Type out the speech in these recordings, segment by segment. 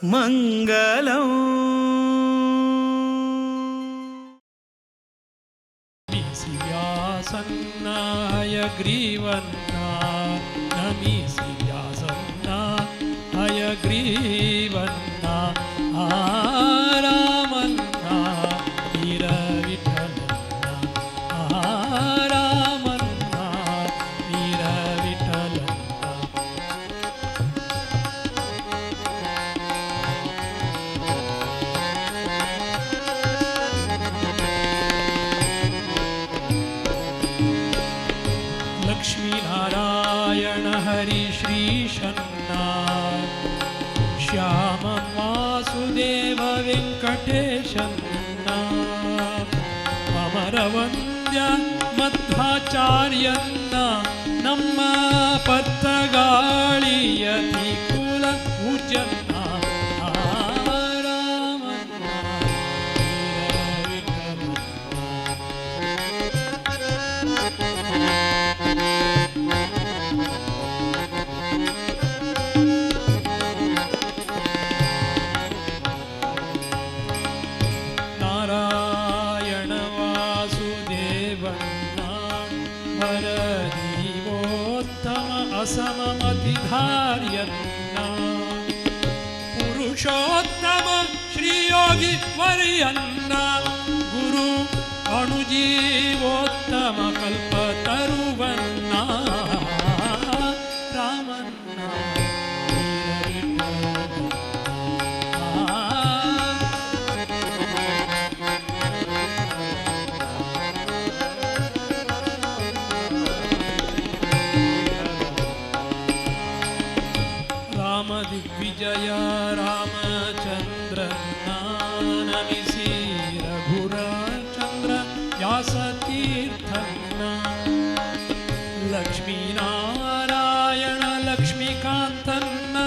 ಮಂಗಲಂ. ವ್ಯಾಸನ್ನ ಹಯಗ್ರೀವನ್ನ ನಮಿಸಿ ವ್ಯಾಸನ್ನ ಹಯಗ್ರೀವನ್ನ ರಾಮನ್ನ ವೀರ ವಿಠಲನ್ನ ರಾಮನ್ನ ವೀರ ವಿಠಲನ್ನ. ಲಕ್ಷ್ಮೀನಾರಾಯಣ ಹರಿ ಶ್ರೀಶನ್ನ ಶ್ಯಾಮ ವಾಸುದೇವ ವೆಂಕಟೇಶನ್ನ ಅಮರವಂದ್ಯ ಮಧ್ವಾಚಾರ್ಯನ್ನ ನಮ್ಮ ಪತ್ತಗಾಳಿಯತಿ ಕುಲ ಪೂಜ್ಯನ್ನ ರಾಮನ್ನ ವೀರ ವಿಠಲನ್ನ. ನಾರಾಯಣ ವಾಸುದೇವನ್ನ ವರದೀವೋತ್ತಮ ಅಸಮಮತಿಧಾರ್ಯನ್ನ ಪುರುಷೋತ್ತಮ ಶ್ರೀಯೋಗಿ ವರ್ಯನ್ನ ಗುರು ಅಣುಜೀವೋತ್ತಮ ಕಲ್ಪತರುವನ್ನ ರಾಮನ್ನ ವೀರ ವಿಠಲನ್ನ. ರಾಮ ದಿಗ್ವಿಜಯ ರಾಮಚಂದ್ರನ್ನ ನಮಿಸಿ ರಘುರಾಚಂದ್ರ ವ್ಯಾಸತೀರ್ಥನ್ನ ಲಕ್ಷ್ಮೀನಾರಾಯಣ ಲಕ್ಷ್ಮೀಕಾಂತನ್ನ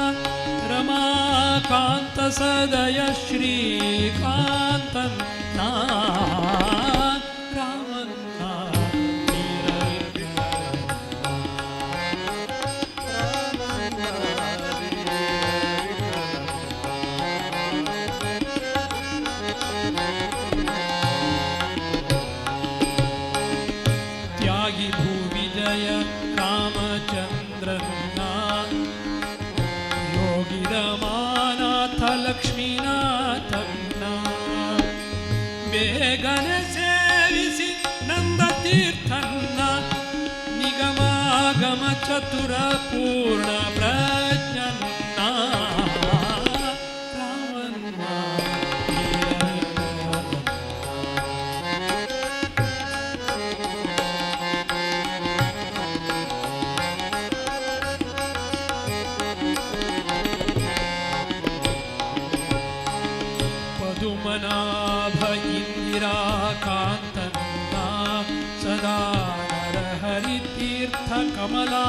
ರಮಾಕಾಂತ ಸದಯ ಶ್ರೀಕಾಂತನ್ನ ರಾಮನ್ನ ವೀರ ವಿಠಲನ್ನ. ತ್ಯಾಗಿ ಭೂವಿಜಯ ರಾಮಚಂದ್ರನ್ನ ಯೋಗಿ ರಮಾನಾಥ ಲಕ್ಷ್ಮೀನಾಥನ್ನ ಬೇಗನೆ ಸೇವಿಸಿ ನಂದ ತೀರ್ಥನ್ನ ನಿಗಮಾಗಮ ಚತುರ ಪೂರ್ಣ ಪ್ರಜ್ಞನ್ನ ರಾಮನ್ನ ವೀರ ವಿಠಲನ್ನ. ಪದುಮನಾಭ ಇಂದಿರಾಕಾಂತನ್ನ ಸದಾ ನರಹರಿತೀರ್ಥ ಕಮಲಾನಾಥನ್ನ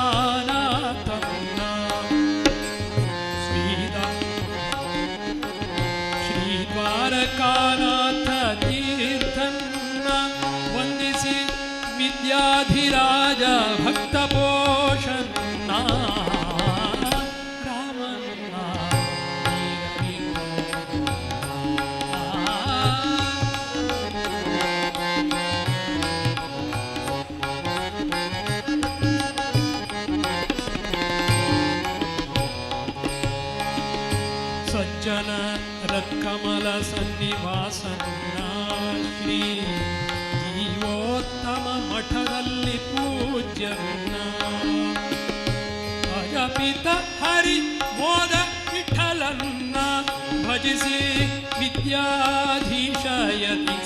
ಶ್ರೀ ದ್ವಾರಕಾನಾಥ ತೀರ್ಥನ್ನ ವಂದಿಸಿ ವಿದ್ಯಾಧಿರಾಜ ಭಕ್ತಪೋಷನ್ನ ರಾಮನ್ನ ವೀರ ವಿಠಲನ್ನ. ಸಜ್ಜನ ರತ್ಕಮಲ ಸನ್ನಿವಾಸನ್ನ ಶ್ರೀ ಜೀವೋತ್ತಮ ಮಠದಲ್ಲಿ ಪೂಜ್ಯನ್ನ ಅಜಪಿತ ಹರಿ ಮೋದ ವಿಠಲನ್ನ ಭಜಿಸಿ ವಿದ್ಯಾಧೀಶಯತಿ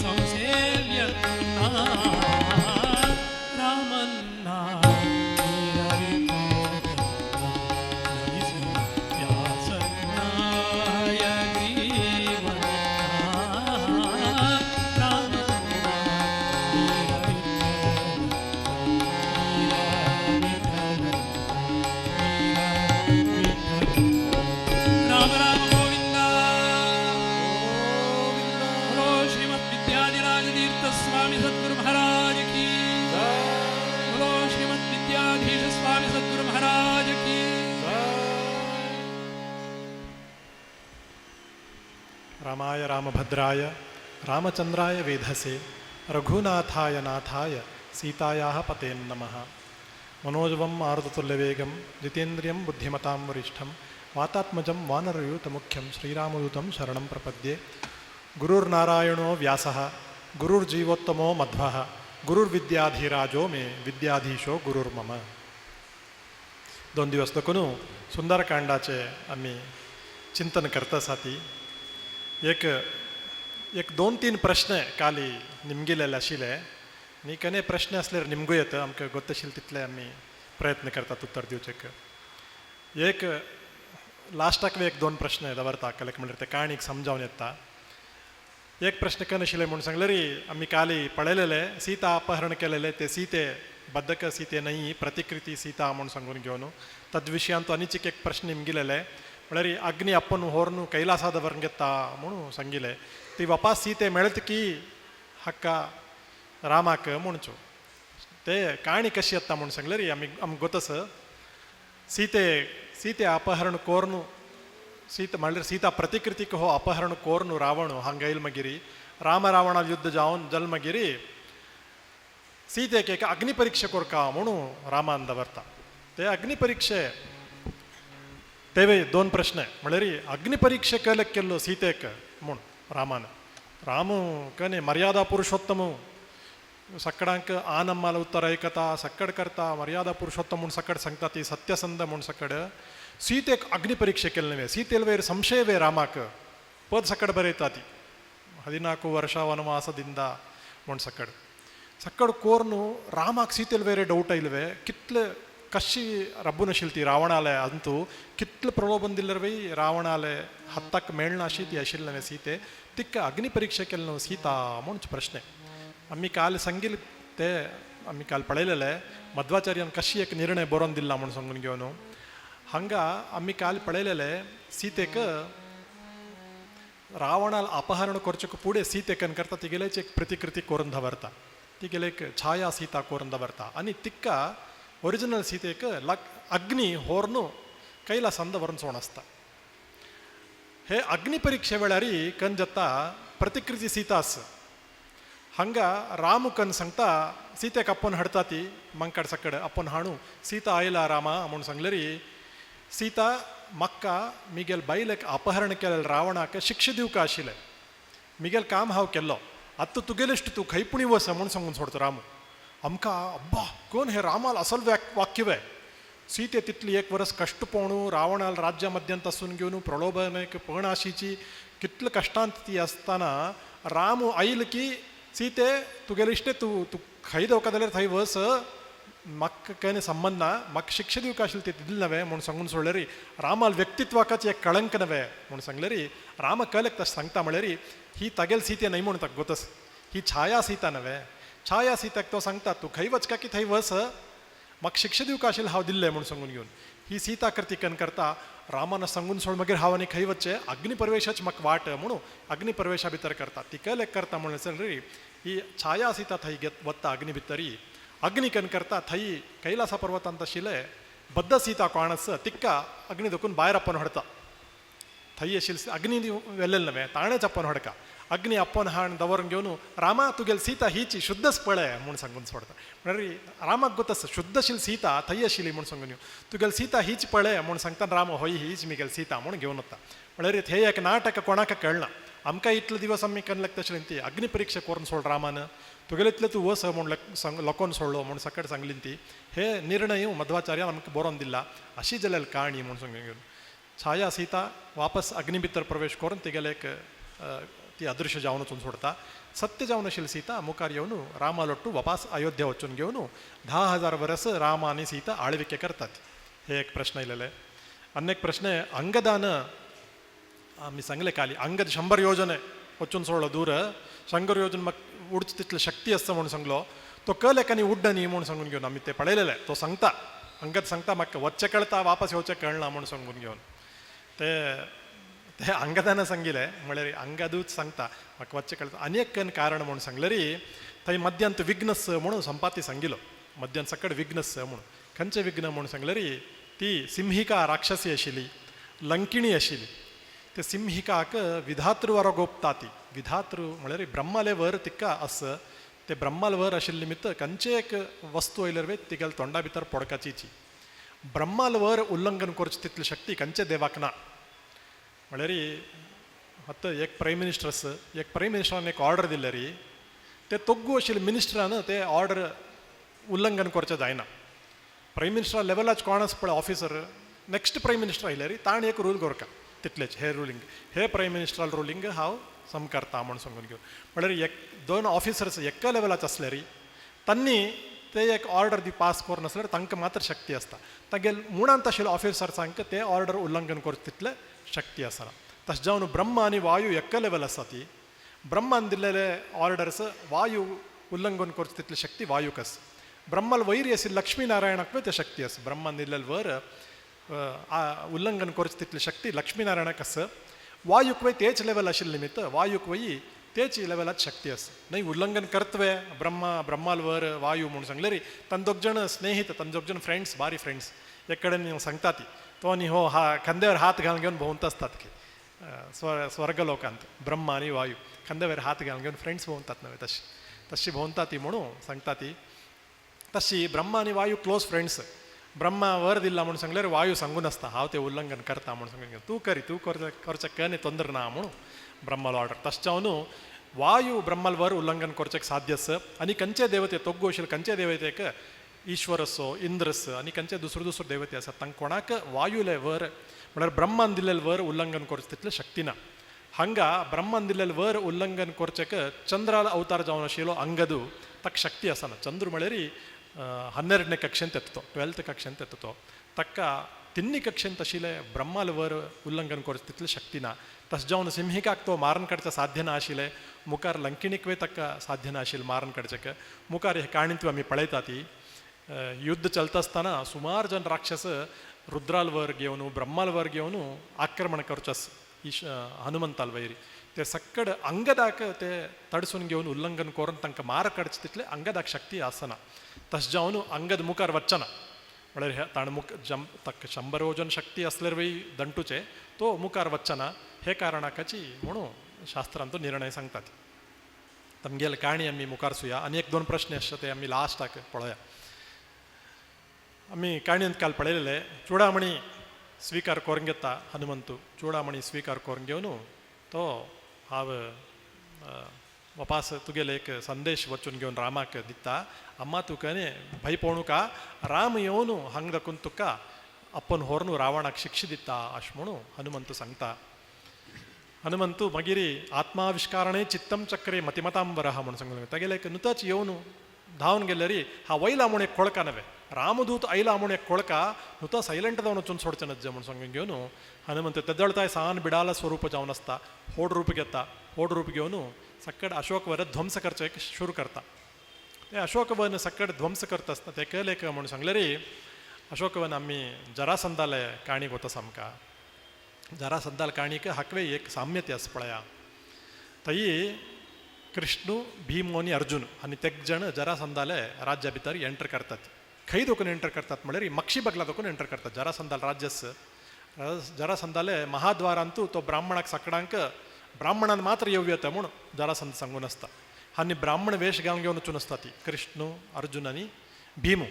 ಸಂಸೇವ್ಯನ್ನ ರಾಮನ್ನ ವೀರ ವಿಠಲನ್ನ. ನಮಿಸಿ ವ್ಯಾಸನ್ನಾಯ ಗ್ರೀವನ್ನ ರಾಮನ್ನ ವೀರ ವಿಠಲನ್ನ. ವೀರ ವಿಠಲನ್ನ. ವೀರ ವಿಠಲನ್ನ. ರಾಮ ರಾಮ ಗೋವಿಂದ. ಶ್ರೀಮದ್ ವಿದ್ಯಾ रामाय रामभद्राय रामचंद्राय वेधसे रघुनाथाय नाथाय सीतायाः पतेन्नमः. मनोजवं मारुततुल्यवेगं जितेन्द्रियं बुद्धिमतां वरिष्ठं वातात्मजं वानरयूतमुख्यं श्रीरामदूतं शरणं प्रपद्ये. गुरुर्नारायणो व्यासः गुरुर्जीवोत्तमो मध्वः गुरुर्विद्याधिराजो मे विद्याधीशो गुरुर्मम. 2 दिवस देखून सुंदरकांडाचे आमी चिंतन करता आसा. एक एक दोन तीन प्रश्न काली निमगिलेले आशिल्ले आनी कने प्रश्न आसल्यार निमगू येता, आमकां गोत्तशील तितले आमी प्रयत्न करतात उत्तर दिवचेक. एक लास्टाक एक दोन प्रश्न दवरता कलेक, म्हणल्यार ते काणीक समजावन येता. एक प्रश्न कन आशिल्ले म्हूण सांगले री, आमी काली पळयलेले सीता अपहरण केलेले ते सीते बद्धक सीते न्हय, प्रतिकृती सीता म्हूण सांगून घेवन तद्विषयांत आनीक एक प्रश्न निमगिलेले. म्हळ्यार अग्नि ಅಪ್ಪನು ಹೋರ್ನು ಕೈಲಾಸದವರ್ಗೆತ್ತ म्हणून सांगिले, ती वापास सीते मेळत की हक्का रामाक म्हणचो. ते काणी कशी येता म्हूण सांगले री, आमी आमकां गोतस सीते सीते अपहरण कोर्नु सीता म्हणल्यार सीता प्रतिकृतीक हो अपहरण कोर्नु रावण हांगा येयल. मागीर राम रावणा युद्ध जावन जल मागीर सीतेक एक अग्नि परीक्षा कोरका म्हणून रामान दवरता. ते अग्नि परीक्षे तेवे दोन प्रश्न. म्हळ्यार अग्नि परीक्षे केले केल्लो सीतेक म्हूण रामान. रामू कने मर्यादा पुरुषोत्तम, सकडांक आनम्माल उत्तर ऐकता, सक्कड करता, मर्यादा पुरुषोत्तम म्हूण सकड सांगता, ती सत्यसंध म्हूण सकड सीतेक अग्नि परीक्षे केले नव्हे. सीतेल संशಯವೇ ರಾಮಾಕ್ ಪದ ಸಕ್ಕಡ್ ಬರೀತಾ ತಿ 14 ವರ್ಷ ವನವಾಸದಿಂದ म्हूण ಸಕ್ಕಡ್ ಸಕ್ಕಡ್ ಕೋರ್ನು ರಾಮಾಕ್ ಸೀತೆಲ್ ಬೇರೆ ಡೌಟ್ ಇಲ್ವೇ. ಕಿತ್ಲೆ ಕಶಿ ರಬ್ಬುನ ಶಿಲ್ತಿ ರಾವಣಾಲೆ ಅಂತೂ ಕಿತ್ಲೆ ಪ್ರಲೋಭಂದಿಲ್ಲರವೇ ರಾವಣಾಲೆ ಹತ್ತಕ್ಕೆ ಮೇಳ್ನ ಶೀತಿ ಅಶಿಲ್ನವೆ ಸೀತೆ ತಿಕ್ಕ ಅಗ್ನಿ ಪರೀಕ್ಷೆ ಕೆಲ್ನು ಸೀತಾ म्हणून ಪ್ರಶ್ನೆ. आम्ही काल सांगिल ते आम्ही काल पळयलेले मध्वाचार्यान कशी एक निर्णय बरोवन दिला म्हूण सांगून घेवन हांगा आम्ही काल पळयलेले सीतेक रावणाल अपहरण करचेक पुढे सीतेकन करता तिगेलेच एक प्रतिकृती करून दवरता, तिगेले एक छाया सीता करून दवरता आनी तिक्का ಒರಿಜಿನಲ್ ಸೀತೆಕ್ ಲಕ್ ಅಗ್ನಿ ಹೋರ್ನು ಕೈಲಾಸಂದ ವರನ್ ಸೋಣಸ್ತ. हे ಅಗ್ನಿ ಪರೀಕ್ಷೆ ವೇಳಾರಿ कंजत्ता प्रतिकृती सीतास. ಹಂಗ ರಾಮು ಕನ್ सांगता सीतेक ಅಪ್ಪನ್ हडता ती मंकड सकड ಅಪ್ಪನ್ हाणू सीता आयला रामा म्हूण सांगलेरी, सीता मक्का मिगेल बायलेक अपहरण केलेल रावणाक शिक्षे दिवका आशिल्लें, मिगेल काम हांव केल्लो, आतां तुगेलेश्ट तूं खंय पुणी वस म्हूण सांगून सोडता रामू. आमकां अब्बा कोण हे रामाल असल वाक्यवे. सीते तितली एक वरस कष्ट पोणू रावणाल राज्य मध्यंत आसून घेवन प्रलोभनेक पण आशिची कितले कष्टांत ती आसतना रामू आयल की सीते तुगेले इश्टे तूं तूं खंय देवका जाल्यार थंय वस, म्हाका कांय संबंद ना, म्हाका शिक्षा दिवका आशिल्ली ती दिली नव्हे म्हूण सांगून सोडले री. रामाल व्यक्तित्वाकाच एक कळंक नव्हे म्हूण सांगले री. राम कलक तशें सांगता म्हळ्यार ही तागेल सीते न्हय म्हूण ताका गोतस, ही छाया सीता नव्हे. छाया सीताक तो सांगता तूं खंय वचका की थंय वस, म्हाका शिक्षा दिवका आशिल्लें हांव दिल्लें म्हूण सांगून घेवन ही सीता कृती कन करता रामान सांगून सोड. मागीर हांव आनी खंय वचचें, अग्निप्रवेशाच म्हाका वाट म्हणून अग्निप्रवेशा भितर करता. ती कलेक करता म्हणून री ही छाया सीता थंय घेत वता अग्नि भितरी. अग्नि कन करता थंय कैलासा पर्वतांत आशिल्ले बद्द सीता कोण आसा तिक्का अग्नि दोखून भायर आपोवन हाडता. थंय आशिल्ले अग्नि वेल्लेल नव्हे, ताणेच आपोवन हाडका. अग्नि आपोवन हाण दवरून घेवन रामा तुगेल सीता हीची शुद्धच पळय म्हूण सांगून सोडता. म्हळ्यार रामाक गोत आसा शुद्धशील सीता थंय आशिल्ली म्हूण सांगून घेवन तुगेल सीता हीच पळय म्हूण सांगता. राम होय हीच मिगेल सीता म्हूण घेवन वता. म्हळ्यार हे एक नाटक कोणाक कळना. आमकां इतले दिवस आमी केन्ना लागता ती अग्नि परीक्षा करून सोड रामान तुगेले इतले तूं वस म्हूण सांग लोकोन सोडलो म्हूण सकट सांगली ती. हे निर्णय मध्वाचार्यान आमकां बरोवन दिला अशी जाल्यार काणी म्हूण सांगून घेवन छाया सीता वापस अग्नि भितर प्रवेश करून तिगेले एक ती अदृश्य जावन वचून सोडता. सत्य जावन आशिल्ली सीता मुखार येवन रामा लोट्टू वापास अयोध्या वचून घेवन 10,000 वर्स राम आनी सीता आळविके करतात. हे एक प्रश्न येयलेले. आनी एक प्रश्न अंगदान आमी सांगले काली अंगद 100 योजने वचून सोडलो दूर, 100 योजन म्हाका उडचे तितली शक्ती आसता म्हणून सांगलो. तो कल एकानी उड्ड न्ही म्हणून सांगून घेवन आमी ते पळयलेले. तो सांगता, अंगद सांगता म्हाका वच्चें कळटा वापस येवचें कळना म्हणून सांगून घेवन ते ते अंगदान सांगिलें. म्हळ्यार अंगदूच सांगता म्हाका वच्चें कळटा. आनी एक कारण म्हणून सांगलें री, थंय मध्यांत विघ्नस म्हणून संपाती सांगिलो. मध्यांत सकट विघ्नस म्हणून खंयचें विघ्न म्हणून सांगलें री, ती सिंहिका राक्षसी आशिल्ली, लंकिणी आशिल्ली. ते सिंहिकाक विधातृ गोपता ती. विधातृ म्हळ्यार ब्रह्माले वर तिका आस. ते ब्रह्माल वर आशिल्ले निमित्त खंयचे एक वस्तू आयल्यार वे तिगेले तोंडा भितर पडकाचीची. ब्रह्माल वर उल्लंघन करचे तितली शक्ती खंयचे देवाक ना. म्हळ्यार आतां एक प्रायम मिनिस्टर आसा, एक प्रायम मिनिस्टरान एक ऑर्डर दिल्यार ते तोग्गू आशिल्ले मिनिस्टरान ते ऑर्डर उल्लंघन करचें जायना. प्रायम मिनिस्टर लेवलाच कोण आसा पळय ऑफिसर, नेक्स्ट प्रायम मिनिस्टर आयल्यार ताणें एक रूल करका तितलेच, हे रुलींग हे प्रायम मिनिस्टराल रुलींग हांव समकारता म्हूण सांगून घेवन. म्हळ्यार एक दोन ऑफिसर्स एका लेवलाच आसल्यार तांणी ते एक ऑर्डर दी पास करून आसल्यार तांकां मात्र शक्ती आसता. तागेल मुणांत आशिल्ले ऑफिसर्सांक ते ऑर्डर उल्लंघन करता तितले शक्ती आसना. तशें जावन ब्रह्म आनी वायू एका लेवल आसा ती. ब्रह्मान दिल्लेले ऑर्डर्स वायू उल्लंघन करता तितली शक्ती वायूक आसा. ब्रह्माल वैरी आशिल्ले लक्ष्मी नारायणाक ते शक्ती आसा. ब्रह्मान दिल्लेले वर उल्लंघन करचे तितली शक्ती लक्ष्मी नारायणाक आसा. वायूक वय तेच लेवल आशिल्ले निमित्त वायूक वय तेच लेवलात शक्ती आसा. न्हय उल्लंघन करतवे ब्रह्मा ब्रह्माल वर वायू म्हूण सांगले री तांचे दोग जाण स्नेहित, तांचे दोग जाण फ्रेंड्स, बारी फ्रेंड्स एक कडेन सांगता ती तो आनी हो हा खांद्यावर हात घालून घेवन भोंवत आसतात की स्वर्गलोकांत ब्रह्मा आनी वायू खांद्यावर हात घालून घेवन फ्रेंड्स भोंवतात नव्हे तशी तशी भोंवता ती म्हणून सांगता ती. तशी ब्रह्मा आनी वायू क्लोज फ्रेंड्स. ब्रह्मा वर दिला म्हणून सांगल्यार वायू सांगून आसता हांव तें उल्लंघन करता म्हणून सांगून तूं करी तूं करचें कन्ही तोंदर ना म्हणून ब्रह्मालो ऑर्डर. तशें जावन वायू ब्रह्माल वर उल्लंघन करचें साध्य आसा. आनी खंयचे देवते तोग्गो आशिल्ले खंयचे देवतेक ईश्वर असो इंद्रस आनी खंयचे दुसरो दुसरो देवते आसा तांकां कोणाक वायुले वर म्हळ्यार ब्रह्मान दिल्लेले वर उल्लंघन करचें तितलें शक्ती ना. हांगा ब्रह्मान दिल्लेले वर उल्लंघन करचेक चंद्राल अवतार जावन आशिल्लो अंगदू ताका शक्ती आसना. चंद्र म्हळ्यार 12ನೇ कक्षेंत येता तो, 12th कक्षेंत येता तो. ताका तिन्नी कक्षेंत आशिल्ले ब्रह्माल वर उल्लंघन करचें तितली शक्ती ना. तशें जावन सिंहिकाक तो मारून काडचें साध्य ना आशिल्लें. मुखार लंकिणीक वे ताका साध्य ना आशिल्लें मारून काडचें. मुखार हे काणींत आमी पळयता ती युद्ध चलता आसतना सुमार जण राक्षस रुद्राल वर घेवन ब्रह्माल वर घेवन आक्रमण करचें आसा ईश हनुमंताल वैरी. ते सक्कड अंगदाक ते तडसून घेवन उल्लंघन करून तांकां मार काडचें तितलें अंगदाक शक्ती आसना. तशें जावन अंगद मुखार वचना म्हळ्यार ताणें मुख जम ताका 100 योजन शक्ती आसल्यार वय दंटूचे तो मुखार वचना हे कारणाकाची म्हणून शास्त्रांत निर्णय सांगतात. तमगेले काणी आमी मुखार सुया आनी एक दोन प्रश्न आसता ते आमी लास्टाक पळोवया. आमी काणयेंत काल पळयलेले चुडामणी स्वीकार करून घेता हनुमंतू. चुडामणी स्वीकार करून घेवन तो हांव वापास तुगेले एक संदेश वचून घेवन रामाक दिता, अम्मा तुका न्ही भंय पळोवं राम येवन हांगा दाखून तुका आपण होर्न रावणाक शिक्षा दिता अशें म्हणून हनुमंतू सांगता. हनुमंतू मागीर आत्माविष्कारणे चित्तम चक्रे मतिमतांबरः म्हणून सांगलें. तागेले एक नुतच येवन धांवन गेल्यार हा वयला म्हूण एक कोळका नव्हे रामदूत आयला म्हूण एक कोळका नुतो सैलेंट जावन वचून सोडचें नज्जे म्हूण सांगून घेवन हनुमंत तेदळताय सान बिडाला स्वरूप जावन आसता. होड रूप घेता. होड रूप घेवन सक्कड अशोकवर ध्वंस करचें एक सुरू करता. ते अशोकवन सक्कड ध्वंस करता आसतना ते कळ्ळें म्हणून सांगलें रे अशोकवन आमी जरासंदाले काणी गोता आमकां. जरासंदाल काणीक हाकवे एक साम्यते आसा पळया. थंय कृष्णू भीम आनी अर्जुन आनी तेग जण जरासंदाले राज्या भितर एंटर करतात. खंय दोकून एंटर करतात म्हळ्यार मक्षी बगला दोकून एंटर करतात. जरासंदाल राज्यस जरासंदाले महाद्वारांतू तो ब्राह्मणाक सकडांक ब्राह्मणान मात्र येवं येता म्हूण जरासंद सांगून आसता. आनी ब्राह्मण वेश घालून घेवन वचून आसता ती कृष्णू अर्जुन आनी भीमू.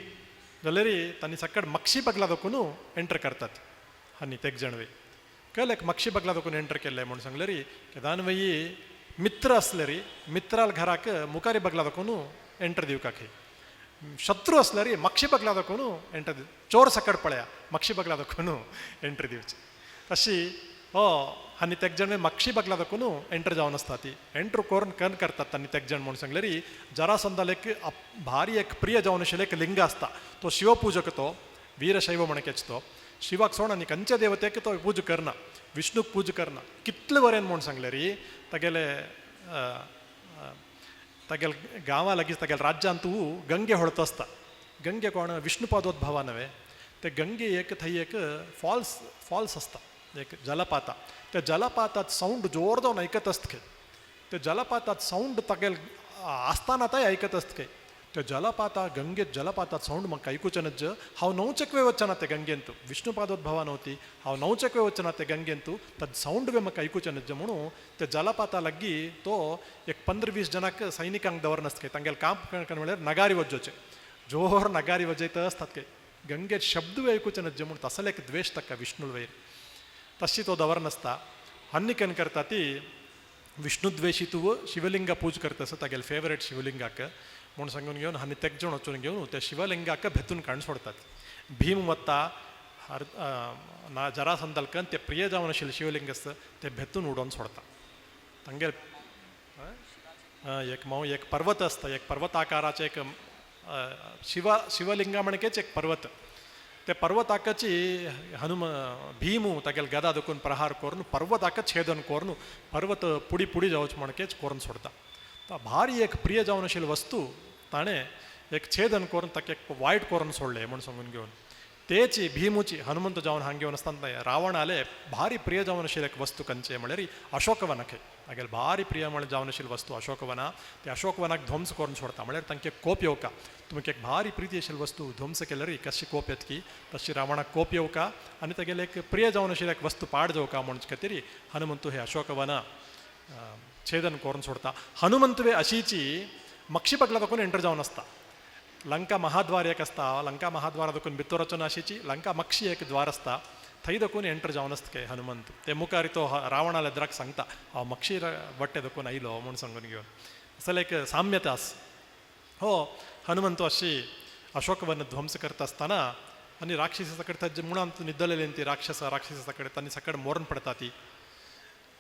जाल्यार तांणी सकड मक्षी बगला दोकून एंटर करतात आनी तेग जण वे कळ्ळें मक्षी बगला दोकून एंटर केल्ले म्हूण सांगलें री केदान वयी मित्र आसले री मित्राल घराक मुखारी बगला दाखोवन एंटर दिवका खंय. शत्रू आसल्यार मक्षी बगला दाखोवन एंटर दिव चोर सकट पळया मक्षी बगला दाखोवन एंट्री दिवची. तशी हो आनी तेग जण मक्षी बगला दाखोवन एंटर जावन आसता ती एंटर करून कन करतात आनी तेग जण म्हणून सांगलें री जरासंदाल एक भारी एक प्रिय जावन आशिल्लें एक लिंग आसता. तो शिवपूजक तो वीरशैव म्हणकेच तो शिवाक सोड आनी खंयच्या देवतेक तो पूजा करना विष्णूक पूजा करना कितले वरेन म्हूण सांगलें री तागेले तागेले गांवा लागीं तागेले राज्यांत गंगे होळत आसता. गंगे कोण विष्णुपादोद्भवा नव्हे ते गंगे एक थंय एक फॉल्स फॉल्स आसता एक जलपाता. त्या जलपातात सावंड जोर जावन आयकत आसता खंय. ते जलपातात सावंड तागेले आसतना ताय आयकत आसता खंय. ते जलपाता गंगेत जलपातात सावंड म्हाका आयकुचें नज्ज, हांव न्हवचेक वे वचना ते गंगेंत, विष्णुपादोद्भवा नव्हती, हांव न्हवचेक वे वचना ते गंगेंत, तद सावंड वे म्हाका आयकुचें नज्ज म्हणून ते जलपाता लागीं तो एक 15-20 जणांक सैनिकांक दवरनासता. तांगेलें काम म्हळ्यार नगारी वजोवचें, जोर नगारी वजयत आसतात काय गंगेत शब्द आयकुचें नज्ज म्हूण तसले एक द्वेश ताका विष्णु वयर तशी तो दवरनासता. आनी केन्ना करता ती विष्णुद्वेशी तूं शिवलिंग पूज करता आसा तागेले फेवरेट शिवलिंगाक म्हूण सांगून घेवन आनी तेग जाण वचून घेवन त्या शिवलिंगाक भेतून काडून सोडतात. भीम वता हर ना जरासंदलकन ते प्रिय जावन आशिल्लें शिवलिंग आसता ते भेतून उडोवन सोडता. तांगेले एक माव एक पर्वत आसता, एक पर्वताकाराचें एक शिवलिंगा म्हणकेच एक पर्वत, ते पर्वताकाची हनुम भीमू तागेले गदा दुखून प्रहार करून पर्वताक छेदन करून पर्वत पुडी पुडी जावच म्हणकेच करून सोडता. भारी एक प्रिय जावन आशिल्ली वस्तू ताणें एक छेदन करून ताका एक वायट करून सोडलें म्हूण सांगून घेवन तेची भीमुची हनुमंत जावन हांग घेवन आसतना रावणाले भारी प्रिय जावन आशिल्लें एक वस्तू कंचे म्हळ्यार अशोकवन खंय तागेले भारी प्रिय म्हळ्यार जावन आशिल्ली वस्तू अशोकवना, ते अशोकवनाक ध्वंस करून सोडता. म्हळ्यार तांकां कोप येवका, तुमकां एक भारी प्रिती आशिल्ली वस्तू ध्वंस केल्यार कशी कोप येतकी तशी रावणाक कोप येवका आनी तागेले एक प्रिय जावन आशिल्लें एक वस्तू पाड जावका म्हूण खातीर हनुमंतू हे अशोकवना छेदन करून सोडता. हनुमंतवे अशीची मक्षी पगला दाखोवन एंटर जावन आसता. लंका महाद्वार एक आसता, लंका महाद्वारा दाखोवन भितर वचून अशीची लंका मक्षी एक द्वार आसता, थंय दाखोवन एंटर जावन आसता काय हनुमंत. ते मुखार तो रावणाल्या द्राक सांगता हांव मक्षी वट्टे दाखोवन आयलो म्हूण सांगून घेवन असले एक साम्यता आस. हो हनुमंत अशी अशोकवन ध्वंस करता आसतना आनी राक्षसा कडेन ताजे मुळांत निदलेली ती राक्षस राक्षसा कडेन तांणी सकड मोरण पडटा ती.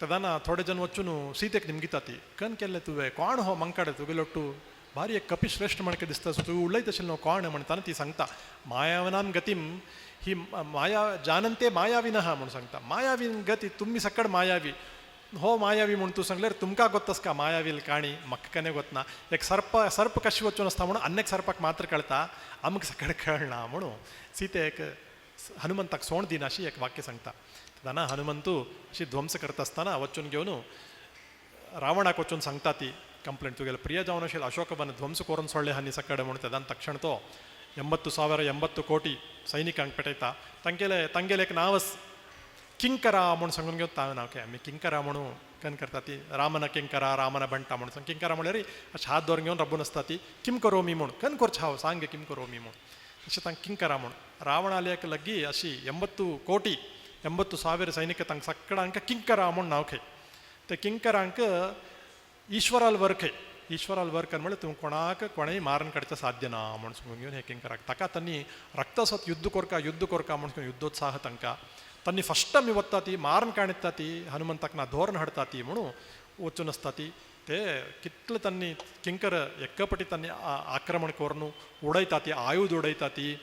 तेन्ना थोडे जण वचून सीतेक निमगिता ती कन केल्लें तुवें कोण हो मंकाड तुगेलो टू भारी एक कपिश्रेश्ठ म्हणके दिसता सो तूं उलयत आशिल्लो न्हू कोण म्हणटाना ती सांगता मायावनाम गतीम ही माया जानंते मायाविनः म्हूण सांगता. मायावीन गती तुमी सकड मायावी हो मायावी म्हूण तूं सांगल्यार तुमकां गोत्तस का मायावील काणी म्हाका केन्ना गोतना. एक सर्प सर्प कशी वचून आसता म्हणून अन्यक सर्पाक मात्र कळटा आमकां सकड कळना म्हणून सीतेक हनुमंताक सोंड दिना अशी एक वाक्य सांगता. तेन्ना हनुमंतू अशी ध्वंस करता आसतना वचून घेवन रावणाक वचून सांगता ती कंप्लेंट तुगेले प्रिय जावन आशिल्लें अशोकवन ध्वंस करून सोडले हांणी सकड म्हणून. तेन्ना तक्षण तो 80,080 कोटी सैनिकांक पेटयता. तांगेले तांगेले एक नांव किंकरा म्हूण सांगून घेवन तांव नांव आमी किंकरा म्हणून कन करता ती रामन किंकरा रामन बंटा म्हणून सांग. किंकरा म्हळ्यार अशें हात दवरून घेवन रब्बून आसता ती किम करोमी म्हूण कन करचें हांव सांग किम करोमी म्हूण अशें तांकां किंकरा म्हूण. रावणाले एक लग्गी अशी 80 कोटी 80,000 सैनिक तांकां सगळ्यांक किंकरा म्हूण नांव खंय. ते किंकरांक ईश्वराल वर खंय ईश्वराल वर कर म्हळ्यार तूं कोणाक कोणेय मारून काडचें साध्य ना म्हूण सांगून घेवन हे किंकराक ताका तांणी रक्तसत युद्ध कोरका युद्ध कोरका म्हूण सांगून युद्धोत्साह तांकां तांणी फस्ट आमी वता ती मारून काडटा ती हनुमंताक ना धोरण हाडटा ती म्हणून वचून आसता ती ते कितले तांणी किंकर एक्कपटी तांणी आक्रमण करून उडयता ती आयुध उडयता ती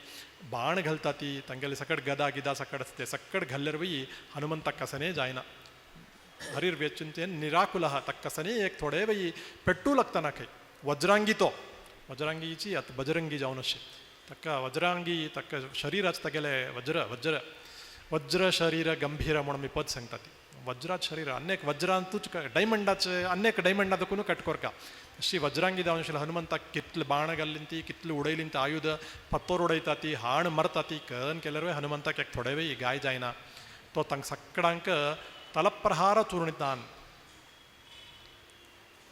बाण घालता ती तांगेले सकट गदा गिदा सकट आसता ते सकट घाल्ल्यार वय हनुमंताक कसने जायना. हरीर वेचिंतेन निराकुलः तक्कसने एक थोडे वय पेट्टू लागतना खंय वज्रांगी तो वज्रांगीची आतां बजरंगी जावन अशें ताका वज्रांगी ताका शरीराच तागेले वज्र वज्र वज्र शरीर गंभीर म्हणून मी पद सांगता ती वज्रात शरीर अनेक वज्रांतूच डायमंडाचे अनेक डायमंडा देखून कट कोरका अशी वज्रांगी जावन आशिल्ले हनुमंताक कितले बाण घाल्लीं ती कितले उडयलीं ती आयुध पत्तोर उडयता ती हाण मरता ती कन केल्यार हनुमंताक एक थोडे वेळ गाय जायना तो तांकां सगळ्यांक तलप्रहार चूर्णितान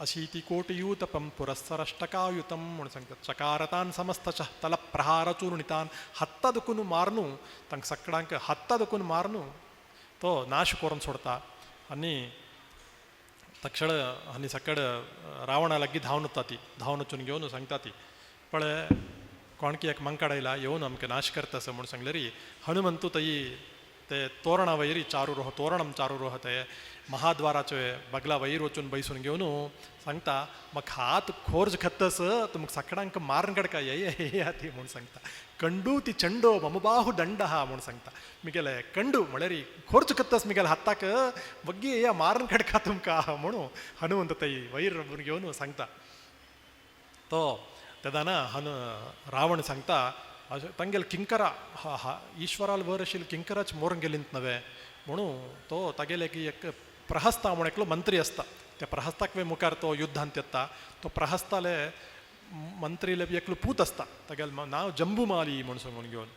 अशीति कोटियूतपं पुरस्सरष्टकायुतं म्हणून सांगतात. चकारतान समस्तशः तलप्रहार चूर्णितान हत्ता दुखून मारनू तांकां सगळ्यांक हत्ता दुखून मारनू तो नाश करून सोडता. आनी तक्षण आनी सकड रावणा लागीं धांवन वता ती धांवन वचून घेवन सांगता ती पळय कोणकी एक मंकाड आयला येवन आमकां नाश करता असं म्हणून सांगलें री हनुमंतू तई ते तोरणा वयरी चारुरोह तोरणम चारुरोह ते महाद्वाराचे बगला वयर वचून बैसून घेवन सांगता म्हाका हात खोर्ज खत्तस तुमकां सगळ्यांक मारून काडका ये ये ती म्हूण सांगता. कंडू ती चंडो ममबाहु दंड हा म्हूण सांगता. मिगेले कंडू म्हळ्यार खोर्ज खत्तस मिगेले हाताक वग्गी येया मारून काडका तुमकां म्हणून हनुमंत तई वयर घेवन सांगता. तो तेन्ना हनु रावण सांगता अशें तांगेले किंकरा हा हा ईश्वराल वर आशिल्ले किंकराच मोरून गेलींत नवे म्हणून तो तागेले एक प्रहस्ता म्हूण एकलो मंत्री आसता त्या प्रहस्ताक वे मुखार तो युद्धांत येता तो प्रहस्ताले मंत्रीले एकलो पूत आसता, तागेलें नांव जंबुमाली म्हूण सांगून घेवन.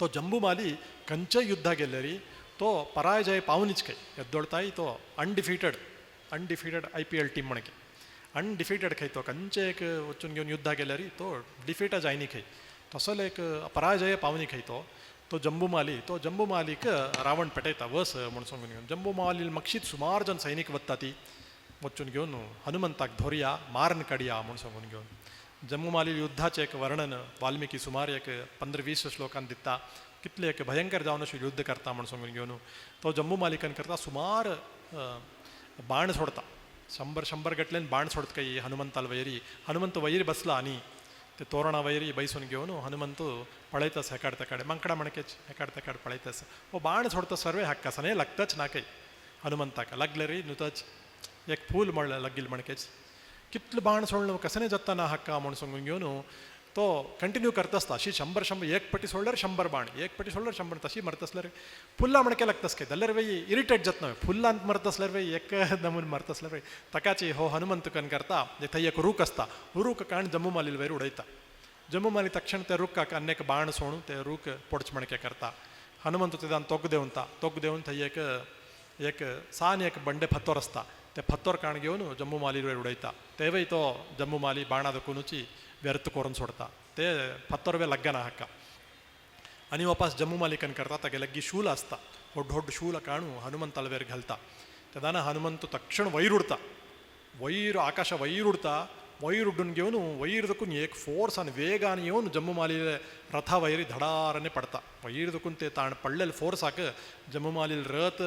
तो जंबुमाली खंयच्याय युद्धाक गेल्लेरी तो पराजय पावनीच खंय येद्दोळताय तो undefeated, undefeated IPL team म्हणके अनडिफिटेड खंय तो खंयचे एक वचून घेवन युद्धाक गेल्यारी तो डिफिट जायनी खंय, तसलो एक पराजय पावनी खंय तो. तो जंबुमाली, तो जंबुमालीक रावण पेटयता वस म्हूण सांगून घेवन. जंबुमाली मक्षीत सुमार जन सैनीक वता ती वचून घेवन हनुमंताक धोरया मारन काडया म्हूण सांगून घेवन. जंबुमाली युद्धाचें एक वर्णन वाल्मिकी सुमार एक 15-20 श्लोकान दिता, कितलें एक भयंकर जावन अशें युद्ध करता म्हूण सांगून घेवन. तो जंबुमालिकन करता सुमार बाण सोडता, 100-100 गटल्यान बाण सोडता काही हनुमंताल वैरी. हनुमंत वैरी बसला आनी ते तोरणा वैरी बैसून घेवन हनुमंत पळयतास हेकाड तेकाडे मांकडा म्हणकेच हेकाड तेकाड पळयतास. हो बाण सोडता सर्वे हक्कासने लागताच ना काही हनुमंताक लागले रे नुताच एक फूल म्हणलें लागील म्हणकेच कितलें बाण सोडलो कसने जाता ना हक्का म्हूण सांगून घेवन तो कंटिन्यू करता आसता. अशी 100-100 एक पटी सोडल्यार 100 बाण, एक पटी सोडल्यार 100, तशी मरत आसल्यार फुल्लां म्हणके लागता काय जाल्यार वय इरिटेट जाता. फुल्लांत मरत आसल्यार वय एक नमून मरत आसल्यार वय ताकाची हो हनुमंत कन करता थंय एक रूख आसता, रूख काण जम्मू वयर उडयता. जम्मू तक्षण त्या रुखाक आनी एक बाण सोडून ते रूख पोडच मणके करता. हनुमंत तेदान तोग देवता, तोग देवन थंय एक एक सान एक बंडे फत्तोर आसता, ते फत्तोर काण घेवन जम्मू वयर उडयता. तेवय तो जम्मू बाणा दखुनूची व्यर्थ करून सोडता, ते फत्तोर वे लग्गना हक्का. आनी वापास जम्मू मालिकन करता तागे लग्गी शूल आसता, व्हड व्हड शूल काणू हनुमंताल वयर घालता. तेदाना हनुमंत तक्षण वयर उडता, वयर आकाश वयर उडता. वयर उड्डून घेवन वयर दखून एक फोर्स आनी वेगान येवन जम्मू माली रथा वयर धडारने पडता. वयर दखून ते ताण पडलेले फोर्साक जम्मू मालील रथ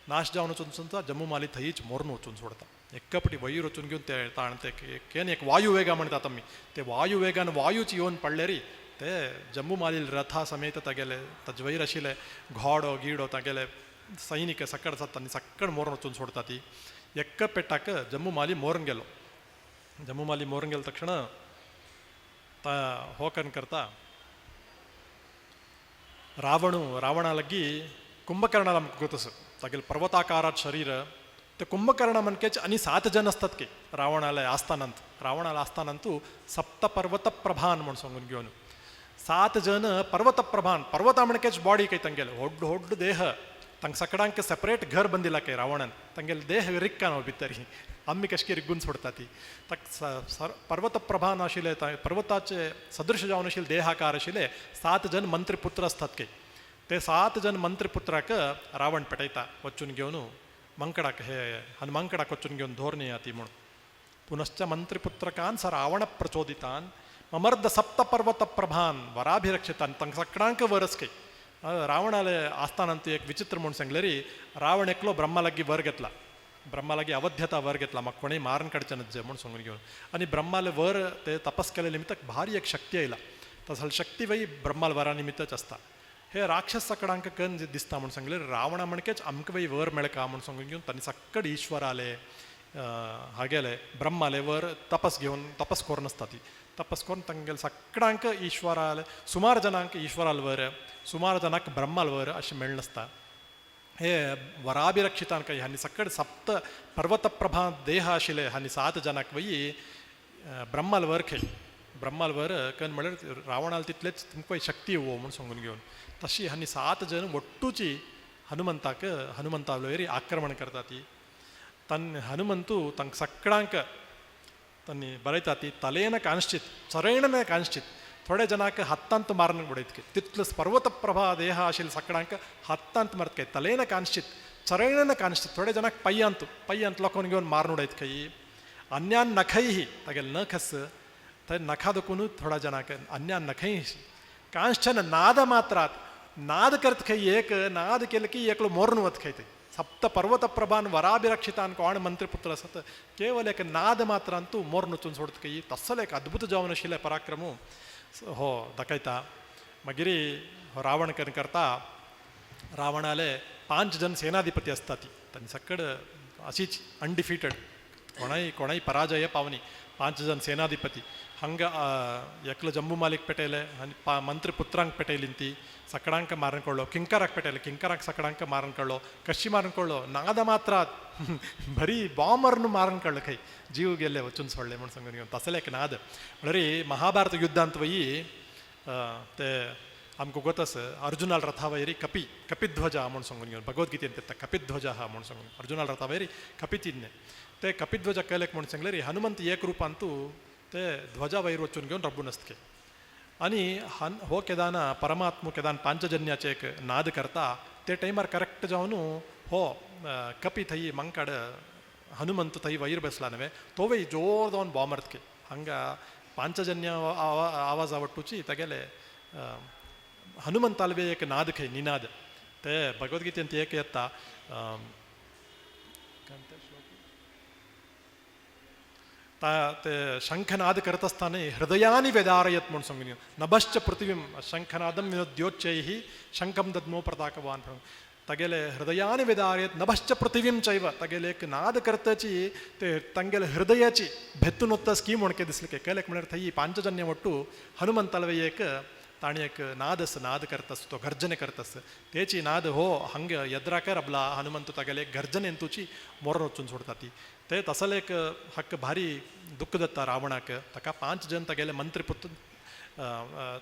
नाश जावन वचून सोडता. जम्मू माली थंयच मोरून वचून सोडता. एकपटी वयर वचून घेवन ते ताण ते केन एक वायुवेगा म्हणटात आमी, ते वायुवेगान वायूच येवन पडलेरी ते जम्मू मालील रथा समेत तागेले ताजे वयर आशिल्ले घोडो गिडो तागेले सैनीक सकड जाता आनी सकड मोरून वचून सोडता ती. एक्क पेटाक जम्मू माली मोरून गेलो. जम्मू माली मोरून गेले तक्षण ता हो कन करता रावणू रावणा लग्गी कुंभकर्णाला आमकां गोतस तागेले पर्वताकारात शरीर ते कुंभकर्ण म्हणकेच आनी 7 जन असतात की रावणाले आस्थानांत. रावणाले आस्थानांतू सप्तपर्वत प्रभान म्हूण सांगून घेवन 7 जन पर्वत प्रभान, पर्वता म्हणकेच बॉडी काही तांगेले व्हड व्हड देह, तांकां सकडांक सेपरेट घर बंदिला काय रावणान, तांगेले देह रिक्का न्हू भितरी आमी कशे रिगून सोडता ती. ताका पर्वत प्रभान आशिल्ले पर्वताचे सदृश जावन आशिल्ले देहाकार आशिल्ले 7 जन मंत्रीपुत्र असतात की ते 7 जन मंत्रीपुत्राक रावण पेटयता वचून घेवन मंकडाक हे हनुमांकडाक वचून घेवन धोरणी ती म्हूण. पुनश्च मंत्रीपुत्रकान स रावण प्रचोदितान ममर्द सप्तपर्वत प्रभान वराभिरक्षितान तांकां सगळ्यांक वरस खंय. रावणाले आस्थानांत एक विचित्र म्हूण सांगलेरी रावण एकलो ब्रह्मा लागीं वर घेतला, ब्रह्मा लागीं अवध्यता वर घेतला, म्हाका कोणूय मारून काडचें न्हय म्हूण सांगून घेवन. आनी ब्रह्माले वर ते तपस केले निमित्त भारी एक शक्ती आयला, तसल शक्ती वय ब्रह्माल वरा निमित्तच आसता. हे राक्षस सकडांक कन दिसता म्हूण सांगले रावणा म्हणकेच आमकां वय वर मेळका म्हूण सांगून घेवन तांणी सक्कड ईश्वराले हागेले ब्रह्माले वर तपस घेवन तपस करून आसता ती तपस करून तांगेले सगळ्यांक ईश्वराले सुमार जणांक ईश्वराल वर सुमार जणांक ब्रह्माल वर अशें मेळनासता. हे वराभिरक्षितान काय हांणी सकड सप्त पर्वतप्रभा देह आशिल्ले हांणी 7 जणांक वय ब्रह्माल वर खेळ ब्रह्माल वर कन म्हळ्यार रावणाल तितलेच तुमकां शक्ती हो म्हूण सांगून घेवन तशी हांणी 7 जण ಒಟ್ಟುಚಿ हनुमंताक हनुमंता वयर आक्रमण करता ती. तन हनुमंतू तांकां सगळ्यांक तांणी बरयता ती तलेन कांश्चित चरेण कांश्चित थोडे जनाक हत्तांत मारून उडयत तितलो पर्वतप्रभा देह आशिल्ले सगळ्यांक हत्तांत मारत काय तलेन कांश्चित चरेण कांश्चित थोडे जनाक पय्यांत पय्यांत लोकोन घेवन मारून उडयत खंय. अन्यान नखैही तागेले नख आस थंय नखा दुखून थोडा जनाक अन्यान नखै कांश्चन नाद मात्रात नाद करत खंय एक नाद केले की एकलो मोरून वत खंय ते सप्त पर्वतप्रभान वराभिरक्षितान कोण मंत्रीपुत्र आसत केवल एक नाद मात्रांतू मोरून वचून सोडत खंय. तसलो एक अद्भुत जावन आशिल्ले पराक्रम हो दाखयता. मागीर हो रावण कन करता रावणाले 5 जन सेनाधिपती आसता ती तांणी सकड अशीच अनडिफिटेड कोणाय कोणाय पराजय पावनी. 5 जण सेनाधिपती हंग एकलो जम्बू मालिक पेटयले आनी मंत्री पुत्रांक पेटयली ती सकडांक मारून कडलो, किंकराक पेटयले, किंकराक सकडांक मारून कडलो, कशी मारून कडलो नाद मात्र बरी बॉम्बरनु मारून कडलो खंय जीव गेले वचून सोडले म्हूण सांगून घेवन तसले एक नाद. म्हणल्यार महाभारत युद्धांत वयी ते आमकां गोत आसा अर्जुनाल रथा वयरी कपी कपिध्वज म्हूण सांगून घेवन भगवद्गीतेन तेता कपिध्वज म्हूण सांगून अर्जुनाल रथा वयरी कपितिन्ने ते कपिध्वज केलेक म्हूण सांगले री हनुमंत एक रुपांतू ते ध्वजा वयर वचून घेवन रब्बून आसतके. आनी हन हो केदाना परमात्मो केदान पांचजन्याचे एक नाद करता ते टायमार करेक्ट जावन हो कपी थंय मंकड हनुमंत थंय वयर बसला न्हय तोवय जोर जावन बॉमर्तके हांगा पांचजन्य आवाज आवडटुची तेगेले हनुमंतालवे एक नाद खंय निनाद ते भगवद्गीतेन एक येता ते शंखनाद करत आसतना हृदयानि वेदारयत म्हूण सांगून नभश्च पृथ्वीं शंखनादम विनोद्योच्चैः शंखम दद्मो प्रताकवान तागेले हृदयानि वेदारयत नभश्च पृथ्वीं चैव तागेले एक नाद करतची ते तांगेले हृदयाची भेत्तून वता स्कीम म्हणके दिसले केलेक म्हळ्यार थंय पांचजन्य ಒಟ್ಟು हनुमंतालवे एक ताणें एक नाद आसा नाद करता आसता तो गर्जने करता आसता तेची नाद हो हंग यद्राक रबला हनुमंत तागेले गर्जनेन तुची मोरण वचून सोडता ती ते तसले एक हक्क भारी दुःख दत्ता रावणाक. ताका 5 जण तागेले मंत्री पुत्र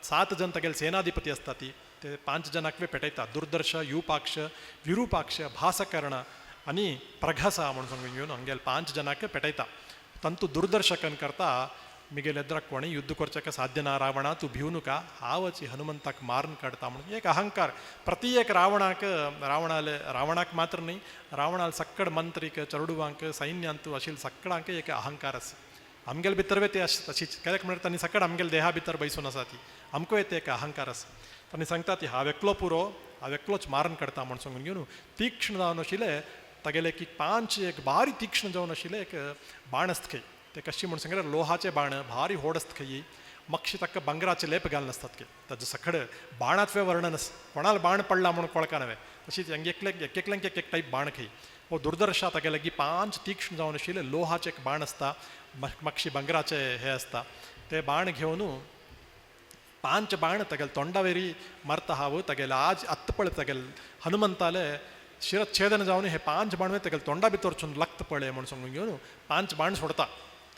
7 जण तागेले सेनाधिपती आसता ती ते 5 जणांक पेटयता दुर्दर्श युपाक्ष विरूपाक्ष भासकर्ण आनी प्रघसा म्हणून सांगून घेवन हांगेले 5 जणांक पेटयता. तांतू दुर्दर्शकन करता मिगेल एद्राक कोणी युद्ध करचें साध्य ना रावणा तूं भिवू नका हांवच हनुमंताक मारून काडटा म्हणून एक अहंकार प्रति एक रावणाक रावणाले रावणाक मात्र न्ही रावणाल सक्कड मंत्रीक चरडुवांक सैन्यांतू अशील सक्कडांक एक अहंकार आसा. आमगेले भितर ते तशीच कित्याक म्हळ्यार तांणी सकड आमगेले देहा भितर बैसून आसा ती आमकांय ते एक अहंकार आसा. तांणी सांगता ती हांव एकलो पुरो हांव एकलोच मारून काडटा म्हूण सांगून घेवन तीक्ष्ण जावन आशिल्ले तागेले एक 5 एक भारी तीक्ष्ण जावन आशिल्ले एक बाण आसता खंय ते कशी म्हूण सांगल्यार लोहाचे बाण भारी होड आसता खंय मक्षी ताका बंगराचे लेप घालून आसतात की ताजो सकड बाणाचें वर्णन आसा कोणाल बाण पडला म्हणून कळका नव्हे तशीच एकलेक एक एकल्यांक एक एक टायप बाण खंय हो दुर्दर्शा तागे लागीं 5 तीक्ष्ण जावन आशिल्ले लोहाचे एक बाण आसता मक्षी बंगराचे हे आसता ते बाण घेवन 5 बाण तागेले तोंडावेरी मारता हांव तागेले आज आत्त पळय तागेले हनुमंताले शिरच्छेदन जावन हे 5 बाण तागेले तोंडा भितर वचून लक्त पळय म्हूण सांगून घेवन 5 बाण सोडता.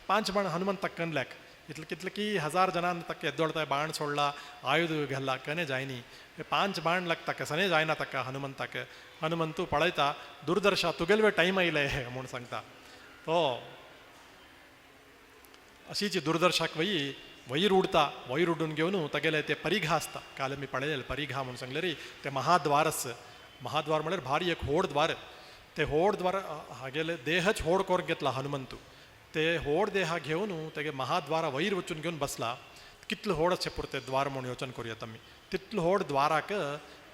5 बाण हनुमंताक कनल्याक इतले कितले की 1000 जणां ताका येदोळताय बाण सोडला आयुध घाला कने जायनी हे 5 बाण लागता कसने जायना ताका हनुमंताक. हनुमंतू पळयता दुर्दर्शा तुगेलवे टायम आयले म्हूण सांगता तो अशीच दुर्दर्शाक वयी वयर उडता वयर उडून घेवन तागेले ते परिघा आसता काल आमी पळयलेले परिघा म्हूण सांगले री ते महाद्वार आसा. महाद्वार म्हळ्यार भारी एक होड द्वार ते होड द्वार हागेले देहच होड करून घेतला हनुमंतू ते होड देहा घेवन तेगे महाद्वारा वयर वचून घेवन बसला कितलो होड अशें पुरते द्वार म्हूण योजन करूया आमी तितलो होड द्वाराक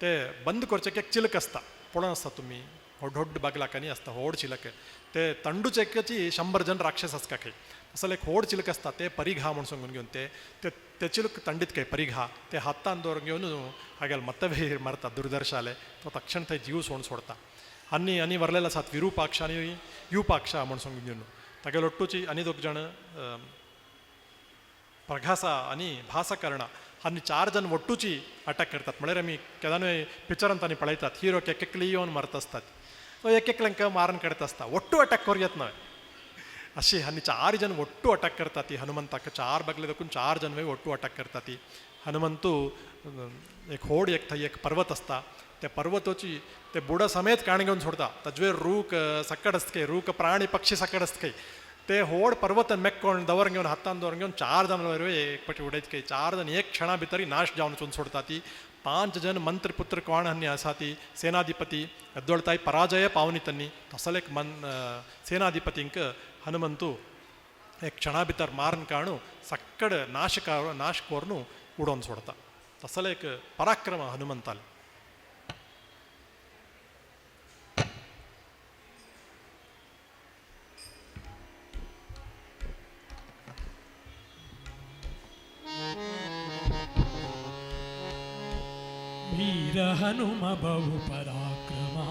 ते बंद करचें एक चिलक आसता पळोवन आसता तुमी व्हड व्हड बागलाकांनी आसता होड चिलक ते तंडुचेकची 100 जण राक्षस आसता खंय तसो एक होड चिलक आसता ते परिघा म्हूण सांगून घेवन ते ते चिलक तंडीत खंय परिघा ते हातान दवरून घेवन हागेले मतभेर मारता दुर्दर्शाले तो तक्षण थंय जीव सोडून सोडता. आनी आनी वरलेले आसात विरूपाक्ष आनी युपाक्ष म्हूण सांगून घेवन तागेले ಒಟ್ಟುಚಿ आनी दोग जाण प्रघासा आनी भासकर्ण आनी 4 जण ಒಟ್ಟುಚಿ अटॅक करतात. म्हळ्यार आमी केदानूय पिक्चरान तांणी पळयतात हिरो एक एकली येवन मारत आसतात तो एक एकल्यांक मारून काडत आसता ಒಟ್ಟು अटॅक करूं येत न्हय अशी आनी 4 जण ಒಟ್ಟು अटॅक करतात ती हनुमंताक 4 बागले देखून 4 जण ಒಟ್ಟು अटॅक करतात ती हनुमंतू एक होड एक थंय एक पर्वत आसता ते पर्वतोची ते बुडा समेत काण घेवन सोडता ताजेर रूख सकड आसता रूख प्राणी पक्षी सकड आसता ते होड पर्वत मेक्कोण दवर घेवन हातान दवर घेवन 4 जण वयर एक पटी उडयत खंय 4 जण एक क्षणा भितर नाश जावन वचून सोडता ती 5 जण मंत्री पुत्र कोण आनी आसा ती सेनाधिपती येदोळताय पराजय पावनी तन्नी तसले एक मन सेनाधिपतींक हनुमंतू एक क्षणा भितर मारून काणू सक्कड नाश नाश करून उडोवन सोडता तसले एक पराक्रम हनुमंताले. वीर हनुम बहु पराक्रमा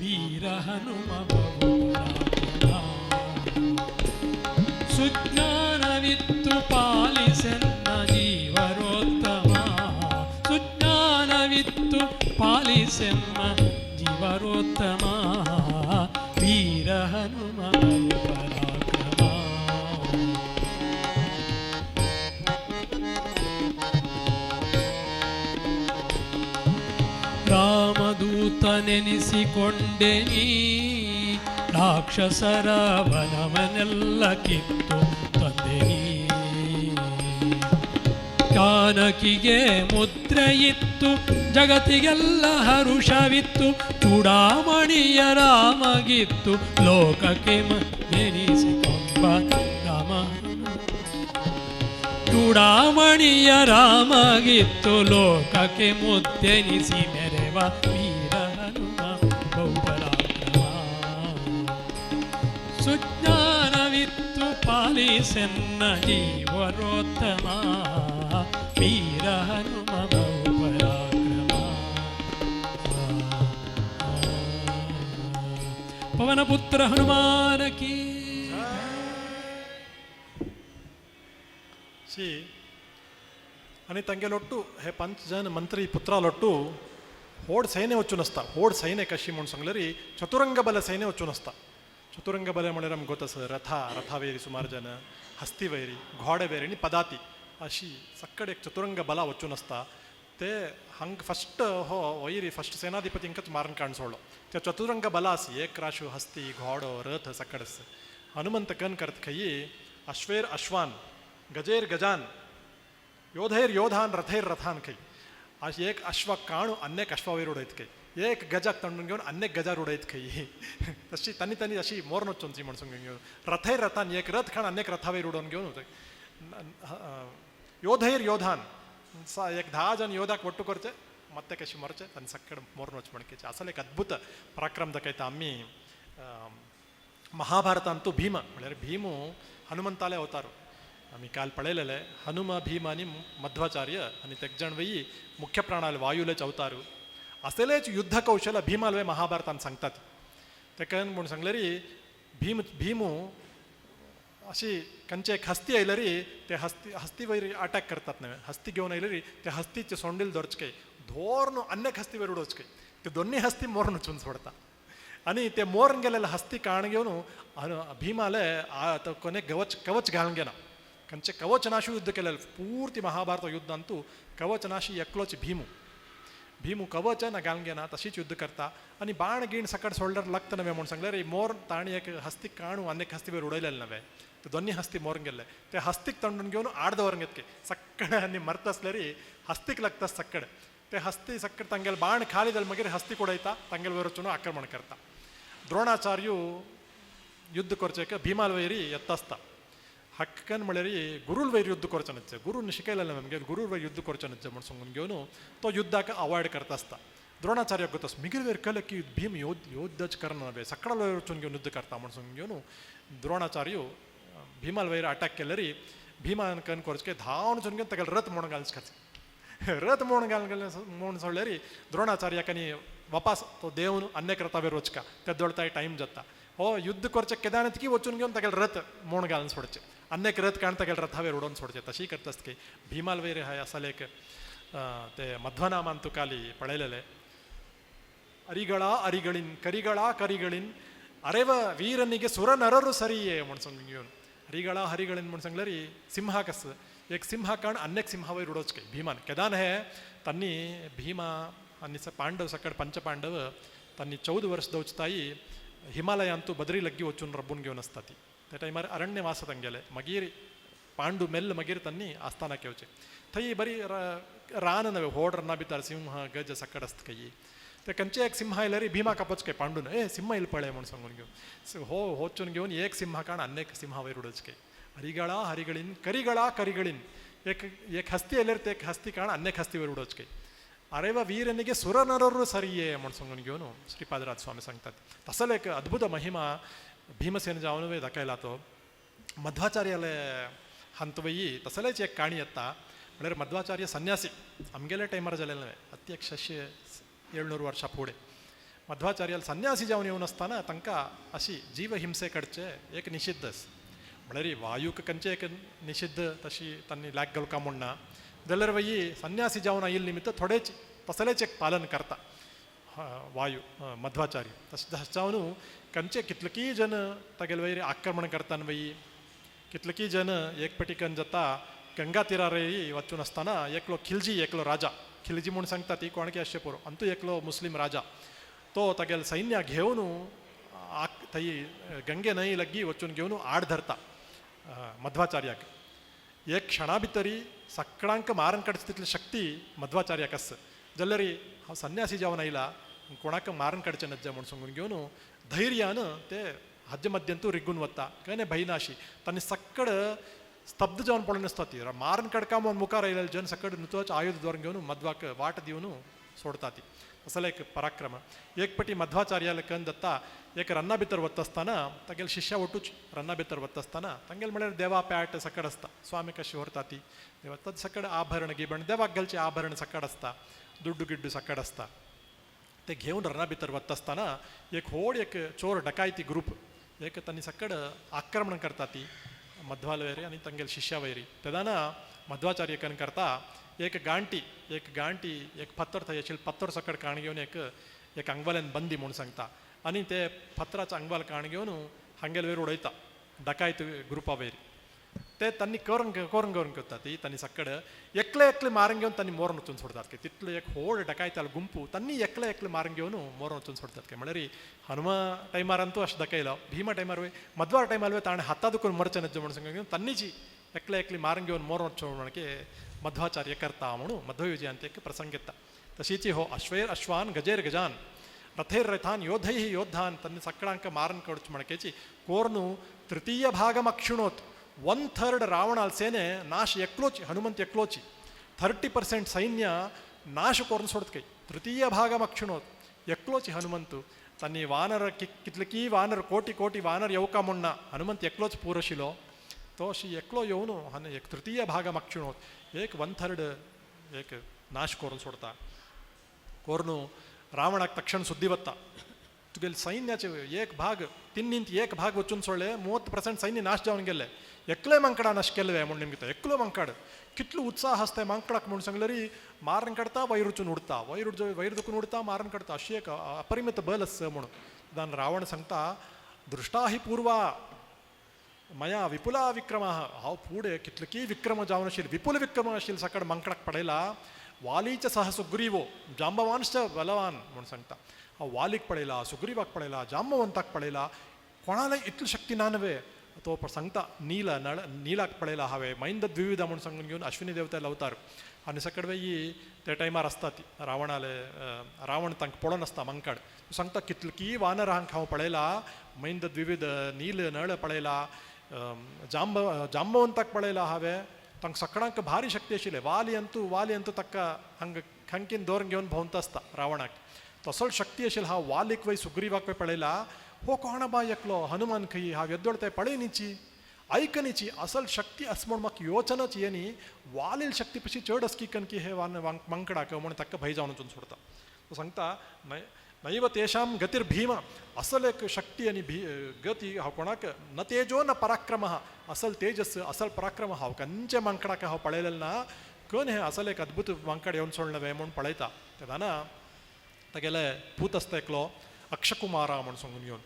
ವೀರ ಹನುಮ ಬಹುಪರಾಕ್ರಮ. ಸುಜ್ಞಾನವಿತ್ತು ಪಾಲಿಸೆನ್ನ ಜೀವರೋತ್ತಮ, ಸುಜ್ಞಾನವಿತ್ತು ಪಾಲಿಸೆನ್ನ ಜೀವರೋತ್ತಮ, ವೀರ ಹನುಮ ಬಹುಪರಾಕ್ರಮ. ರಾಮದೂತನೆನಿಸಿಕೊಂಡೆ ನೀ, ರಾಕ್ಷಸರ ವನವನೆಲ್ಲ ಕಿತ್ತು ತಂದೆ ನೀ. ಜಾನಕಿಗೆ ಮುದ್ರೆಯಿತ್ತು, ಜಗತ್ತಿಗೆಲ್ಲ ಹರುಷವಿತ್ತು, ಚೂಡಾಮಣಿಯ ರಾಮಗಿತ್ತು, ಲೋಕಕ್ಕೆ ಮನೆನಿಸಿಕೊಂಬ ರಾಮ. ಚೂಡಾಮಣಿಯ ರಾಮಗಿತ್ತು, ಲೋಕಕ್ಕೆ ಮುದ್ದೆನಿಸಿ ಮೆರೆವ ವೀರ ಹನುಮ ಬಹುಪರಾಕ್ರಮ. ಸುಜ್ಞಾನವಿತ್ತು ಪಾಲಿಸೆನ್ನ ಜೀವರೋತ್ತಮ, ವೀರ ಹನುಮ ಬಹುಪರಾಕ್ರಮ. ಪವನಪುತ್ರ ಹನುಮಾನ ಕೀ. शी आनी तांगे लोट्टू हे पंच जन मंत्री पुत्रा लोट्टू होड सैन्य वचून आसता. होड सैन्य कशी म्हूण सांगलेरी चतुरंग बल सैन्य वचून आसता. चतुरंग बल म्हळ्यार आमकां गोत आसा, रथा रथा वैरी सुमार जन, हस्ती वैरी, घोडे वैरी आनी पदाती अशी सक्कड एक चतुरंग बला वचून आसता. ते हांग फस्ट हो वैरी फस्ट सेनाधिपती हिंकाच मारून काण सोडलो. ते चतुरंग बला आसी, एक राशू हस्ती घोडो रथ सक्कड आसा. हनुमंत कन करत खंयी अश्वेर अश्वान गजेर गजान योधैर योधान रथैर रथान खंय अश एक अश्व काणू अन्नेक अश्वावयर उडयत खंय, एक गजाक तंडून घेवन अन्नेक गजार उडयत खंय. तशी तांणी तांणी अशी मोर वचून म्हण सांगून घेवन रथैर रथान एक रथ खाण अन्नेक रथावयर उडोवन घेवन योधैर योधान एक 10 जन योधाक ಒಟ್ಟು ಕೊರಚೆ ಮತ್ತೆ ಕशी मरचे तांणी सक्कड मोरून वच म्हणकेचे. असल एक अद्भुत पराक्रम दाखयता आमी महाभारतांतू भीम म्हळ्यार भीमू हनुमंताले अवतार आमी काल पळयलेले. हनुम भीम आनी मध्वाचार्य आनी तेक जाण वयी मुख्य प्राणाले वायुलेच अवतार. असलेच युद्ध कौशल भीमालवे महाभारतान सांगतात. तेका म्हूण सांगलेरी भीम भीमू अशी कंचे एक हस्ती आयलरी ते हस्ती हस्ती वयर अटॅक करतात नव्हे, हस्ती घेवन आयलरी ते हस्तीचे सोंडील धरचके धोरण अन्नेक हस्ती वयर उडोवचके ते दोन्ही हस्ती मोरून वचून सोडता. आनी ते मोरून गेलेले हस्ती काण घेवन भीमाले कोणे कवच कवच घालून घेना. कंचे कवचनाशी युद्ध केलेले पूर्ती महाभारत युद्ध अंतू कवचनाशी एकलोच भीमू भीमू कवच ना घालून घेना तशीच युद्ध करता. आनी बाण गीण सकट सोडल्यार लागता नव्हे म्हूण सांगल्यार मोर ताणी एक हस्ती काणू अन्नेक हस्ती वयर उडयलेले नव्हे, ते दोन्ही हस्ती मोरून गेल्ले ते हस्तीक तंडून घेवन आड दवरून घेतके सक्कड आनी मरता आसल्यारी हस्तीक लागता सक्कड. ते हस्ती सक्कड तांगेले बाण खाली जाले मागीर हस्तीक उडयता तांगेले वयर वचून आक्रमण करता. द्रोणाचार्यू युद्ध करचेक भीमाल वैरी येता आसता. हक्कन म्हळ्यार गुरूल वयर युद्ध करचो न्हय, गुरून शिकयलेलें आमगे गुरूल वयर युद्ध करचो न्हय म्हूण सांगून घेवन तो युद्धाक अवॉयड करता आसता. द्रोणाचार्य गोत मिगेल वयर कळ्ळें की भीम योद्धच करना नव्हे, सकाळ वयर वचून घेवन युद्ध करता म्हूण सांगून घेवन द्रोणाचार्य भीमाल वयर अटॅक केल्यारी भीमान कन करचें धांवन वचून घेवन ताका रथ म्हणून घालच खातीर रथ म्हणून घाल म्हूण सोडल्यारी द्रोणाचार्याक आनी वापास तो देवन अन्यक रथा वयर वचका त्या दोळताय टायम जाता. हो युद्ध करचे केदार तिकी वचून घेवन ताका रथ म्हूण घालून सोडचे अन्यक रथ काण ताका रथा वयर उडोवन सोडचे. तशी करता आसता की भीमाल वयर हाय असाल एक ते मध्वनामान तुकाली पळयलेले ಅರಿಗಳ ಅರಿಗಳಿನ್ ಕರಿಗಳ ಕರಿಗಳಿನ್ ಅರೆವ ವೀರನಿಗೆ ಸುರನರರು ಸರಿಯೇ म्हूण सांगून घेवन ಹರಿಗಳ ಹರಿಗಳಿನ್ म्हूण सांगल्यारी सिंहा कस एक सिंहा काण अन्यक सिंहा वयर उडोवचके भीमान केदान हे तन्नी भीमा आनी पांडव सकड पंचपांडव तन्नी 14 वर्ष दवचताई हिमालयांतू बद्री लग्गी वचून रब्बून घेवन आसता ती त्या टायमार अरण्यवास तांगेले मागीर पांडू मेल्ल मागीर तन्नी आस्थानाक येवचे थंय बरी रान नव्हे होड रन्ना भितर सिंह गज सकड आसता खंय ते खंयचे एक सिंह आयल्यार भीमा कापोचके पांडून ए सिंह येयल पळय म्हूण सांगून घेवन हो वचून घेवन एक सिंहा काण अन्यक सिंहा वयर उडोवचके हरिಗಳ ಹರಿಗಳಿನ್ ಕರಿಗಳ ಕರಿಗಳಿನ್ एक एक हस्ती आयल्यार ते एक हस्ती काण अन्यक हस्ती वयर उडोवचके अरेव वीरनिगे सुरनरರು ಸರಿಯೇ म्हूण सांगून घेवन श्रीपादराज स्वामी सांगतात. तसलो एक अद्भुत महिमा भीमसेन जावनूय दाखयला तो मध्वाचार्याले हंतवयी तसलेच एक काणी येता. म्हळ्यार मध्वाचार्य संन्यासी आमगेल्या टायमार जालेले न्हय, अति एक 600-700 वर्सां फुडें. मध्वाचार्याल संन्यासी जावन येवन आसतना तांकां अशी जीवहिंसे कडचे एक निषिद्ध आस. म्हळ्यार वायूक कंचे एक निषिद्ध तशी तांणी लाग घालका म्हूण ना, जाल्यार वयी संन्यासी जावन आयिल्ले निमित्त थोडेच तसलेच एक पालन करता वायू मध्वाचार्य. तशें जावन कंचे कितलकी जन तागेले वयर आक्रमण करतान वयी, कितलकी जन एक पटी कन जाता गंगा तिरारय वचून आसतना एकलो खिलजी, एकलो राजा, खिलजी म्हूण सांगता ती कोणकी आसचें पुरो, अंतू एकलो मुस्लीम राजा तो तागेले सैन्य घेवन थंय गंगे न्हंय लागीं वचून घेवन आड धरता मध्वाचार्याक. एक क्षणा भितरी सगळ्यांक मारून काडची तितली शक्ती मध्वाचार्याक आसा, जाल्यार हांव संन्यासी जावन आयला कोणाक मारून काडचें नज्जा म्हूण सांगून घेवन धैर्यान ते हाजे मध्यंतू रिगून वता. काय भंय नाशी तांणी सक्कड स्तब्ध जावन पळोवन आसता ती मारून काडका म्हूण मुखार आयिल्ले जन सकड नुतोच आयुध दवरून घेवन मध्वाक वाट दिवन सोडता ती. असलो एक पराक्रम. एक पटी मध्वाचार्याले कन दत्ता एक रन्ना भितर वता आसतना तागेले शिष्या ಒಟ್ಟುच रन्ना भितर वता आसतना तांगेले म्हळ्यार देवा प्याट सकड आसता, स्वामी कशी व्हरता ती देवा तद सकड आभरण गिबण देवाक घालचे आभरण सकड आसता, दुड्डू गिड्डू सकड आसता. ते घेवन रन्ना भितर वता आसतना एक व्हड एक चोर डकायती ग्रुप एक तांणी सकड आक्रमण करता ती मध्वाल वैरी आनी तांगेले शिष्या वैरी. तेन्ना मध्वाचार्य कन करता एक गांटी, एक गांटी एक फातर थंय आशिल्लो फातर सकड काण घेवन एक एक अंगवाल्यान बंदी म्हूण सांगता आनी ते फातराचो अंगवाल काण घेवन हांगेले वयर उडयता डकायत ग्रुपा वयर. ते तांणी करून करून करून करता ती तांणी सकड एकले एकले मारून घेवन तांणी मोरण वचून सोडतात की तितलो एक व्हड डकायतालो गुंपू तांणी एकले एकले मारून घेवन मोरण वचून सोडतात की. म्हळ्यार हनुमा टायमार अंतू अशें दाखयलो, भीमा टायमार वय मध्वार टायमार वय ताणें हाता दुखून मरचें नज्ज म्हणून सांगून घेवन तांणीची एकले एकली मारून घेवन मोरण वचून म्हण की मध्वाचार्य करता म्हणून मध्वविजयांत एक प्रसंग येता. तशीच हो अश्वैर अश्वान गजेर गजान रथैर रथान योधै योद्धान तन्नी सगळ्यांक मारून काडचे म्हणकेची कोर्नु तृतीय भागम अक्षिणोत 1/3 रावणाल सेने नाश एकलोची हनुमंत एकलोची 30% सैन्य नाश कोरून सोडत काही तृतीय भागम अक्षिणोत एकलोची हनुमंतु. तांणी वानर कितले वानर कोटी कोटी वानर येवका म्हणना हनुमंत एकलोच पुरशिलो तो अशी एकलो येवन हन एक तृतीय भागम अक्षिणोत एक 1/3 एक नाश करून सोडता. कोर्नु रावणाक तक्षण सुद्दी वता तुगेले सैन्याचे एक भाग तिन्नींत एक भाग वचून सोडले 30% सैन्य नाश जावन गेले एकले मांकडा नाश केले म्हूण निमगिता एकलो मांकड कितलो उत्साह आसता मांकडाक म्हूण सांगल्यार मारून काडता वयर वचून उडता वयर वयर दुखून उडता मारून काडता अशी एक अपरिमित बल आसा म्हणून. दान रावण सांगता दृष्टा ही पूर्वा मया विपुला विक्रम हांव फुडें कितले विक्रम जावन आशिल्ले विपुल विक्रम आशिल्ले सकड मांकडाक पळयला वालीच सह सुग्रीवो जांबवांश्च बलवान म्हूण सांगता. हांव वालीक पळयला सुग्रीवाक पळयला जांबवंताक पळयला कोणाला इतली शक्ती ना न्हय. तो सांगता नील नळ नीलाक पळयला हांवें मैंद द्विविधा म्हूण सांगून घेवन अश्विनी देवता लवतार आनी सकड वयी ते टायमार आसता ती रावणाले रावण तांकां पळोवन आसता मांकड. तो सांगता कितली वानरांक हांव पळयला मैंद द्विविध नील नळ पळयला जांबवंताक पळयला हांवें तांकां सगळ्यांक भारी शक्ती आशिल्ले वाली अंतू वाली अंतू ताका हांगा खंकीन दवरून घेवन भोंवता आसता रावणाक तसोच शक्ती आशिल्लो हांव वालीक वय सुग्रीवाक वय पळयला हो कोण बाय एकलो हनुमान खंय हांव येदोळ ते पळयनीची आयकनीची असल शक्ती आस म्हूण म्हाका योचनच येनी वालील शक्ती पशी चड आसकी कनकी हे वान मांकडाक म्हूण ताका भंय जावन वचून सोडता. तो सांगता नैव तेषां गतीर भीम असल एक शक्ती आनी भी गती हांव कोणाक न तेजो न पराक्रम असल तेजस असल पराक्रम हांव कंचे मांकडाक हांव पळयलें ना कन हें असल एक अद्भुत मांकड येवन सोडलें वे म्हूण पळयता. तेन्ना तागेले पूत आसता एकलो अक्षकुमारा म्हूण सांगून घेवन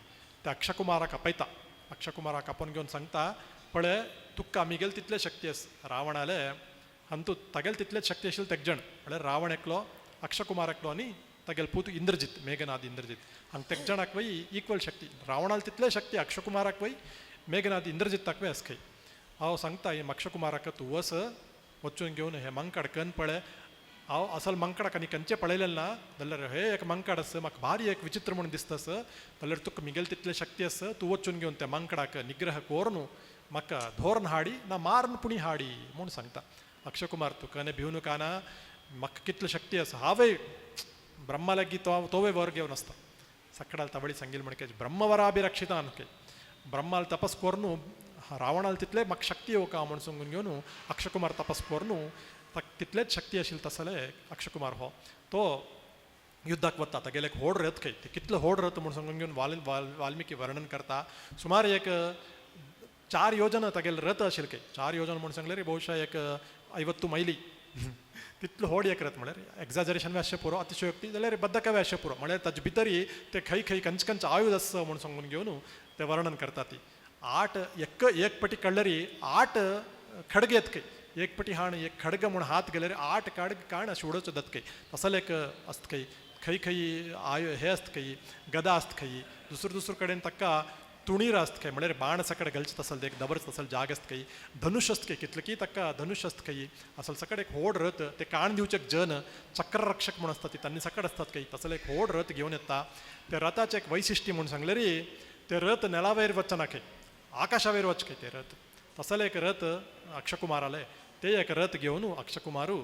त्या अक्षकुमाराक आपयता. अक्षकुमाराक आपोवन घेवन सांगता पळय तुका आमी गेले तितले शक्ती आस रावणाले अंतू तागेले तितलेच शक्ती आशिल्ले तेगजण म्हळ्यार रावण एकलो अक्षकुमार एकलो आनी तागेले पूत इंद्रजीत मेघनाद इंद्रजीत हांगा तेगजणाक वय इक्वल शक्ती रावणाल तितले शक्ती अक्षकुमाराक वय मेघनाद इंद्रजिताक वय आस खंय. हांव सांगता हे अक्षकुमाराक तूं वस वचून घेवन हे मांकड कन पळय हांव असल मांकडाक आनी खंयचें पळयलें ना जाल्यार हे एक मांकड आसा म्हाका भारी एक विचित्र म्हूण दिसता आसा जाल्यार तुका मिगेल तितले शक्ती आसा तूं वचून घेवन त्या मांकडाक निग्रह कोरून म्हाका धोरण हाडी ना मारून पुणी हाडी म्हूण सांगता. अक्षकुमार तुका आनी भिवनु काना म्हाका कितली शक्ती आसा हांवें ब्रह्मा लागीं तो तोवे वर घेवन आसता सकडाल तवळी सांगील म्हणके ब्रह्मवराभिरक्षितान ब्रह्माल तपस कोरून रावणाल तितले म्हाका शक्ती येवका म्हूण सांगून घेवन अक्षकुमार तपस कोरून तितलेच शक्ती आशिल्ले तसले अक्षकुमार हो तो युद्धाक वता. तागेले एक व्हड रथ खंय, ते कितलो व्हड रथ म्हूण सांगून घेवन वाल्मिकी वर्णन करता. सुमार एक 4 योजन तागेले रथ आशिल्ले खंय. 4 योजन म्हूण सांगल्यार बहुशा एक 50 मैली तितलो व्हड एक रथ. म्हळ्यार एग्जाजरेशन आसचें पुरो, अतिशयोक्ती जाल्यार बद्दकाव्य आसचें पुरो. म्हळ्यार ताजे भितरी ते खंय खंय कंच कंच आयुध आसा म्हूण सांगून घेवन ते वर्णन करता. ती 8 एक एक पटी काडल्यारी 8 खडगे येत खंय. एक पटी हाण एक खडग म्हूण हात गेल्यार 8 खडग काण अशें उडोवचो दत खंय. तसले एक आसत खंय. खंय खंय आयु हे आसत खंय, गदा आसत खंय. दुसरे दुसरे कडेन ताका तुणीर आसत खंय, म्हळ्यार बाण सकड घालचे तसल एक दबरच तसल जाग आसत खंय. धनुष आसत खंय, कितले की ताका धनुष आसत खंय. असल सकड एक व्हड रथ, ते काण दिवचे जन चक्ररक्षक म्हूण आसता ती तांणी सकड आसतात खंय. तसले एक व्हड रथ घेवन येता. त्या रथाचें एक वैशिश्ट्य म्हूण सांगलेरी ते रथ नेलावयर वचना खंय, आकाशावयर वच खंय ते रथ. तसले एक रथ अक्षकुमाराले, ते एक रथ घेवन अक्षकुमारू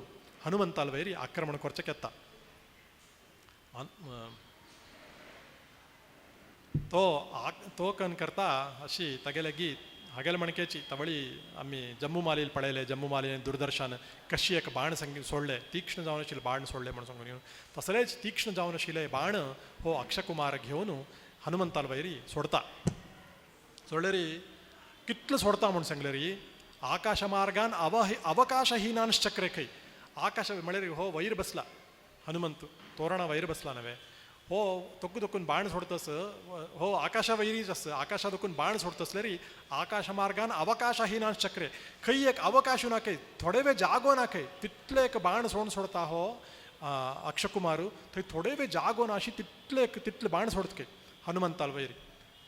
हनुमंताल वयर आक्रमण करचें येता. तो तो कन करता अशी तागेले गीत हागेले मणकेची तवळी आमी जम्मू मालील पळयले. जम्मू मालीन दूरदर्शन कशी एक बाण संगी सोडले, तीक्ष्ण जावन आशिल्ले बाण सोडले म्हूण सांगून तसलेच तीक्ष्ण जावन आशिल्ले बाण हो अक्षकुमार घेवन हनुमंताल वयरी सोडता. सोडलेरी कितलो सोडता म्हूण सांगलेरी आकाश मार्गान अवकाशहीनांश्चक्रे खंय. आकाश म्हळ्यार हो वयर बसला हनुमंत, तोरणा वयर बसला नव्हे, हो तोक्कू तोक्कून बाण सोडतस, हो आकाशा वयरीच आस, आकाशा दोकून बाण सोडतसलेरी आकाश मार्गान अवकाशहीनांश्चक्रे खंय एक अवकाश ना खंय, थोडे वेळ जागो ना खंय, तितले एक बाण सोडून सोडता हो अक्षकुमारू. थंय थोडे वेळ जागो ना अशी तितले एक तितले बाण सोडत खंय हनुमंताल वयरी.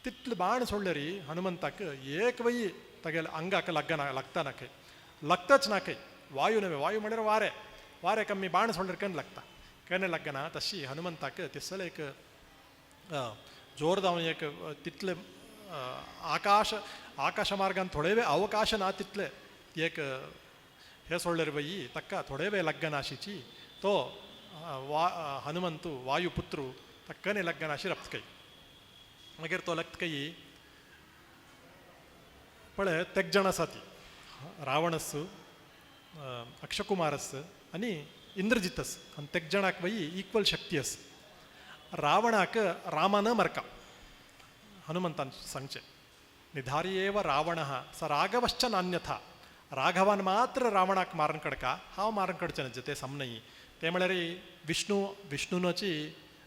तितले बाण सोडलेरी हनुमंताक एक वयी तागेले अंगाक लागना, लागता ना खंय, लागताच ना खंय. वायू नव्हे, वायू म्हळ्यार वारें, वारें कमी बाण सोडल्यार केन्ना लागता, केन्ना लागना. तशी हनुमंताक तिसले एक जोर जावन एक तितले आकाश आकाश मार्गान थोडे वेळ अवकाश ना तितले एक हे सोडल्यार वयी ताका थोडे वेळ लागना आशिची तो वा हनुमंतू वायुपुत्रू ताका लागना अशी रप्त खंय. मागीर तो लागत खंय पळय तेग जाण आसा ती रावणस अक्षकुमारस आनी इंद्रजितस आनी तेग जाणाक वयी इक्वल शक्ती आस. रावणाक रामान मरका हनुमंतान सांगचें, निधार्येव रावणः स राघवश्च नान्यथा. राघवान मात्र रावणाक मारून कडका, हांव मारून कडचें न्हय तें समनयी. तें म्हळ्यार विष्णू विष्णुनची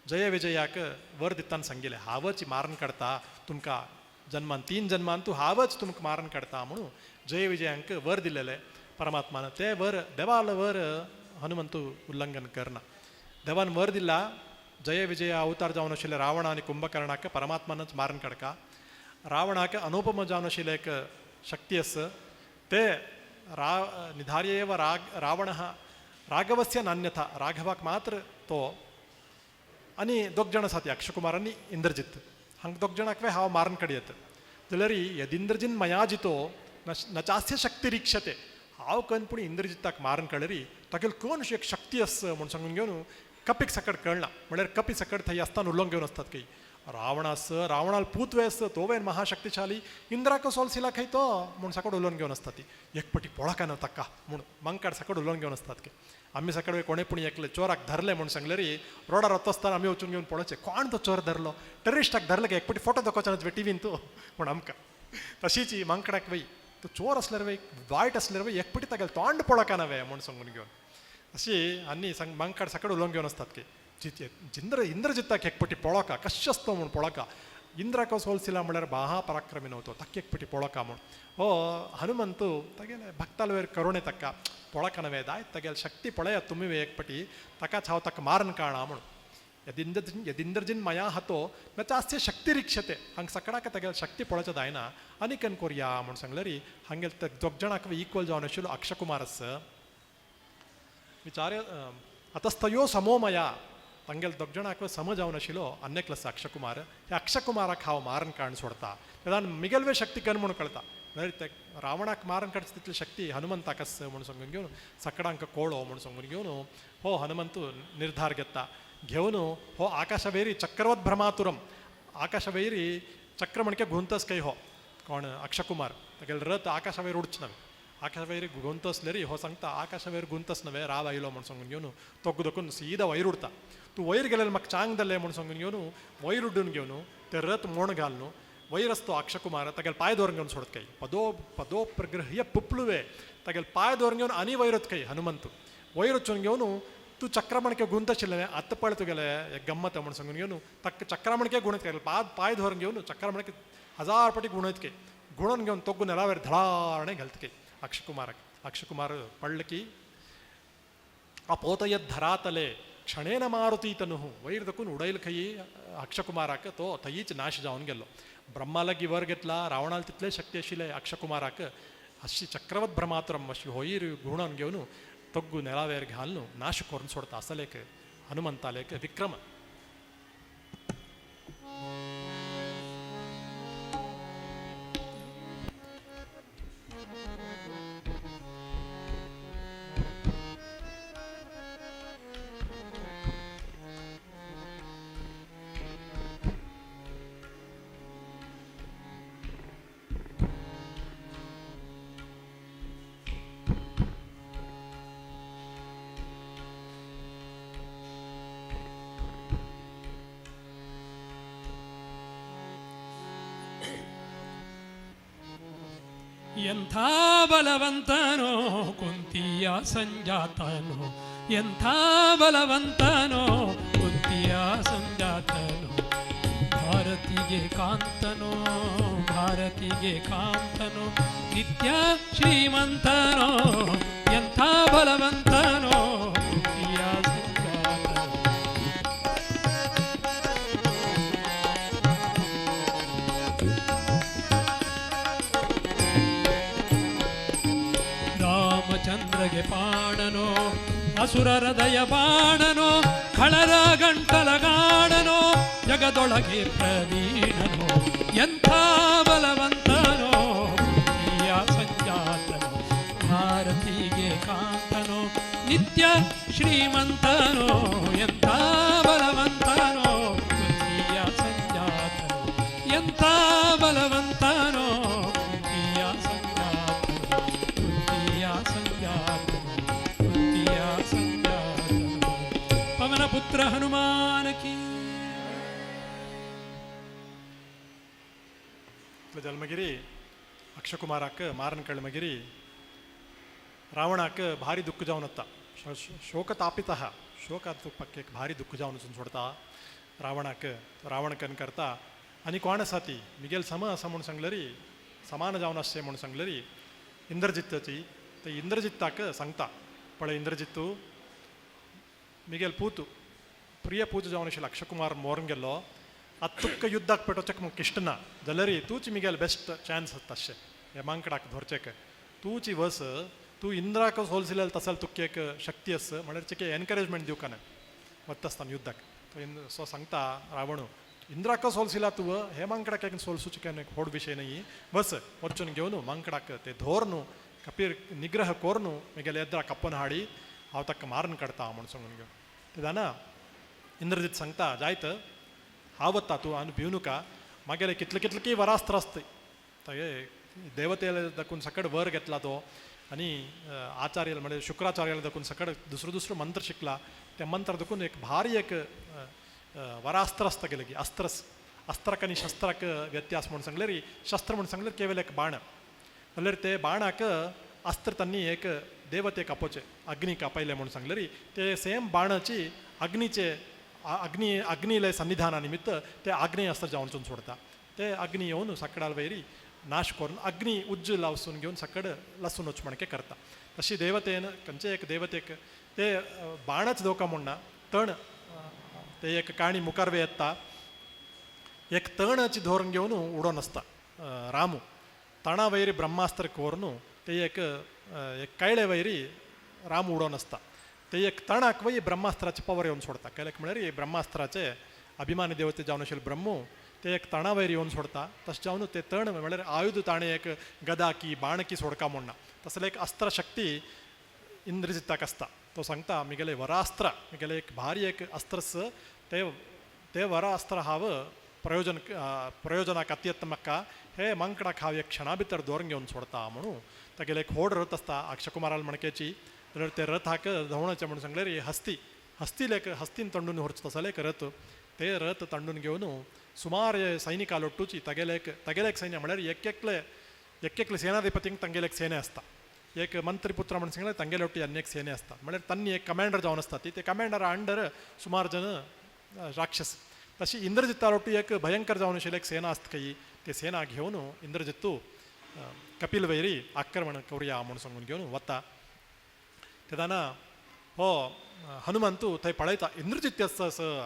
जय विजयाक वर दितान सांगिल्लें, हांवच मारून काडटा तुमकां जन्मान 3 जन्मान तूं हांवच तुमकां मारून काडटा म्हणून जय विजयांक वर दिलेलें परमात्मान. ते वर देवाल वर हनुमंतू उल्लंघन करना. देवान वर दिला जय विजय अवतार जावन आशिल्ले रावण आनी कुंभकर्णाक परमात्मानच मारून काडका. रावणाक अनुपम जावन आशिल्लें एक शक्ती आसा ते निधार्येव रावणः राघवस्य नान्यथा. राघवाक मात्र तो आनी दोग जाण आसा ती अक्षकुमार आनी इंद्रजीत. हांगा दोग जाणाक वे हांव मारून काडयेत जाल्यार यदिंद्रजीन मया जितो न चास्य शक्ती रिक्षते. हांव कन पूण इंद्रजिताक मारून काडली तागेली कोण अशी एक शक्ती आसा म्हूण सांगून घेवन कपीक सकट कळना. म्हळ्यार कपी सकट थंय आसतना उलोवंक घेवन आसतात खंय रावण आस, रावणाल पूत वे आस, तो वेन महाशक्तिशाली, इंद्राक सोलसिला खंय तो म्हूण सकट उलोवन घेवन आसता ती. एक पटी पोळका ना ताका म्हूण मंकाड सकट उलोवन घेवन आसतात की आमी सकट कोणें पूण एकले चोराक धरले म्हूण सांगलेरी रोडार वता आसतना आमी वचून घेवन पळोवचें कोण तो चोर धरलो, टेररिस्टाक धरले काय एक पटी फोटो दाखोवचो ना टिवीन तूं म्हूण आमकां. तशीच ही मांकडाक वय तो चोर आसल्यार वय वायट आसल्यार वय एक पटी तागेलें तोंड पळोवका ना वे म्हूण सांगून घेवन अशी आनी सांग मांकाड सकट उलोवन घेवन आसतात की इंद्रजिताक एक पटी पळोवका कशें आसता म्हूण पळोवका. इंद्राक सोलसिला म्हळ्यार महापराक्रमी न्हू तो, ताका एक पटी पळोवका म्हूण. हो हनुमंतू तागेले भक्ताल वयर करुणे ताका पळोवका नव्हे दायत तागेले शक्ती पळयात तुमी वे एक पटी ताकाच हांव ताका मारून काणा म्हूण. यदिंद्रजिन मया हतो न चास्य शक्ती रिक्षते. हांगा सकडाक तागेले शक्ती पळोवचें जायना आनी कन कोरया म्हूण सांगलेरी हांगेले ते दोग जाणाक इक्वल जावन आशिल्लो अक्षकुमारस विचार अतस्तयो समो मया. तांगेले दोग जाणाक सम जावन आशिल्लो अन्य आसा अक्षकुमार. ह्या अक्षकुमाराक हांव मारून काडून सोडता तेन्ना मिगेलवे शक्ती कन म्हूण कळटा. म्हळ्यार ते रावणाक मारून काडची तितली शक्ती हनुमंताक आसा म्हूण सांगून घेवन सकडांक कोळो म्हूण सांगून घेवन हो हनुमंतू निर्धार घेता. घेवन हो आकाशवेरी चक्रवत भ्रमातुरम. आकाशवेरी चक्र म्हणके घुंतस खंय हो कोण अक्षकुमार तागेले रथ आकाशावयर उडच नव्हे. आकाशा वयर गुंतसले री हो सांगता आकाशा वयर गुंतस नव्हे राव आयलो म्हण सांगून घेवन तोग्गु दखून सीदा वयर उडता. तूं वयर गेल्यार म्हाका चांग जालें म्हण सांगून घेवन वयर उड्डून घेवन ते रथ मोण घालून वयर असतो अक्षकुमार तागेले पांय दवरून घेवन सोडत काही पदो पदो प्रगृह्य पुप्लुवे तागेले पांय दवरून घेवन आनी वयर वच काही हनुमंत वयर वचून घेवन तूं चक्रमणके गुंतशिल्लें आतां पळय तुगेले एक गम्मत म्हण सांगून घेवन ताका चक्रमणके गुणत केले पांय दवरून घेवन चक्रमणके हजार पटी गुणत के गुणोन घेवन तोग्गु नेलावेर धडारणे घालत के अक्षकुमाराक. अक्षकुमार पडले की अपोतयत धरातले क्षणेन मारुती तनुः वयर दकून उडयल खंय अक्षकुमाराक तो थंयच नाश जावन गेलो. ब्रह्मालागी वर घेतला रावणाला तितले शक्ती आशिल्ले अक्षकुमाराक अशी चक्रवत भ्रमातुरम अशी होयर गुणोन घेवन तोग्गु नेलावेर घालून नाश करून सोडता असलेक हनुमंतालेक विक्रम. ಎಂಥ ಬಲವಂತನೋ ಕುಂತಿಯ ಸಂಜಾತನೋ, ಎಂಥ ಬಲವಂತನೋ ಕುಂತಿಯ ಸಂಜಾತನೋ, ಭಾರತಿಗೆ ಕಾಂತನೋ ಭಾರತಿಗೆ ಕಾಂತನೋ ನಿತ್ಯ ಶ್ರೀಮಂತನೋ, ಎಂಥ ಬಲವಂತನೋ ಕುಂತಿಯ ಸಂಜಾತನೋ. ರಾಮಚಂದ್ರಗೆ ಪಾಣನೋ ಅಸುರ ಹೃದಯ ಬಾಣನೋ, ಖಳರ ಗಂಟಲಗಾಣನೋ ಜಗದೊಳಗೆ ಪ್ರವೀಣನೋ, ಎಂಥ ಬಲವಂತನೋ ಕುಂತಿಯ ಸಂಜಾತನೋ, ಭಾರತಿಗೆ ಕಾಂತನೋ ನಿತ್ಯ ಶ್ರೀಮಂತನೋ, ಎಂಥ ಬಲವಂತನೋ ಕುಂತಿಯ ಸಂಜಾತನೋ, ಎಂಥ ಬಲವಂತನೋ ಕುಂತಿಯ ಸಂಜಾತನೋ, ಕುಂತಿಯ ಸಂಜಾತನೋ, ಕುಂತಿಯ ಸಂಜಾತನೋ. ಪವನಪುತ್ರ ಹನುಮಾನ ಕೀ. ಜನ್ಮಗಿರಿ ಅಕ್ಷಕುಮಾರಾಕ ಮಾರನ್ ಕಳ್ಮಗಿರಿ ರಾವಣಾಕ ಭಾರಿ ದುಃಖ ಜಾವನತ್ತ ಶೋಕತಾಪಿತ ಶೋಕ ಪಕ್ಕೆ ಭಾರಿ ದುಃಖ जावन सोडता रावणाक. रावण कन करता आनी कोण आसा ती मिगेल सम आसा म्हूण सांगलेरी समान जावन आसचें म्हूण सांगलेरी इंद्रजित्ताची. ते इंद्रजित्ताक सांगता पळय इंद्रजित्तू मिगेल पूत प्रिय पूत जावन आशिल्लो अक्षकुमार मोरून गेल्लो आतां तुका युद्धाक पेटोवचें म्हाका इश्ट ना जाल्यार तूंच मिगेल बेस्ट चान्स आसता अशें हे मांकडाक धरचेक तूंच वस तूं इंद्राक सोलसिलेल तसल तुका एक शक्ती आसा म्हळ्यार चिके एनकरेजमेंट दिवका ना वता आसतना युद्धाक. तो सो सांगता रावण इंद्राक सोलसिला तूं हे मांकडाक एक सोलसूचें केन्ना एक व्हड विशय न्ही बस वचून घेवन मांकडाक ते धोर न्हू कपीर निग्रह कोर न्हू मिगेले येद्राक आपोवन हाडी हांव ताका मारून काडटा म्हूण सांगून घेवन ते जाणा इंद्रजीत सांगता जायत हांव वता तूं आनी भिवनुका मागेले कितले कितले वरास्त्र आसता ते देवतेला दाखून सकट वर घेतला तो आनी आचार्य म्हणजे शुक्राचार्याला दाखून सकट दुसरो दुसरो मंत्र शिकला त्या मंत्र दाखून एक भारी एक वरास्त्र आसता गेले की अस्त्रस अस्त्राक आनी शस्त्राक व्यत्यास म्हूण सांगले री शस्त्र म्हूण सांगल्यार केवल एक बाण जाल्यार ते बाणाक अस्त्र तांणी एक देवतेक आपोवचें अग्नीक आपयलें म्हूण सांगले री ते सेम बाणाची अग्नीचे अग्नी अग्नीले सन्निधाना निमित्त ते आग्नेय अस्त्र जावन सोडता ते अग्नी येवन सकडाल वयरी नाश करून अग्नी उज्ज लावसून घेवन सकड लसून वच म्हणके करता. तशी देवतेन खंयचे एक देवतेक ते बाणच धोका म्हणना तण ते एक काणी मुखार येता एक तणाची धोरण घेवन उडोवन आसता रामू तणा वयरी ब्रह्मास्त्र कोरून ते एक एक कायळे वयरी रामू उडोवन आसता ते एक तणाक वय ब्रह्मास्त्राचे पवर येवन सोडता केल्याक म्हळ्यार ब्रह्मास्त्राचे अभिमानी देवते जावन आशिल्ले ब्रह्मू ते एक तणा वयर येवन सोडता तशें जावन ते तण म्हळ्यार आयुध ताणें एक गदा की बाण की सोडका म्हणना तसले एक अस्त्र शक्ती इंद्रजित्ताक आसता. तो सांगता मिगेले वरास्त्र मिगेले एक भारी एक अस्त्रस ते ते वरास्त्र हांव प्रयोजन प्रयोजनाक अत्यंत म्हाका हे मांकडाक हांव एक क्षणा भितर दोर घेवन सोडता म्हणून तागेले एक होड रथ आसता अक्षकुमाराल मणकेची जाल्यार ते रथाक धांवणाचें म्हणून सांगलें रे हस्ती हस्तीलेक हस्तीन तंडून व्हरचो तसले एक रथ ते रथ तांडून घेवन सुमार सैनिकां लोटूची तागेले एक सैन्य म्हळ्यार एक एकले एक एकले सेनाधिपतींक तांगेले एक सेने आसता एक मंत्री पुत्र म्हणून सांगलें तांगेले ಒಟ್ಟು ಅನೇಕ ಸೇನೆ आसता म्हळ्यार तांणी एक कमांडर जावन आसता ती ते कमांडरा अंडर सुमार जन राक्षस तशी इंद्रजित्ता ಒಟ್ಟು एक भयंकर जावन आशिल्ली एक सेना आसता खंय ते सेना घेवन इंद्रजित्तू कपिल वैरी आक्रमण करुया म्हणून सांगून घेवन वता. तेन्ना हो हनुमंतू थंय पळयता इंद्रजित्य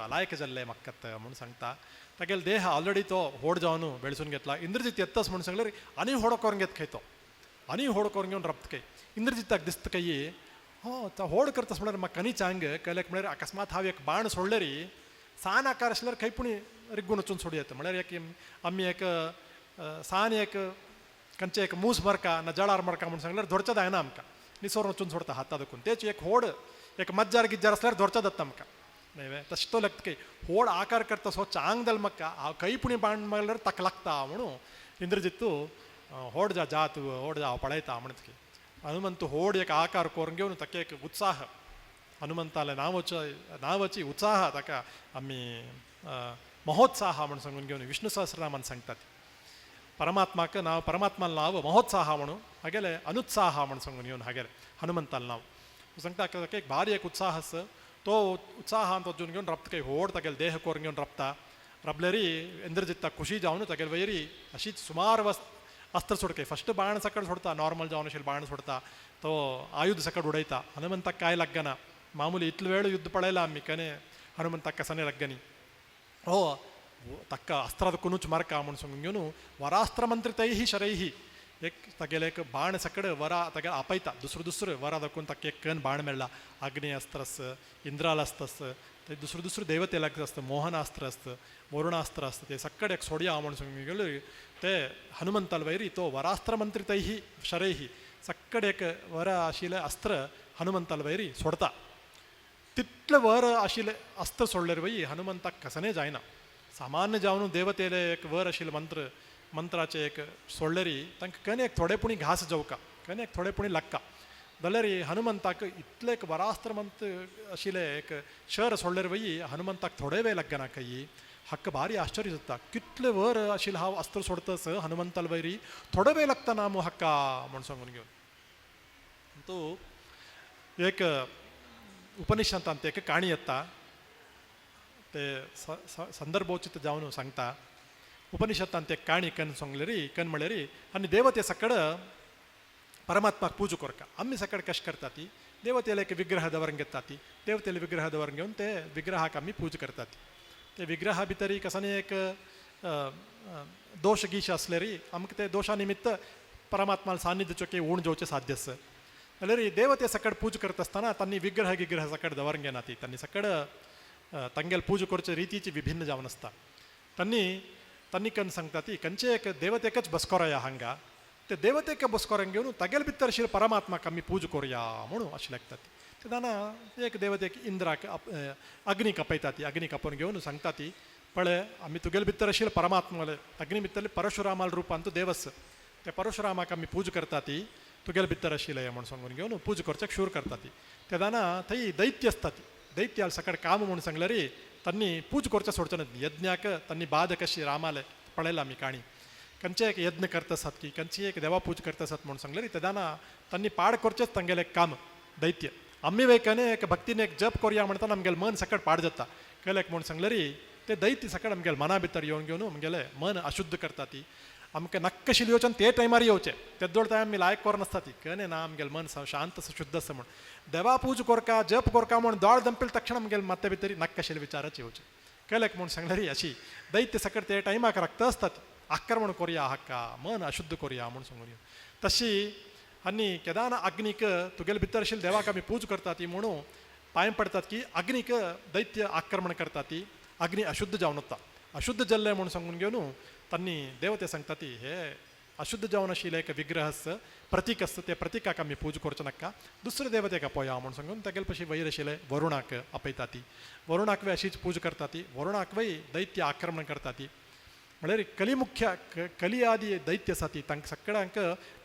अलायक जाल्लें म्हाका म्हणून सांगता. तागेलो देह ऑलरेडी तो होड जावन बेळसून घेतला. इंद्रजित येताच म्हणून सांगल्यार आनी होडो करून घेत खंय तो आनी होड करून घेवन रबत खंय इंद्रजिताक दिसता खंय हो तो होड करतास म्हळ्यार म्हाका कनी चांग कयल्याक म्हळ्यार अकस्मात हांव एक बाण सोडले री सान आकार आसल्यार खंय पूण रिगून वचून सोडू येता. म्हळ्यार एक आमी एक सान एक खंयचे एक मूस मरका ना जळार मरका म्हणून सांगल्यार धरचें जायना आमकां निसोरून वचून सोडता हाता दुखून. तेच एक होड एक मज्जार गिज्जार आसल्यार धरचें जाता आमकां न्हय वे तशें तो लागता खंय होड आकार करता सो चांग जाल म्हाका हांव खंय पुणी बाण मारल्यार ताका लागता म्हणून इंद्रजित्तू होड जा जात होड जा हांव पळयता म्हणत की हनुमंत होड एक आकार करून घेवन ताका एक उत्साह हनुमंताले नांवाची उत्साह ताका आमी महोत्साह म्हणून सांगून घेवन विष्णु सहस्रनामान सांगतात. परमात्माक नांव परमात्माल नांव महोत्साह म्हणून हागेले अनुत्साह म्हणून सांगून घेवन हागेले हनुमंताल नांव सांगता ताका एक भारी एक उत्साह आसा तो उत्साहान वचून घेवन रबता काही होड तागेले देह करून घेवन रबता रबलेरी इंद्रजित्ताक खुशी जावन तागेले वयरी अशीच सुमार अस्त्र सोडके फस्ट बाण सकट सोडता नॉर्मल जावन अशें बाण सोडता तो आयुध सकट उडयता. हनुमंताक काय लागना मामूली इतलो वेळ युद्ध पळयला आमी कने हनुमंताक कसाने लागनी हो तक्क अस्त्राद कुनूच मारका म्हणून सांगून घेवन वरास्त्र मंत्रितैः शरैः एक तागेले एक बाण सकड वरा तागेले आपयता दुसरो दुसरो वरा दाखोवन ताका एक कन बाण मेळ्ळा. आग्नेय अस्त्र आस इंद्राल अस्त्र आस ते दुसरो दुसरो देवतेलाक आसता मोहनास्त्र आसता वरुणास्त्र आसता ते सकड एक सोडया म्हणून सांगून गेले ते हनुमंताल वैरी तो वरास्त्र मंत्रितैः शरैः सकड एक वरा आशिल्लें अस्त्र हनुमंताल वैरी सोडता. तितलें वर आशिल्लें अस्त्र सोडल्यार वय हनुमंताक कसने जायना. सामान्य जावन देवतेले एक वर आशिल्लें मंत्राचें एक सोडल्यारी तांकां कने एक थोडे पुणी घास जावका कने एक थोडे पुणी लागका जाल्यार हनुमंताक इतलें एक वरास्त्र मंत्र आशिल्लें एक शर सोडल्यार वय हनुमंताक थोडे वेळ लागना खंय हक्क भारी आश्चर्य जाता कितले वर आशिल्लें हांव अस्त्र सोडतस हनुमंताल वयरी थोडो वेळ लागता ना मू हक्का म्हूण सांगून घेवन तो एक उपनिषदांत एक काणी येता ते संदर्भोचित जावन सांगता. उपनिषदांत एक काणी कन सांगलेरी कन म्हळ्यारी आनी देवते सकड परमात्माक पूजा करका आमी सकड कशें करता ती देवतेला एक विग्रह दवरून घेता ती देवतेले विग्रह दवरून घेवन ते विग्रहाक आमी पूजा करता ती ते विग्रहा भितरी कसानी एक दोश गीश आसलेरी आमकां ते दोशा निमित्त परमात्मा सान्निध्य चोके ऊण जावचें साध्य आसा. जाल्यार देवते सकड पूजा करता आसतना तांणी विग्रह गिग्रह सकड दवरून घेना ती तांणी सकड तांगेले पूजा करचे रितीची विभिन्न जावन आसता. तांणी तांणी कन सांगता ती खंयचे एक देवतेकच बसकोरया हांगा ते देवतेक बसकोरान घेवन तागेले भितर आशिल्ले परमात्माक आमी पूजा करुया म्हणून अशें लागता ती. तेन्ना एक देवतेक इंद्राक अग्नी कपयता ती अग्नी कापोवन घेवन सांगता ती पळय आमी तुगेले भितर आशिल्ले परमात्माले अग्नी भितरले परशुरामाल रुपान तूं देवस ते परशुरामाक आमी पूजा करता ती तुगेले भितर आशिल्ले म्हूण सांगून घेवन पूजा करच्याक शूर करता ती. तेन्ना थंय दैत्य आसता ती दैत्याल सकड काम म्हणून सांगल्यार तांणी पूजा करचें सोडचें ना यज्ञाक तांणी बाद कशी रामाले पळयला आमी काणी खंयचे एक यज्ञ करता आसात की खंयची एक देवा पूजा करता आसात म्हणून सांगल्यार तेन्ना तांणी पाड करचेंच तांगेलें काम दैत्य. आमी वयकने एक भक्तीन एक जप करुया म्हणटा आमगेलें मन सकट पाड जाता कयलें म्हूण सांगल्यार ते दैत्य सकट आमगेले मना भितर येवन घेवन आमगेलें मन अशुद्ध करता ती आमकां नक्कशील येवचें ते टायमार येवचें तेदोळ ते आमी लायक करून आसता ती कने ना आमगेलें मन शांत शुद्ध आसा म्हूण देवा पूजा करका जप करका म्हूण दोळ दंपेल तक्षण आमगेले मात्या भितर नक्कशील विचारच येवचें कयलें म्हूण सांगल्यार अशी दैत्य सकट ते टायमाक राखता आसता ती आक्रमण करुया हाका मन अशुद्ध करुया म्हूण सांगून तशी आनी केदाना अग्नीक तुगेले भितर आशिल्ले देवाक आमी पूजा करता ती म्हणून पांय पडतात की अग्नीक दैत्य आक्रमण करता ती अग्नी अशुद्ध जावन वता अशुद्ध जाल्लें म्हूण सांगून घेवन तांणी देवते सांगता ती हे अशुद्ध जावन आशिल्लें एक विग्रह आसा प्रतीक आसता ते प्रतिकाक आमी पूजा करचें नाका दुसरे देवतेक आपोया म्हूण सांगून तागेले पशी वयर आशिल्लें वरुणाक आपयता ती वरुणाक वे अशीच पूजा करता ती वरुणाक वय दैत्य आक्रमण करता ती. म्हळ्यार कलिमुख्य कलियादी दैत्य आसा ती तांकां सगळ्यांक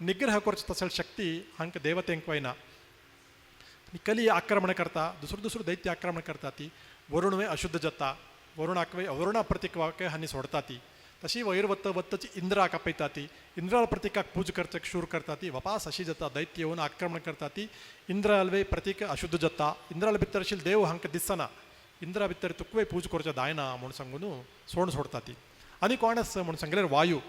निग्रह करचो तसली शक्ती हांकां देवतेंक वयना. कली आक्रमण करता, दुसरो दुसरो दैत्य आक्रमण करता ती वरुणवे अशुद्ध जाता, वरुणाक वरुणा प्रतीकवाक हांणी सोडता ती, तशी वयर वत्त वत्तची इंद्राक आपयता ती, इंद्रा प्रतीकाक पूज करचेक शूर करता ती, वपास अशी जाता दैत्य येवन आक्रमण करता ती, इंद्रालवे प्रतीक अशुद्ध जाता, इंद्राल भितर आशिल्ले देव हांकां दिसना, इंद्रा भितर तुकवे पूज करचें जायना म्हूण सांगून सोण सोडता ती. आनी कोण आसा म्हूण सांगल्यार वायू,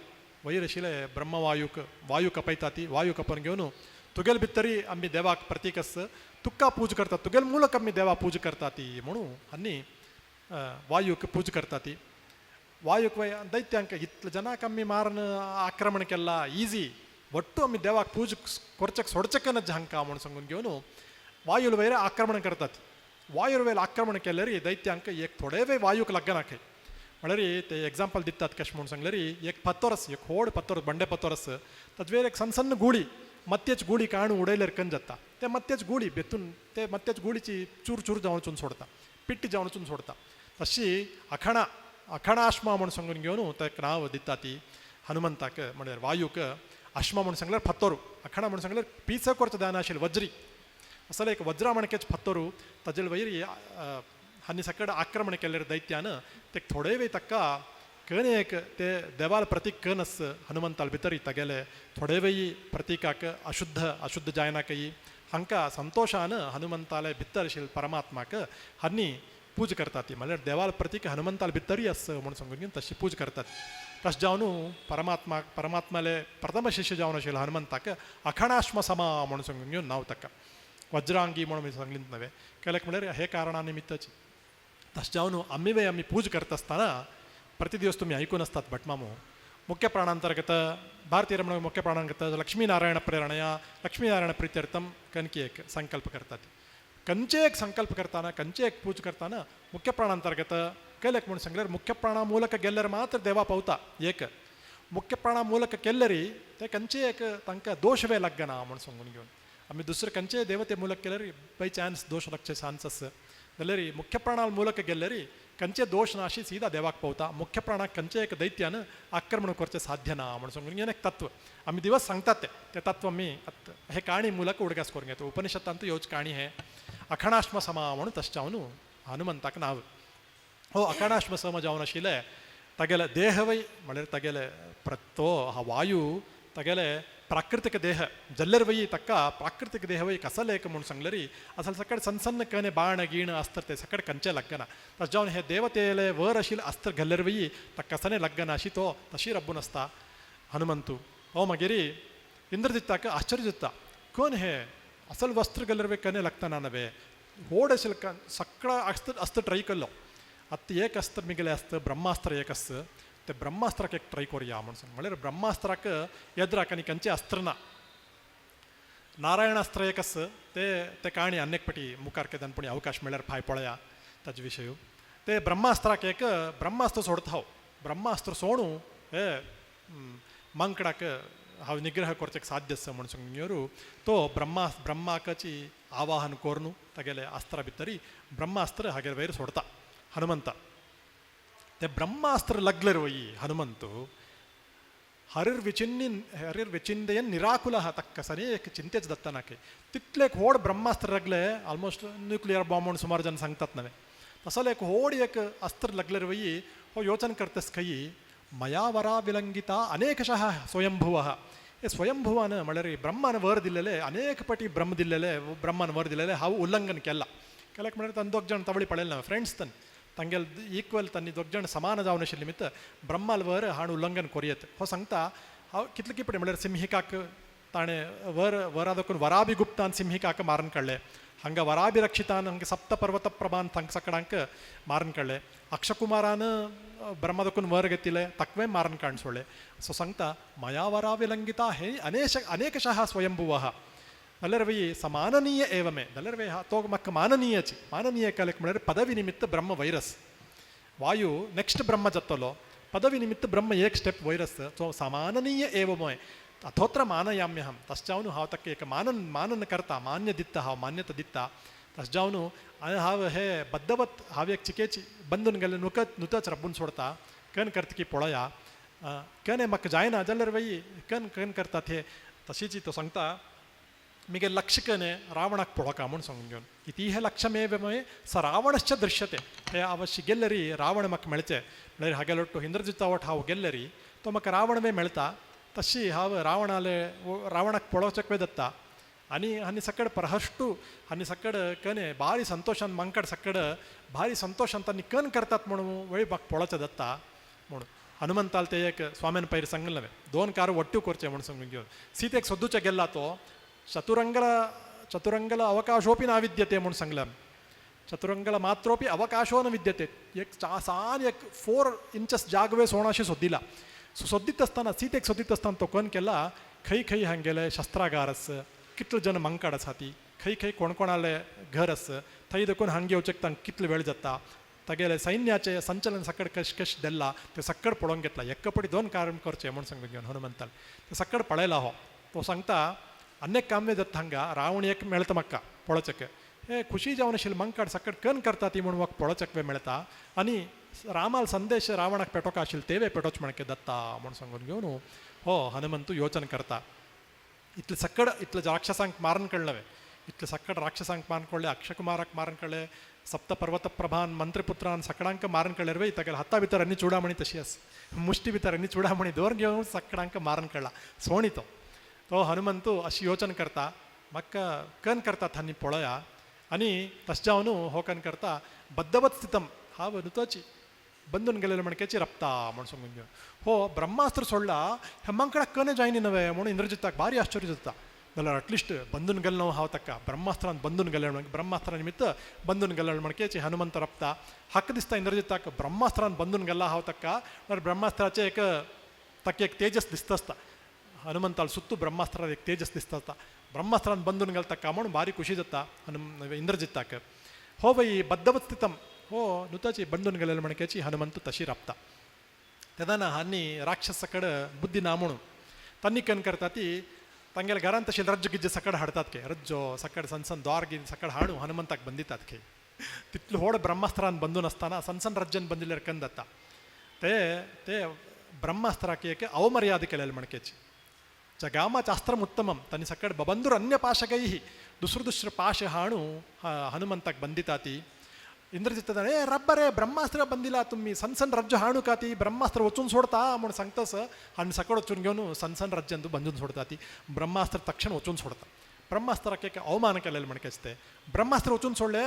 वयर आशिल्ले ब्रह्मवायूक वायू कपयता ती, वायू कपोवन घेवन तुगेले भितरी आमी देवाक प्रतीक आसा तुका पूज करता, तुगेले मूलक आमी देवा पूज करता ती म्हणून आनी वायूक पूज करता ती. वायूक वय दैत्यांक इतले जनाक आमी मारन आक्रमण केला इजी ಒಟ್ಟು आमी देवाक पूज करचेक सोडचेक नज हांकां म्हूण सांगून घेवन वायूल वयर आक्रमण करतात. वायूर वयर आक्रमण केल्यार दैत्यांक एक थोडे वेळ वायूक लागना खंय. म्हळ्यार ते एग्जाम्पल दितात कशें म्हूण सांगल्यार एक पत्तोरस, एक व्हड पत्तोरस, बंडे पत्तोरस, ताजे वयर एक सन्न सन्न गुळी, मत्तेच गुळी काणू उडयल्यार कन जाता, ते मत्तेच गुळी बेतून ते मत्तेच गुळीची चूर चूर जावन वचून सोडता, पिट्टी जावन वचून सोडता. तशी अखणा अखणाश्मा म्हूण सांगून घेवन ताका नांव दिता ती हनुमंताक, म्हळ्यार वायूक. अश्मा म्हूण सांगल्यार फत्तोरू, अखणा म्हूण सांगल्यार पीच करचो जायना आशिल्लें वज्री, असले एक वज्रा मणकेच फत्तोरू ताजे वयर हांणी सकड आक्रमण केल्ले दैत्यान ते थोडे वेळ ताका कन एक ते देवाल प्रतीक कन आस हनुमंताल भितर तागेले थोडे वेळ प्रतीकाक अशुद्ध अशुद्ध जायना कई हांकां संतोशान हनुमंताले भितर आशिल्ले परमात्माक हांणी पूज करतात ती. म्हणल्यार देवाल प्रतीक हनुमंताल भितरय आस म्हूण सांगून घेवन तशी पूज करतात. तशें जावन परमात्मा परमात्माले प्रथम शिष्य जावन आशिल्ले हनुमंताक अखणाश्म समा म्हूण सांगून घेवन नांव ताका वज्रांगी म्हणून सांगलीत नव्हे केल्याक म्हळ्यार हे कारणा निमित्ताची. तशें जावन आमी वे आमी पूज करता आसतना प्रति दिवस तुमी आयकून आसतात भटमामू मुख्य प्राणांतर्गत भारतीय रमण मुख्य प्राणांतर्गत लक्ष्मीनारायण प्रेरणया लक्ष्मीनारायण प्रीत्यर्थम कनकी एक संकल्प करतात. कंचे एक संकल्प करताना कंचे एक पूज करताना मुख्य प्राणांतर्गत केल्याक म्हूण सांगल्यार मुख्य प्राणा ಮೂಲಕ ಗೆಲ್ಲರೆ ಮಾತ್ರ ದೇವ ಪೌತ ಏಕ मुख्य प्राणा ಮೂಲಕ केल्लरी ते कंचे एक तांकां दोशवे लागना म्हूण सांगून घेवन आमी दुसरे कंचे देवते ಮೂಲಕ केल्यार बाय चान्स दोश लागचे चान्स आसा जाल्यार मुख्य प्राणा ಮೂಲಕ ಗೆಲ್ಲರಿ ಕಂಚೆ ದೋಷ ನಾಶಿ ಸೀದಾ ದೇವಾक पावता. मुख्य प्राणाक कंचे एक दैत्यान आक्रमण करचें साध्य ना म्हूण सांगून घेवन एक तत्व आमी दिवस सांगतात ते ते तत्व आमी हे काणी ಮೂಲಕ उडगास करून घेता. उपनिषदांत येवच काणी हे अखणाश्म समा म्हणून तशें जावन हनुमंताक नांव हो अखणाश्म सम जावन आशिल्ले तागेले देहवय म्हळ्यार तागेले प्रतो हा वायू तागेले प्राकृतिक देह जल्लर वयी तक्का प्राकृतिक देहवय कसलेक म्हूण सांगलेरी असल सकड सन्न सन्न कने बाण गीण अस्त्र ते सकड कंचे लग्गना. तशें जावन हे देवतेले वर आशिल्ले अस्त्र घाल्ल्यार वयी ताका कसने लग्गना अशी तो तशी रब्बून आसता हनुमंतू. हो मागीर इंद्रजित्ताक आश्चर्य जाता कोण हे असल वस्त्र घाल्यार वय कने लागतना नव्हे व्हड आशिल्ले सगळो अस्त्र अस्त्र ट्राय केल्लो आतां एक अस्त्र मिगले आसता ब्रह्मास्त्र एक आसता ते ब्रह्मास्त्राक एक ट्राय करुया म्हूण सांग म्हळ्यार ब्रह्मास्त्राक येद्राक आनी खंयचें अस्त्र ना. नारायणास्त्र एक आसा ते ते काणी आनी एक पटी मुखार केन्ना पूण अवकाश मेळ्यार फाय पळया ताजे विशय. ते ब्रह्मास्त्राक एक ब्रह्मास्त्र सोडता हांव ब्रह्मास्त्र सोडू हे मांकडाक हांव निग्रह करचें साध्य आसा म्हूण सांगून तो ब्रह्मा ब्रह्माकाची आवाहन करून तागेले अस्त्रा भितरी ब्रह्मास्त्र हागेले वयर सोडता हनुमंता. ते ब्रह्मास्त्र लागल्यार वयी हनुमंतू हरिर्विचिन्नी हरिर्विचिंदयन निराकुल तक्क सनी एक चिंतेच दत्तनाके तितले एक व्हड ब्रह्मास्त्र लागले ऑलमोस्ट न्युक्लियर बॉम्ब म्हूण सुमार जन सांगतात नव्हे तसले एक व्हड एक अस्त्र लागल्यार वयी हो योचन करतस खंय मया वरा विलंगिता अनेकशः स्वयंभुवः. हे स्वयंभुवान म्हळ्यार ब्रह्मान वर दिल्लेले अनेक पटी ब्रह्म दिल्लेले ब्रह्मान वर दिल्लेले हांव उल्लंघन केला केल्याक म्हळ्यार तन दोग जाण तवळी पळयले ना फ्रेंड्स तन तांगेल इक्वल तांणी दोग जाण समान जावन आशिल्ले निमित्त ब्रह्माल वर हाण उल्लंघन कोरयेत. हो सांगता हांव कितले किपडे म्हळ्यार सिंहिकाक ताणें वर वरा दाखोवन वराभिगुप्तान सिंहिकाक मारून काडले, हांगा वराभिरक्षितान हांगा सप्तपर्वत प्रभान तांकां सगळ्यांक मारून काडले, अक्षकुमारान ब्रह्मा दाखोवन वर घेतिले तकवे मारून काडून सोडले. सो सांगता मया वरा विलंगिता हे अनेकशः स्वयंभुवः जाल्यार वय समाननीय एवमे जाल्यार वय तो म्हाका माननीयची माननीय केल्याक म्हळ्यार पदवी निमित्त ब्रह्म वैरस वायू नेक्स्ट ब्रह्म जातलो पदवी निमित्त ब्रह्म एक स्टेप वैरस सो समाननीय एवमय अथोत्र मानयाम्यहं. तशें जावन हांव ताका एक मानन मानन करता मान्य दिता हांव मान्यता दिता. तशें जावन आनी हांव हे बद्दवत हांव एक चिकेची बंदून गेल्ले नुकत नुतच रब्बून सोडता कन करता की पळया कन म्हाका जायना जाल्यार वय कन कन करतात हे तशीच तो सांगता मिगे लक्ष कने रावणाक पळोवका म्हूण सांगून घेवन इतीह लक्षमेव मे स रावणश्च दृश्यते हे अवश्य गेल्लरी रावण म्हाका मेळचे म्हळ्यार हागेलोट्टू इंद्रजितावट हांव गेल्लरी तो म्हाका रावण वे मेळता तशी हांव रावणाले रावणाक पळोवचेक दत्ता. आनी आनी सकड प्रहष्टू आनी सकड कने भारी संतोषान मंकड सकड भारी संतोषान तांणी कन करतात म्हणून वळी म्हाका पळोवचें दत्ता म्हणून हनुमंताल ते एक स्वाम्यान पयर सांगलें दोन कार ಒಟ್ಟು ಕೊರ್ಚೆ म्हणून सांगून घेवन सीतेक सोदूचे गेल्ला तो चतुरंगल चतुरंगल अवकाशोपी ना विद्यते म्हणून सांगलें. चतुरंगल मात्रोपी अवकाशो न विद्यते एक सान एक 4 इंचस जागवे सोणाशी सोदिला. सो सोदीत आसतना सीतेक सोदीत आसतना तो कोण केला खंय खंय हांगेले शस्त्रागार आस कितलो जन मंकड आसा ती खंय खंय कोण कोणाले घर आस थंय देखून हांगे येवचेक तांकां कितलो वेळ जाता तागेले सैन्याचे संचलन सकड कश कश देल्ला ते सकड पळोवंक घेतला एक्कपटी दोन काम करचे म्हूण सांगून घेवन हनुमंताल ते सकड पळयला हो तो सांगता अनेक कामे जाता हांगा रावण एक मेळता म्हाका पळोवचेक हे खुशी जावन आशिल्ले मंकड सकड कन करता ती म्हूण म्हाका पळोवचेक मेळता आनी रामाल संदेश रावणाक पेटोवका आशिल्ले तेवे पेटोवचे म्हणके दत्ता म्हूण सांगून घेवन हो हनुमंतू योचन करता. इतले सकड इतले राक्षसांक मारून कळ्ळें इतले सकड राक्षसांक मारून कळ्ळे अक्षकुमाराक मारून कळ्ळे सप्तपर्वत प्रभान मंत्रिपुत्रान सकडांक मारून कळ्ळे वे तागेले हाता भितर आनी चुडामणी तशी आस मुष्टी भितर आनी चुडामणी दवर घेवन सकडांक मारून कळ्ळा सोणी तो तो हनुमंतू अशी योचन करता म्हाका कन करता थांनी पळया आनी तशें जावन हो कन करता बद्दवत स्थितम हांव नुतोची बंदून गेलेले म्हणकेची रप्ता म्हूण सांगून घेवन हो ब्रह्मास्त्र सोडला हे मंकडाक कने जायनी नवे म्हणून इंद्रजिताक भारी आश्चर्य जाता जाल्यार अटलिस्ट बंदून गेल्लो न्हू हांव ताका ब्रह्मास्त्रान बंदून गेले म्हण ब्रह्मास्त्रा निमित्त बंदून गेले म्हणकेची हनुमंत रप्ता हक्क दिसता इंद्रजिताक ब्रह्मास्त्रान बंदून गेल्ला हांव ताका म्हळ्यार ब्रह्मास्त्राचें एक ताका एक तेजस दिसता आसता हनुमंताल सुत्तू ब्रह्मास्त्रान एक तेजस दिसता आसता ब्रह्मास्त्रान बंदून गेल ताका म्हूण भारी खुशी जाता इंद्रजिताक हो वय बद्दवस्थितम हो नुताची बंदून गेलेले म्हणकेची हनुमंत तशी राबता. तेन्ना हांनी राक्षस कड बुद्धी ना म्हणून तांणी कन करता ती तांगेल्या घरांत तशी रज्जो गिज्ज सकड हाडतात के रज्जो सकड सण सण द्वार गी सकड हाडू हनुमंताक बंदितात खे तितलो व्हड ब्रह्मास्त्रान बंदून आसतना सण सण रज्जन बंदिल्यार कन जाता ते ते ब्रह्मास्त्राक एक अवमर्याद केलेले म्हणकेची जगामाच अस्त्रम उत्तमम तांणी सकड बबंदूर अन्य पाशकैः दुसरो दुसरो पाश हाणू हनुमंताक बंदिता ती इंद्रजित ए रब्बरे ब्रह्मास्त्र बंदिला तुम्ही सण सण रज्जो हाणू का ती ब्रह्मास्त्र वचून सोडता म्हूण सांगतस आनी सकड वचून घेवन सण सण रज्जन बंदून सोडता ती ब्रह्मास्त्र तक्षण वचून सोडता ब्रह्मास्त्राक एक अवमान केलेले म्हणकेच ते ब्रह्मास्त्र वचून सोडले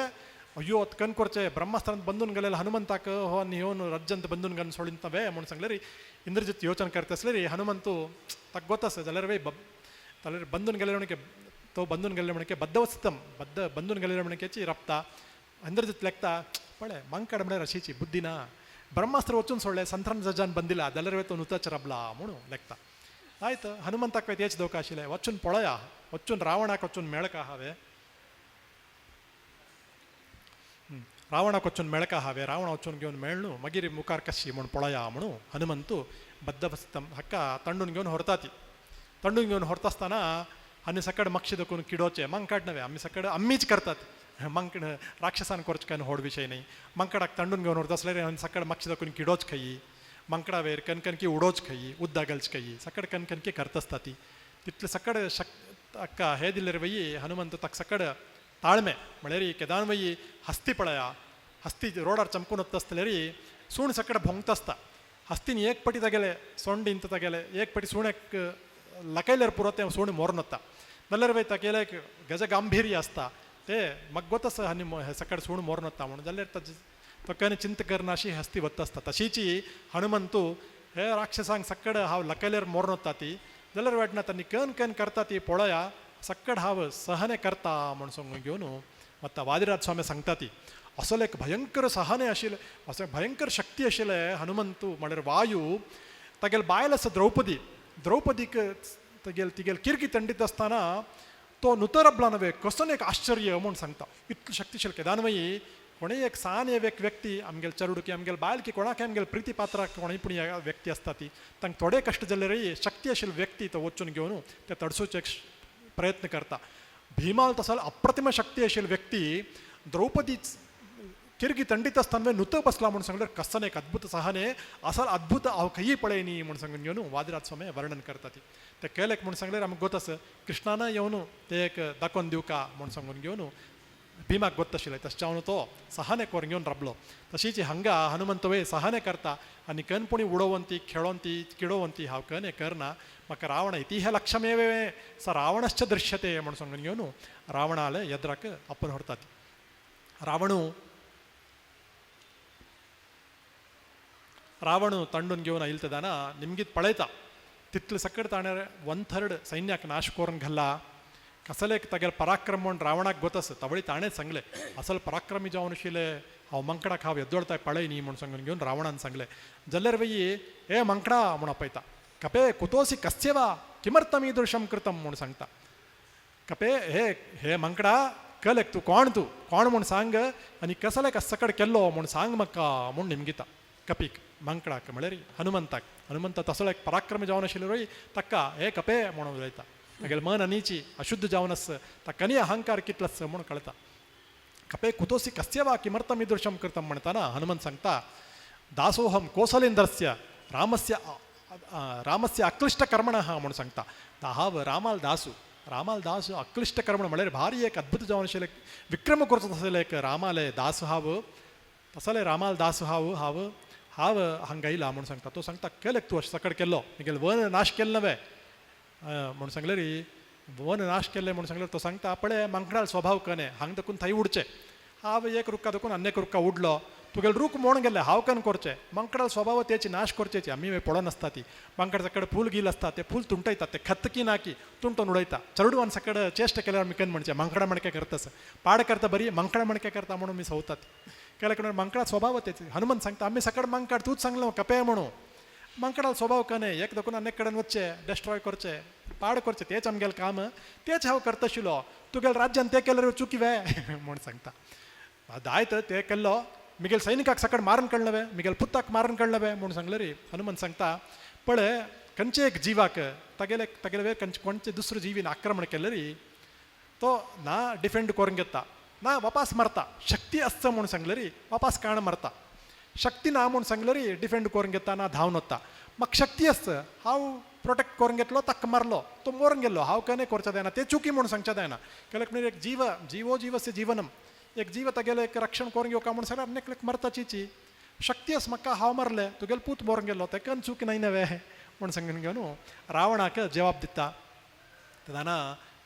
अय्यो कन करचे ब्रह्मास्त्रान बंदून गेलेले हनुमंताक हो आनी येवन रज्जंत बंदून घेवन सोडिना वे म्हूण सांगले री इंद्रजित योचन करता आसले री हनुमंतू ताका गोत जाल्यार वे जाल्यार बंदून गेले म्हणके तो बंदून गेले म्हणके बद्दवस्तम बद्द बंदून गेले म्हणकेची रप्ता इंद्रजित लेखता पळय मंकड म्हळ्यार अशीची बुद्धी ना ब्रह्मास्त्र वचून सोडले संथ्रम जजान बंदिला जाल्यार वे तो नुताच रबला म्हणून लेखता. आयत हनुमंताक तेच धोका आशिल्लें वचून पळया वचून रावणाक वचून मेळका हांवें रावणाक वचून मेळका हांवें रावणा वचून घेवन मेळ्ळू मागीर मुखार कशी म्हूण पळया म्हणून हनुमंतू बद्दवस्तम हाका तंडून घेवन व्हरता ती तंडून घेवन व्हरता आसतना आनी सकड मक्षी देखून किडोचे मंकड नव्हे आमी सकड आमीच करतात मंकड राक्षसान करचे काय व्हड विशय न्ही मंकडाक तंडून घेवन व्हरता आसल्यार आनी सकड मक्षी देखून किडोच खयी मंकडा वयर कनकनकी उडोच खयी उद्दा घालच खयी सकड कनकनकी करता आसता ती तितले सकड शक ताका हे दिल्यार वयी हनुमंत ताका सकड ताळमे म्हळ्यार केदान वयी हस्ती पळया हस्ती रोडार चमकून वता आसतल्यार सूण सकड भोंगता आसता हस्तीन एक पटी तागेले सोंडीन तागेले एक पटी सुण्याक लकयल्यार पुरो तें सूण मोरून वता जाल्यार वय तागेले एक गज गांभीर्य आसता ते म्हाका गोत आसा आनी सकड सूण मोरून वता म्हणून जाल्यार ताजे तो केन्ना चिंता करना अशी हस्ती वता आसता. तशीची हनुमंतू हे राक्षसांक सकड हांव लकयल्यार मोरून वता ती जाल्यार वाटना तांणी कन कन करता ती पळया सकड हांव सहने करता म्हूण सांगून घेवन आतां वादिराज स्वामी सांगता ती असलो एक भयंकर सहने आशिल्लें असो भयंकर शक्ती आशिल्लें हनुमंतू म्हळ्यार वायू तागेले बायल आसा द्रौपदी द्रौपदीक तागेल तिगेल किरकी तंडीत आसतना तो नुतरबला नव्हे कसो एक आश्चर्य म्हूण सांगता इतलो शक्तिशील केदान वयी कोणूय एक सान एक व्यक्ती आमगेले चरडुकी आमगेले बायल की कोणाक आमगेले प्रिती पात्राक कोणूय पूण व्यक्ती आसता ती तांकां थोडे कश्ट जाल्यारय शक्ती आशिल्ली व्यक्ती तो वचून घेवन ते तडसोवचे एक प्रयत्न करता. भीमाल तसो अप्रतिम शक्ती आशिल्ली व्यक्ती द्रौपदी किरगी तंडीत आसतना नुतो बसला म्हूण सांगल्यार कसन एक अद्भुत सहने असल अद्भुत हांव खंयी पळयनी म्हूण सांगून घेवन वादिराज स्वामी वर्णन करता ती. ते केलेक म्हूण सांगल्यार आमकां गोत आसा कृष्णान येवन ते एक दाखोवन दिवका म्हूण सांगून घेवन भीमाक गोत आशिल्लें तशें जावन तो सहने करून घेवन राबलो. तशीच हांगा हनुमंत वय सहने करता आनी कनपुणी उडोवन ती खेळोवन ती किडोवन ती हांव कन हें करना म्हाका रावण इतिह लक्षमेव स रावणश्च दृश्यते म्हूण सांगून घेवन रावणाले येद्राक आपोवन व्हरता ती. रावणू रावणू तंडून घेवन आयल तेदाना निमगीत पळयता तितले सकट ताणें 1/3 सैन्याक नाश करून घाला. कसले तागेले पराक्रम म्हूण रावणाक गोत आसा तवळी ताणें सांगलें असल पराक्रमी जावन आशिल्ले हांव मंकडाक हांव येद्दोळताय पळय न्ही म्हूण सांगून घेवन रावणान सांगलें. जाल्यार वयी हे मंकडा म्हूण आपयता कपे कुतोसी कस्य वा किमर्थम ईदृशं कृतम म्हूण सांगता. कपे हे हे मंकडा कलेक तूं कोण तूं कोण म्हूण सांग आनी कसले कसकड केल्लो म्हूण सांग म्हाका म्हूण निमगिता कपीक मंकडाक म्हळ्यार हनुमंताक. हनुमंत तसो एक पराक्रमी जावन आशिल्लो रोय ताका हे कपे म्हणून उलयता. तागेले मन अनीची अशुद्ध जावन आस ताका न्ही अहंकार कितलो आस म्हूण कळटा. कपे कुतोसी कस्य वा किमर्थम ईदृशं कृतं म्हणटाना हनुमंत सांगता दासोहम कोसलेंद्रस्य रामस्य रामस्य अक्लिष्ट कर्मणः म्हूण सांगता. हांव रामाल दासू रामाल दास अक्लिष्ट कर्मण म्हळ्यार भारी एक अद्भुत जावन आशिल्लें विक्रम करचो तसले एक रामाले दास हांव तसले रामाल दास हांव हांव हांव हांगा आयला म्हूण सांगता. तो सांगता केलें तूं अशें सकट केल्लो मिगेले वन नाश केल्लो नव्हे म्हूण सांगलें री वन नाश केल्लें म्हूण सांगल्यार तो सांगता पळय मांकडाल स्वभाव कने हांगा देखून थंय उडचें हांव एक रुखा देखून आनी एक रुखा उडलो तुगेले रूख मोण गेले हांव कन करचें मांकडाल स्वभाव तेची नाश करचेची आमी पळोवन आसता ती मांकड सकड फूल गील आसता ते फूल तुंटयता ते खतकी नाकी तुंटोन उडयता चरडून सकड चेश्ट केल्यार आमी कन म्हणचें मांकडा मणके करतास पाड करता बरी मांकडा मणके करता म्हणून मी सवतात केल्या कडे मांकडा स्वभाव तेची. हनुमंत सांगता आमी सकड मांकड तूंच सांगलो कपे म्हणून मांकडाल स्वभाव कने एक देखून आनी कडेन वचचें डेस्ट्रॉय करचें पाड करचें तेच आमगेलें काम तेच हांव करताशिल्लो तुगेले राज्यान तें केल्यार चुकी वे म्हूण सांगता. आयत ते केल्लो मिगेल सैनिकाक सकड मारून काडलें वे मिगेल पुताक मारून काडलें वे म्हूण सांगलें री. हनुमंत सांगता पळय खंयचे एक जिवाक तागेले तागेले वे खंयचे कोणचे दुसरो जिवीन आक्रमण केलें री तो ना डिफेंड करून घेता ना वापास मारता शक्ती आसता म्हूण सांगलें री वापास काण मारता शक्ती ना म्हूण सांगलें री डिफेंड करून घेता ना धांवन वता म्हाका शक्ती आसता हांव प्रोटेक्ट करून घेतलो ताका मारलो तो मरून गेलो हांव कने करचें जायना तें चुकी म्हूण सांगचें जायना. केल्यार म्हणल्यार एक जीव जिवो जीवस्य जीवनम एक जीव तागेलें एक रक्षण करून घेवका म्हूण सांगल्यार आनी एकल्याक मरता चिची शक्ती आसा म्हाका हांव मारलें तुगेलो पूत मरून गेलो तेका चूक न्हय नवे म्हूण सांगून घेवन रावणाक जवाब दिता. तेन्ना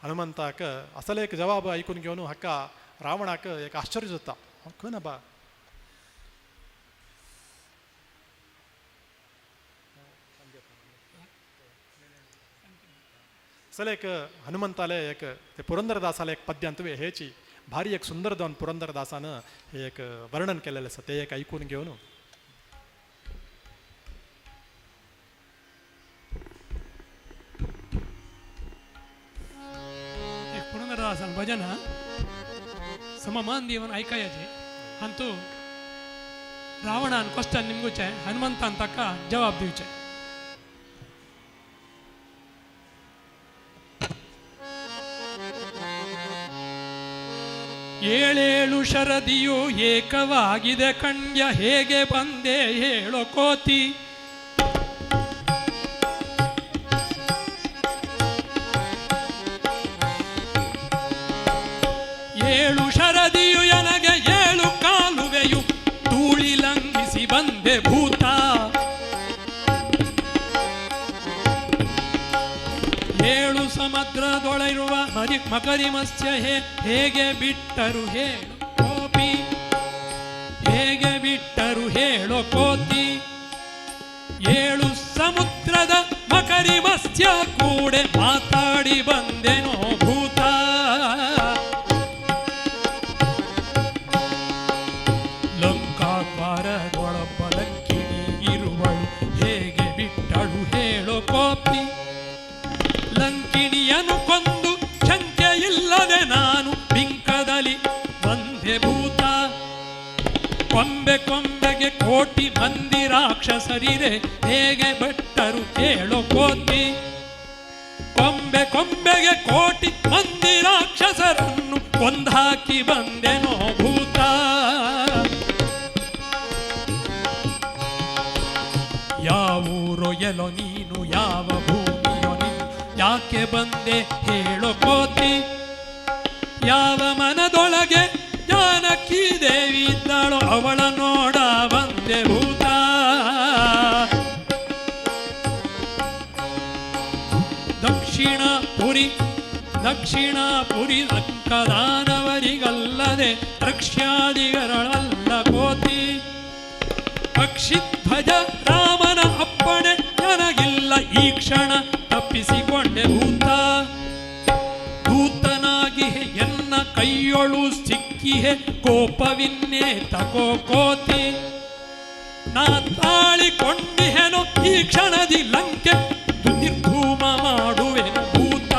हनुमंताक असले एक जवाब आयकून घेवन हाका रावणाक एक आश्चर्य जाता खंय ना बा चल एक हनुमंताले एक ते पुरंदरदासाले एक पद्यांत हेची भारी एक सुंदर जावन पुरंदरदासान हे एक वर्णन केलेलें आसा तें एक आयकून घेवन एक पुरंदरदासान भजन हा सममान दिवन आयकायाचे हांतू रावणान क्वेश्चन निमगुचें हनुमंतान ताका जवाब दिवचें. ಏಳೇಳು ಶರದಿಯು ಏಕವಾಗಿದೆ ಕಣ್ಯ ಹೇಗೆ ಬಂದೆ ಹೇಳೋ ಕೋತಿ. ಏಳು ಶರದಿಯು ಎನಗೆ ಏಳು ಕಾಲುವೆಯು ಧೂಳಿ ಲಂಘಿಸಿ ಬಂದೆ ಭೂತ. ಏಳು ಸಮುದ್ರದೊಳಗಿರುವ ಮರಿ ಮಕರಿ ಮತ್ಸ್ಯ ಹೇಗೆ ಬಿಟ್ಟರು ಹೇಳು ಕೋಪಿ, ಹೇಗೆ ಬಿಟ್ಟರು ಹೇಳೋ ಕೋತಿ. ಏಳು ಸಮುದ್ರದ ಮಕರಿ ಮತ್ಸ್ಯ ಕೂಡೆ ಮಾತಾಡಿ ಬಂದೆನೋ ಭೂತ. ಲಂಕಾದ್ವಾರದೊಳೊಬ್ಬ ಲಂಕಿಣಿ ಇರುವಳು ಹೇಗೆ ಬಿಟ್ಟಳು ಹೇಳೋ ಕೋಪಿ. ಲಂಕಿಣಿಯನು ಕೊಂದು ಶಂಕೆ ಇಲ್ಲದೆ ನಾನು ಬಿಂಕದಲ್ಲಿ ಬಂದೆ ಭೂತ. ಕೊಂಬೆ ಕೊಂಬೆಗೆ ಕೋಟಿ ಮಂದಿ ರಾಕ್ಷಸರಿರೆ ಹೇಗೆ ಬಿಟ್ಟರು ಹೇಳೋ ಕೋತಿ. ಕೊಂಬೆ ಕೊಂಬೆಗೆ ಕೋಟಿ ಮಂದಿ ರಾಕ್ಷಸರನ್ನು ಕೊಂದಾಕಿ ಬಂದೆನೋ ಭೂತ. ಎಲ್ಲೋ ನೀನು ಯಾವ ಭೂಮಿಯೋ ನೀನು ಯಾಕೆ ಬಂದೆ ಹೇಳೋ ಕೋತಿ. ಯಾವ ಮನದೊಳಗೆ ಜಾನಕಿ ದೇವಿ ಇದ್ದಾಳೋ ಅವಳ ನೋಡ ಬಂದೆ ಭೂತ. ದಕ್ಷಿಣಪುರಿ ದಕ್ಷಿಣಪುರಿ ಲಂಕದಾನವರಿಗಲ್ಲದೆ ರಕ್ಷ್ಯಾದಿಗರಲ್ಲ ಕೋತಿ. ಪಕ್ಷಿಧ್ವಜ ರಾಮನ ಅಪ್ಪಣೆ ನನಗಿಲ್ಲ ಈ ಕ್ಷಣ ತಪ್ಪಿಸಿಕೊಂಡೆ ಭೂತ. ಭೂತನಾಗಿಹೆ ಎನ್ನ ಕೈಯೊಳು ಸಿಕ್ಕಿಹೆ ಕೋಪವಿನ್ನೇ ತಕೋ ಕೋತಿ. ನಾ ತಾಳಿಕೊಂಡಿಹೆನು ಈ ಕ್ಷಣದಿ ಲಂಕೆ ನಿರ್ಧೂಮ ಮಾಡುವೆನು ಭೂತ.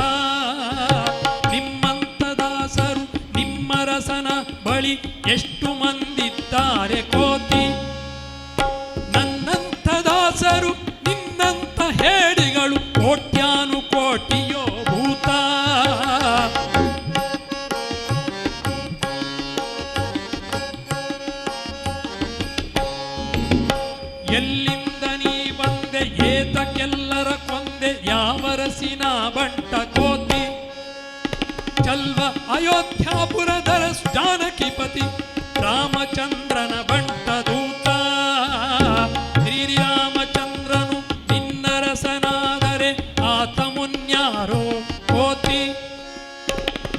ನಿಮ್ಮಂತ ದಾಸರು ನಿಮ್ಮರಸನ ಬಳಿ ಎಷ್ಟು ಮಂದಿದ್ದಾರೆ ಕೋತಿ. ನನ್ನಂಥ ದಾಸರು ನಿನ್ನಂಥ ಹೇಡಿಗಳು ಕೋಟ್ಯಾನು ಕೋಟಿಯೋ ಭೂತ. ಎಲ್ಲಿಂದ ನೀ ಬಂದೆ ಏತಕ್ಕೆಲ್ಲರ ಕೊಂದೆ ಯಾವರಸಿನ ಬಂಟ ಕೋತಿ. ಚಲ್ವ ಅಯೋಧ್ಯಾಪುರದರ ಜಾನಕಿಪತಿ ರಾಮಚಂದ್ರನ ಬಂಟ ದೂತ. ಶ್ರೀರಾಮಚಂದ್ರನು ನಿನ್ನರಸನಾದರೆ ಆತ ಮುನ್ಯಾರೋ ಕೋತಿ.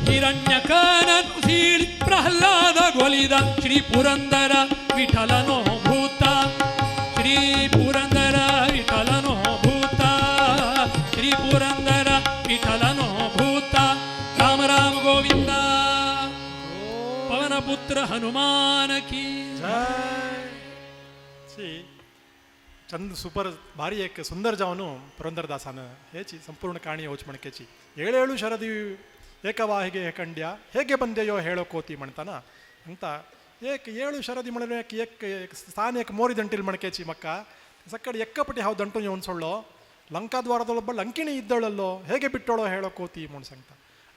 ಹಿರಣ್ಯಕನನು ಸೀಳಿ ಪ್ರಹ್ಲಾದ ಗೊಲಿದ ಶ್ರೀ ಪುರಂದರ ವಿಠಲನೋ ಭೂತ. ಶ್ರೀ ಪುರಂದರ ವಿಠಲನೋ ಭೂತ. ಶ್ರೀ ಪುರಂದರ ವಿಠಲನೋ ಭೂತ. ರಾಮ ರಾಮ ಗೋವಿಂದ ಪವನಪುತ್ರ ಹನುಮಾನ ಕಿ ಜೈ. ಸಿ ಚಂದ ಸೂಪರ್ ಭಾರಿ ಏಕ ಸುಂದರ ಜಾವನು ಪುರಂದರದಾಸನ ಹೇಚಿ ಸಂಪೂರ್ಣ ಕಾಣಿ ಯೋಚಮಣಕೆಚಿ ಏಳೇಳು ಶರದಿ ಏಕವಾಹಿಗೆ ಕಂಡ್ಯ ಹೇಗೆ ಬಂದೆಯೋ ಹೇಳೋ ಕೋತಿ ಮಣ್ತಾನ ಅಂತ. ಏಕ ಏಳು ಶರದಿ ಮಣಲು ಏಕ ಏಕ ಸ್ಥಾನ ಏಕ ಮೋರಿ ದಂಟಿಲ್ ಮಣಕೇಚಿ ಮಕ್ಕ ಸಕ್ಕಡೆ ಎಕ್ಕಪಟ್ಟಿ ಹಾವು ದಂಟು ಸೊಳ್ಳೋ ಲಂಕಾದ್ವಾರದೊಳೊಬ್ಬ ಲಂಕಿಣಿ ಇದ್ದಳಲ್ಲೋ ಹೇಗೆ ಬಿಟ್ಟೋಳೋ ಹೇಳೋ ಕೋತಿ ಮುಣ್ ಸಂಗ್ತ.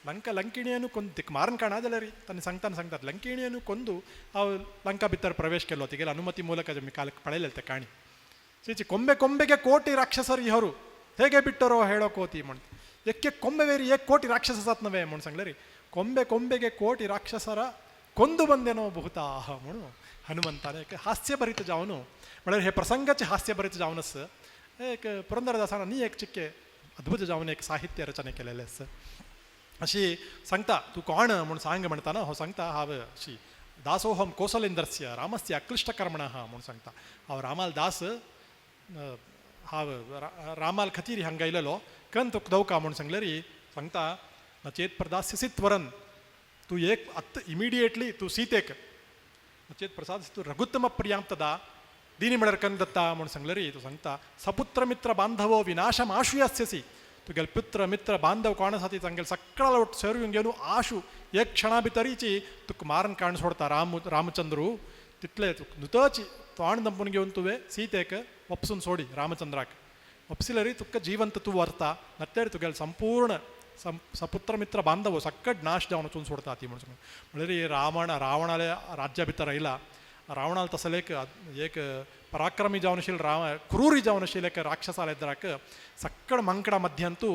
ಲಂಕ ಲಂಕಿಣಿಯನ್ನು ಕೊಂದು ದಿಕ್ ಮಾರನ್ ಕಾಣದಲ್ಲ ರೀ ತನ್ನ ಸಂಗ್ತಾನ ಸಂಗ್ತಾರ ಲಂಕಿಣಿಯನ್ನು ಕೊಂದು ಅವು ಲಂಕಾ ಬಿತ್ತರ ಪ್ರವೇಶ ಕೆಲವತ್ತಿಗೆಲ್ಲ ಅನುಮತಿ ಮೂಲಕ ಜಮ್ಮಿ ಕಾಲಕ್ಕೆ ಪಳೆಯಲಂತೆ ಕಾಣಿ. ಚೀಚಿ ಕೊಂಬೆ ಕೊಂಬೆಗೆ ಕೋಟಿ ರಾಕ್ಷಸರು ಇಹರು ಹೇಗೆ ಬಿಟ್ಟರೋ ಹೇಳೋ ಕೋತಿ ಮಣ್. ಎಕ್ಕೆ ಕೊಂಬೆ ವೇರಿ ಏಕ್ ಕೋಟಿ ರಾಕ್ಷಸ ಸತ್ನವೇ ಮುಣ್ ಸಂಗ್ಲರಿ. ಕೊಂಬೆ ಕೊಂಬೆಗೆ ಕೋಟಿ ರಾಕ್ಷಸರ ಕೊಂದು ಬಂದೆನೋ ಬಹುತಾಹ ಮುಣು ಹನುಮಂತಾನೆ ಏಕ ಹಾಸ್ಯಭರಿತ ಜಾವನು ಮಳೆ ಹೇ ಪ್ರಸಂಗಚ ಹಾಸ್ಯಭರಿತ ಜಾವನಸ್ ಏಕ ಪುರಂದರದಾಸನ ನೀ ಏಕ ಚಿಕ್ಕೆ ಅದ್ಭುತ ಜಾವನ ಏಕ ಸಾಹಿತ್ಯ ರಚನೆ केलेले. अशी सांगता तूं कोण म्हूण सांग म्हणताना हो सांगता हांव अशी दासोहम कोसलेंद्रस्य रामस्य अक्लिष्टकर्मणः म्हूण सांगता. हांव रामाल दास हांव रामाल खातीर हांगा आयलेलो कन तुका दवका म्हूण सांगलेरी सांगता न चेत प्रदास्यसी त्वरन तूं एक आत्त इमिडिएटली तूं सीतेक न चेत प्रसाद तूं रघुत्तम प्रियां तदा दीनी म्हळ्यार कन दत्ता म्हूण सांगलेरी तूं सांगता सपुत्र मित्र बांधवो विनाशम आशुयास्यसी तुगेले पुत्र मित्र बांधव कोण आसा ती तांगेले सगळ्या ಒಟ್ಟು ಸೇರುವಂಗೇನು आशु एक क्षणा भितरीची तुका मारून काण सोडता राम रामचंद्रू तितले तुका नुतची तोंड दंपून घेवन तुवें सीतेक वपसून सोडी रामचंद्राक वपसिलरी तुका जीवंत तूं व्हरता नत्तेर तुगेले संपूर्ण सपुत्र मित्र बांधव सक्कट नाश जावन वचून सोडता ती म्हणून म्हणल्यार रावण रावणाले राज्या भितर आयला रावणाल तसले एक एक पराक्रमी जावन आशिल्लो राव क्रूरी जावन आशिल्ले एक राक्षसाले एद्राक सक्कड मंकडा मध्यांतू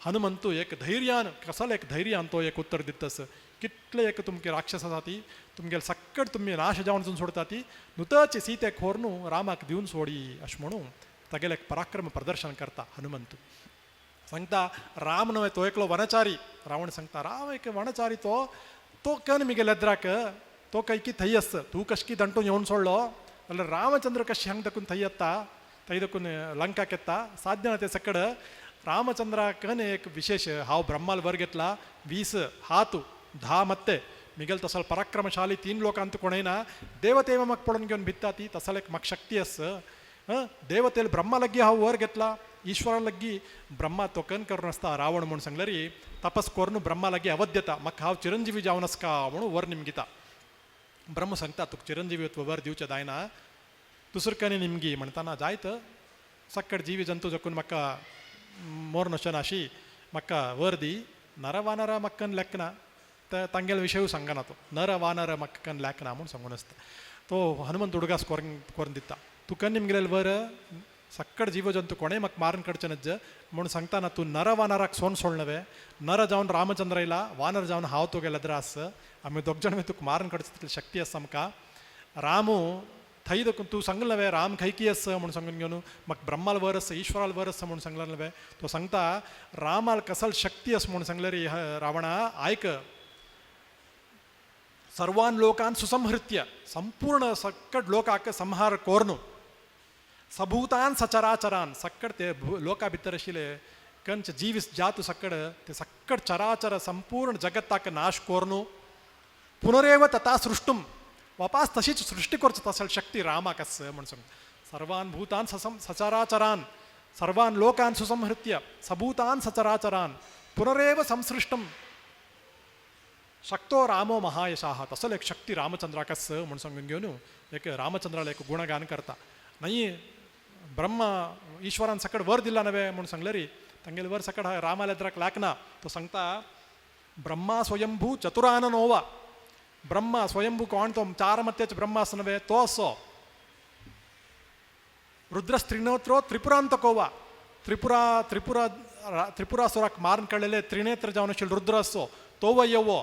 हनुमंतू एक धैर्यान कसले एक धैर्यान तो एक उत्तर दितस कितले एक तुमगे राक्षस आसा ती तुमगेले सक्कड तुमी नाश जावन वचून सोडता ती नुतची सीतेक व्हरून रामाक दिवन सोडी अशें म्हणून तागेले एक पराक्रम प्रदर्शन करता हनुमंतू. सांगता राम न्हय तो एकलो वनचारी. रावण सांगता राम एक वनचारी तो तो कन मिगेले एद्राक तो कैकी थंय आस तूं कशकी दंटून येवन सोडलो जाल्यार रामचंद्र कशी हांग दकून थंय येता थंय दकून लंकाक येता साध्य ना तें सकड. रामचंद्रा कन एक विशेष हांव ब्रह्माल वर घेतला 20 हात 10 मत्ते मिगेल तसो पराक्रमशाली 3 लोकांत कोणय ना देवतेव म्हाका पळोवन घेवन भित्ता ती तसले एक म्हाका शक्ती आस देवतेल ब्रह्मा लग्गी हांव वर घेतला ईश्वरा लग्गी ब्रह्मा तो कन करून आसता रावण म्हूण सांगलेरी तपस करून ब्रह्मा लागीं अवध्यता म्हाका हांव चिरंजीवी जावन आसका म्हणून वर निमगिता. ब्रह्म सांगता तुका चिरंजीवी वर दिवचें जायना दुसरो कनी निमगी म्हणटाना जायत सक्कड जीवी जंतू जकून म्हाका मोर नशनाशी म्हाका वर दी नर वानर मक्कन लेखना तांगेलो विशयूय सांगना तो नर वानर मक्कन लेखना म्हूण सांगून आसता. तो हनुमंत उडगास कोरून कोरून दिता तुका निमगेलें वर सक्कड जीव जंतू कोणें म्हाका मारून काडचें नज्ज म्हूण सांगतना तूं नर वानराक सोन सोडनवे, नर जावन रामचंद्र येयला, वानर जावन हांव तुगेले द्रास, आमी दोग जाण तुका मारून काडचे तितली शक्ती आसा आमकां. रामू थंय देखून तूं सांगलें नव्हे राम खंयकी आसा म्हूण सांगून घेवन म्हाका ब्रह्माल वर आसा ईश्वराल वर आसा म्हूण सांगलें नव्हे. तो सांगता रामाल कसल शक्ती आसा म्हूण सांगलें रे रावणा आयक, सर्वान लोकान सुसंहृत्य संपूर्ण सक्कड लोकाक संहार कोर्नु, सबूतान सचराचरान सक्कड ते लोका भितर आशिल्ले कंच जीविस जातु सक्कड ते सक्कड चराचर संपूर्ण जगत्ताक नाश कोर्नु, पुनरेव तथा सृष्टुम वापास तशीच सृष्टी करचो तसल शक्ती रामाक आसा म्हूण सांग. सर्वान भूतान सचराचरान सर्वान लोकान सुसंहृत्य सबूतान सचराचरान पुनरेव संसृष्टम शक्तो रामो महायशाः. तसलो एक शक्ती रामचंद्राक आसा म्हूण सांगून घेवन एक रामचंद्राला एक गुणगान करता. मागीर ब्रह्म ईश्वरान सकड वर दिला नव्हे म्हूण सांगलें री, तांगेले वर सकड रामाल्या द्राक लागना. तो सांगता ब्रह्मा स्वयंभू चतुराननोवा, ब्रह्मा स्वयंभू कोण तो चार मत्याचे ब्रह्मा आसा नव्हे तो असो, रुद्रस्त्रिनेत्रो त्रिपुरांतकोवा, त्रिपुरा त्रिपुरा त्रिपुरासुराक मारून काडलेले त्रिनेत्र जावन आशिल्लो रुद्र असो तो वयवो,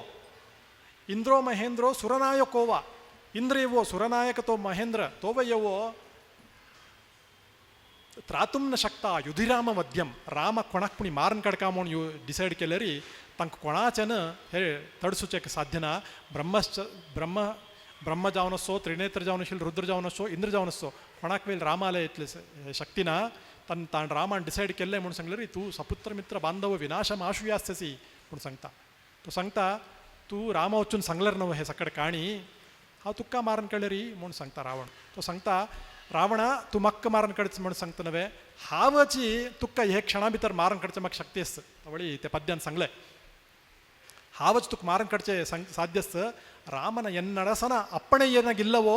इंद्रो महेंद्रो सुरनायकोवा, इंद्र येवो सुरनायक तो महेंद्र तो वयवो, त्रातुं न शकता युधिराम वद्यम, राम कोणाक पुणी मारून काडका म्हूण यु डिसायड केलें री तांकां कोणाचें हे तडसुचें साध्य ना. ब्रह्मश्च ब्रह्म ब्रह्म जावन असो त्रिनेत्र जावन आशिल्लो रुद्र जावन असो इंद्र जावन असो कोणाक वेल रामाले इतले शक्ती ना. ताण ताण रामान डिसायड केल्लें म्हूण सांगलें री तूं सपुत्र मित्र बांधव विनाशम आशुयास्यसी म्हूण सांगता. तो सांगता तूं रामा वचून सांगल्यार न्हू हे सकड काणी हांव तुका मारून काडलें री म्हूण सांगता रावण. तो सांगता रावणा तूं म्हाका मारून काडच म्हूण सांगता नव्हे, हांवची तुका हे क्षणा भितर मारून काडचें म्हाका शक्ती आसा. तवळी त्या पद्यान सांगलें हांवच तुका मारून काडचें साध्य आसा. ರಾಮನ ಎನ್ನಡಸನ ಅಪ್ಪಣೆ ಏನಾಗಿಲ್ಲವೋ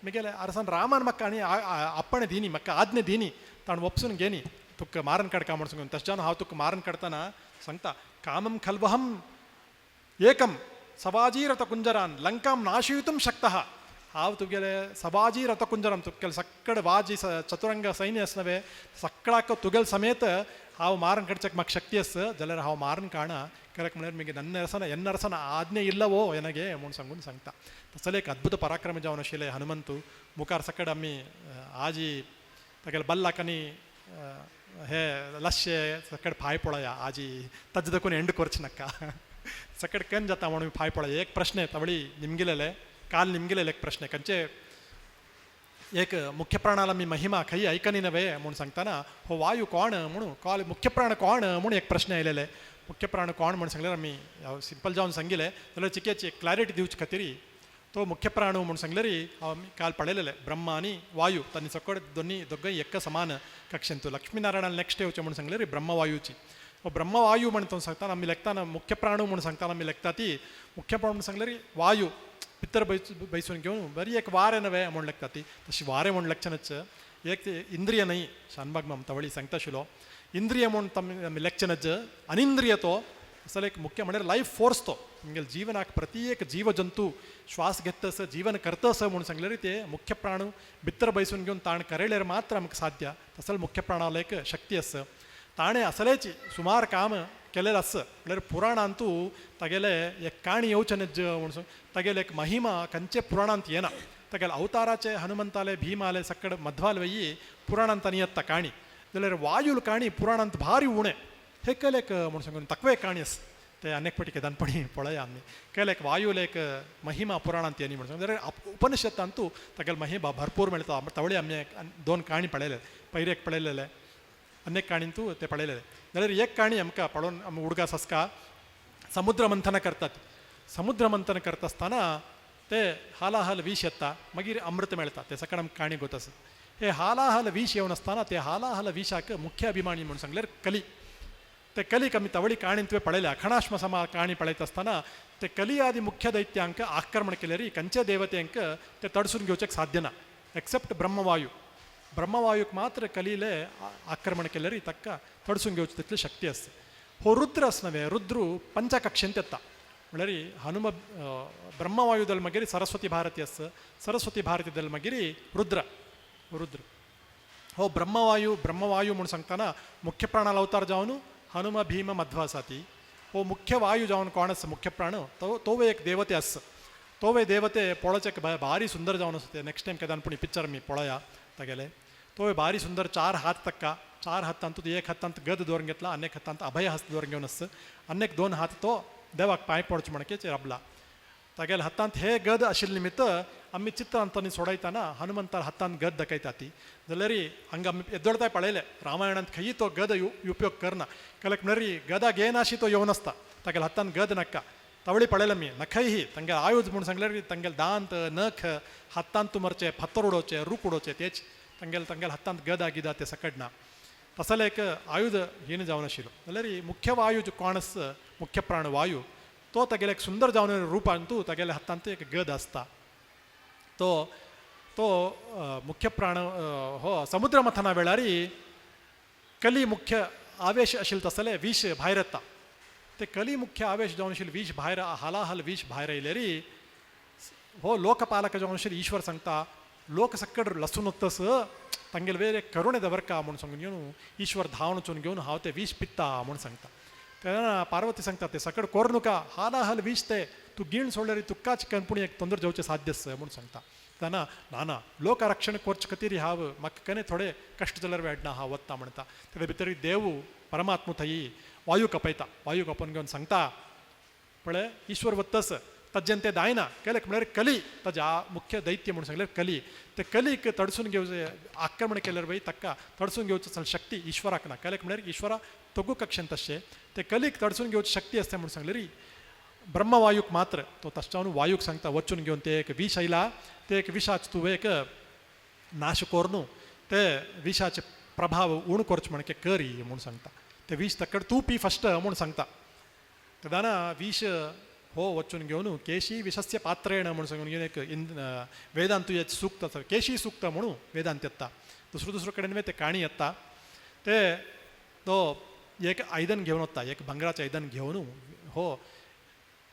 ಮಿಗೆಲೆ ಅರಸನ ರಾಮನ ಮಕ್ಕ ಅಣಿ ಅಪ್ಪಣೆ ದೀನಿ ಮಕ್ಕ ಆಜ್ಞೆ ದೀನಿ ತಾನು ಒಪ್ಸುನ್ ಗೇನಿ ತುಕ್ಕ ಮಾರನ್ ಕಡ್ಕ ಮಾಡ್ಸಂಗ ತಶ್ಜಾನ ಹಾವು ತುಕ್ಕ ಮಾರನ್ ಕಡ್ತಾನ ಸಂಗ್ತಾ ಕಾಮಂ ಖಲ್ವಹಂ ಏಕಂ ಸವಾಜೀರಥ ಕುಂಜರಾನ್ ಲಂಕಾಂ ನಾಶಯಿತುಂ ಶಕ್ತಃ. ಹಾವು ತುಗೆಲೆ ಸವಾಜಿ ರಥಕುಂಜರಂ ತುಕ್ಕೆಲ್ ಸಕ್ಕಡ ವಾಜಿ ಸ ಚತುರಂಗ ಸೈನ್ಯ ಅಸ್ನವೆ ಸಕ್ಕಳಾಕ ತುಗೆಲ್ ಸಮೇತ ಹಾವು ಮಾರನ್ ಕಡ್ಚಕ್ ಮಕ್ ಶಕ್ತಿ ಅಸ್ ಜಲರ ಹಾವು ಮಾರನ್ ಕಾಣ ಕರೆಕ್ಟ್ म्हणल्यार मागीर ನನ್ನ ಎನ್ನರಸನ ಆಜ್ಞೆ ಇಲ್ಲವೋ ಎನಗೆ म्हूण सांगून सांगता. तसले एक अद्भुत पराक्रम जावन आशिल्ले हनुमंतू मुखार सकड आमी आजी तागेले बल्लाक आनी हे लश्शे सकड फाय पळया आजी तज्ज देखून एंड करचे नाका सकड कन जाता म्हणून फाय पळया. एक प्रश्न तवळी निमगिलेले काल निमगिलेले एक प्रश्न कंचे एक मुख्य प्राणाला मी महिमा खंय ऐकनी नव्हे म्हूण सांगतना हो वायू कोण म्हणून कॉल मुख्य प्राण कोण म्हणून एक प्रश्न आयलेले. मुख्य प्राण कोण म्हूण सांगल्यार आमी सिंपल जावन सांगिल्लें जाल्यार चिक्याची क्लॅरिटी दिवचे खातीर तो मुख्य प्राण म्हूण सांगल्यार आमी काल पळयलेले ब्रह्म आनी वायू तांणी सकड दोनी दोगांय एक समान कक्षेंतू लक्ष्मीनारायणान नेक्स्ट येवचें म्हूण सांगल्यार ब्रह्मवायूची. हो ब्रह्मवायू म्हण तो सांगतना आमी लेखताना मुख्य प्राण म्हूण सांगतना आमी लेखता ती मुख्य प्राण म्हूण सांगल्यार वायू भितर बैसून घेवन बरी एक वारें नव्हे म्हूण लेखता ती तशी वारें म्हूण लेखचें एक इंद्रिय न्हय शानबाग माम तवळी सांगता आशिल्लो इंद्रिय म्हूण आमी लेखचें नज अनिंद्रिय तो असल एक मुख्य म्हणल्यार लायफ फोर्स तो आमगेले जीवनाक प्रति एक जीव जंतू श्वास घेतस जीवन करतस म्हूण सांगल्यार ते मुख्य प्राण भितर बैसून घेवन ताण करयल्यार मात्र आमकां साध्य. तसल मुख्य प्राणाला एक शक्ती आसा ताणें असलेच सुमार काम केलेलें आसा. म्हणल्यार पुराणांतू तागेले एक काणी येवचें नज म्हूण तागेले एक महिमा खंयचे पुराणांत येना. तागेले अवताराचे हनुमंताले भीमाले सकड मध्वाल वयी पुराणांत आनी येता काणी जाल्यार वायूल काणी पुराणांत भारी उणें हे केलेक म्हूण सांगून तकवे काणी आसा ते अनेक पटी केदानपणी पळया आमी केलेक वायूल एक महिमा पुराणांत येनी म्हूण सांगून जाल्यार उपनिषदांतू तागेले महिमा भरपूर मेळटा. तवळे आमी दोन काणी पळयले पयरे एक पळयलेले अनेक काणींतू ते पळयलेले. जाल्यार एक काणी आमकां पळोवन आमी उडगास आसका समुद्र मंथन करतात. समुद्र मंथन करता आसतना ते हालाहल विष येता मागीर अमृत मेळटा ते सकाळ आमकां काणी गोत आसा. हे हालाहल विष येवन आसतना ते हालाहल विशाक मुख्य अभिमानी म्हूण सांगल्यार कली. ते कलीक आमी तवळी काणीन तुवें पळयल्या अखणाश्म समा काणी पळयता आसतना ते कली आदी मुख्य दैत्यांक आक्रमण केल्यार खंयच्या देवतेंक ते तडसून घेवचें साध्य ना एक्सेप्ट ब्रह्मवायू. ब्रह्मवायूक मात्र कलीले आक्रमण केल्यार ताका तडसून घेवची तितली शक्ती आसता. हो रुद्र आसा नव्हे रुद्रू पंचकक्षेंत येता म्हणल्यार हनुम ब्रह्मवायुदल मागीर सरस्वती भारती आसा सरस्वती भारती दल मागीर रुद्र रुद्र हो ब्रह्मवायू ब्रह्मवायू म्हूण सांगतना मुख्य प्राणाल अवतार जावन हनुम भीम मध्व आसा ती. हो मुख्य वायू जावन कोण आसा मुख्य प्राण तो तोवय एक देवते आसा. तोवय देवते पळोवचेक भारी सुंदर जावन आसा. ते नेक्स्ट टायम केदान पूण पिक्चर मी पळया तागेले. तोवय भारी सुंदर चार हात तक्का, चार हातांत एक हातांत गद दवरून घेतला आनी एक हातांत अभय हस्त दवरून घेवन आसा आनी एक दोन हात तो देवाक पांय पडचे म्हणकेच राबला. तागेल्या हातांत हे गद आशिल्ले निमित्त आमी चित्रांत सोडयतना हनुमंतार हातांत गद दाखयता ती जाल्यार हांगा आमी येदोळताय पळयलें रामायणांत खंयी तो गद उपयोग करना. कलक म्हणल्यार गदा घेनाशी तो येवन आसता तागेल्या हातांत गद नाका. तवळी पळयलें आमी नखयही तांगेले आयुध म्हूण सांगल्यार तांगेले दांत नख हातांत मरचे फातर उडोवचे रूख उडोवचे तेच तांगेले तांगेले हातांत गदा गिदा ते सकड ना. तसले एक आयुध हीन जावन आशिल्लो. जाल्यार मुख्य वायू जो कोण आसा मुख्य प्राण वायू तो तागेले एक सुंदर जावन रुपांतू तागेल्या हातांत एक गद आसता. तो तो मुख्य प्राण हो समुद्र मथना वेळार कली मुख्य आवेश आशिल्ले तसले विष भायर येता. ते कली मुख्य आवेश जावन आशिल्ले विष भायर हालाहल विष भायर येयलेरी हो लोकपालक जावन आशिल्ले ईश्वर सांगता लोक सक्कड लसून तस तांगेले वेर एक करुणे दवरका म्हूण सांगून घेवन ईश्वर धांवन वचून घेवन हांव ते विष पित्ता म्हूण सांगता. तेन्ना पार्वती सांगता ते सकड कोर नुका हालाहल विष ते तूं गीण सोडल्यार तुकाच कनपुणी एक तोंदर जावचें साध्य आसा म्हूण सांगता. तेन्ना ना ना लोकरक्षण करचे खातीर हांव म्हाका कने थोडे कश्ट जाल्यार वेडना हांव वता म्हणटा. तेजे भितर देव परमात्मा थंय वायू कपयता. वायू कपोवन घेवन सांगता पळय ईश्वर वत्तस ताज्यान तें जायना केलें म्हळ्यार कली ताज्या मुख्य दैत्य म्हूण सांगल्यार कली ते कलीक तडसून घेवचें आक्रमण केल्यार वय ताका तडसून घेवचो शक्ती ईश्वराक ना. केलें म्हळ्यार ईश्वरा तगू कक्षेन तशें ते कलीक तडसून घेवची शक्ती आसता म्हूण सांगल्यार ब्रह्मवायूक मात्र तो तशें वायूक सांगता वचून घेवन ते एक विश आयला ते एक विशाच तूं एक नाश कोर ते विशाचे प्रभाव उण करचे म्हणके करी म्हूण सांगता. ते विश तकड तूं पी फस्ट म्हूण सांगता. तेन्ना विश हो वचून घेवन केशी विशस्य पात्रेण म्हूण सांगून घेवन एक वेदांतू एक सूक्त आसा केशी सूक्त म्हणून वेदांत येता. दुसरो दुसरो कडेन ते काणी येता. ते तो एक आयदन घेवन वता एक भांगराचें आयदन घेवन हो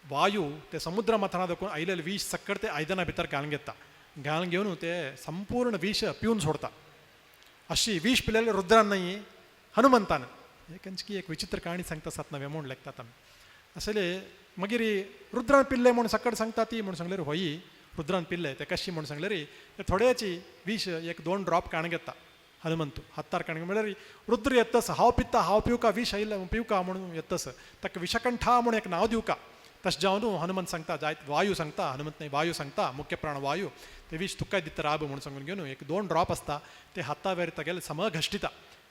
वायू ते समुद्र मथना दाखोवन आयलेले विश सक्कड ते आयदना भितर घालून घेता. घालून घेवन ते संपूर्ण विश पिवन सोडता. अशी विश पिलेले रुद्रान न्हय हनुमंतान. एक अंचकी एक विचित्र काणी सांगता सात नवें म्हूण लेखतात आमी. असले मागीर रुद्रान पिल्ले म्हूण सकड सांगता ती म्हूण सांगल्यार होई रुद्रान पिल्ले ते कशी म्हूण सांगल्यार ते थोड्याची विश एक दोन ड्रॉप काण घेता हनुमंतू हातार काण म्हळ्यार रुद्र येतस हांव पित्ता हांव पिवका विश आयिल्लें पिवका म्हणून येतस ताका विशकंठा म्हूण एक नांव दिवका. तशें जावन हनुमंत सांगता जायत वायू सांगता हनुमंत न्हय वायू सांगता मुख्य प्राण वायू ते विश तुकाय दिता राब म्हूण सांगून घेवन एक दोन ड्रॉप आसता ते हाता वेर तागेले सम घश्टिता.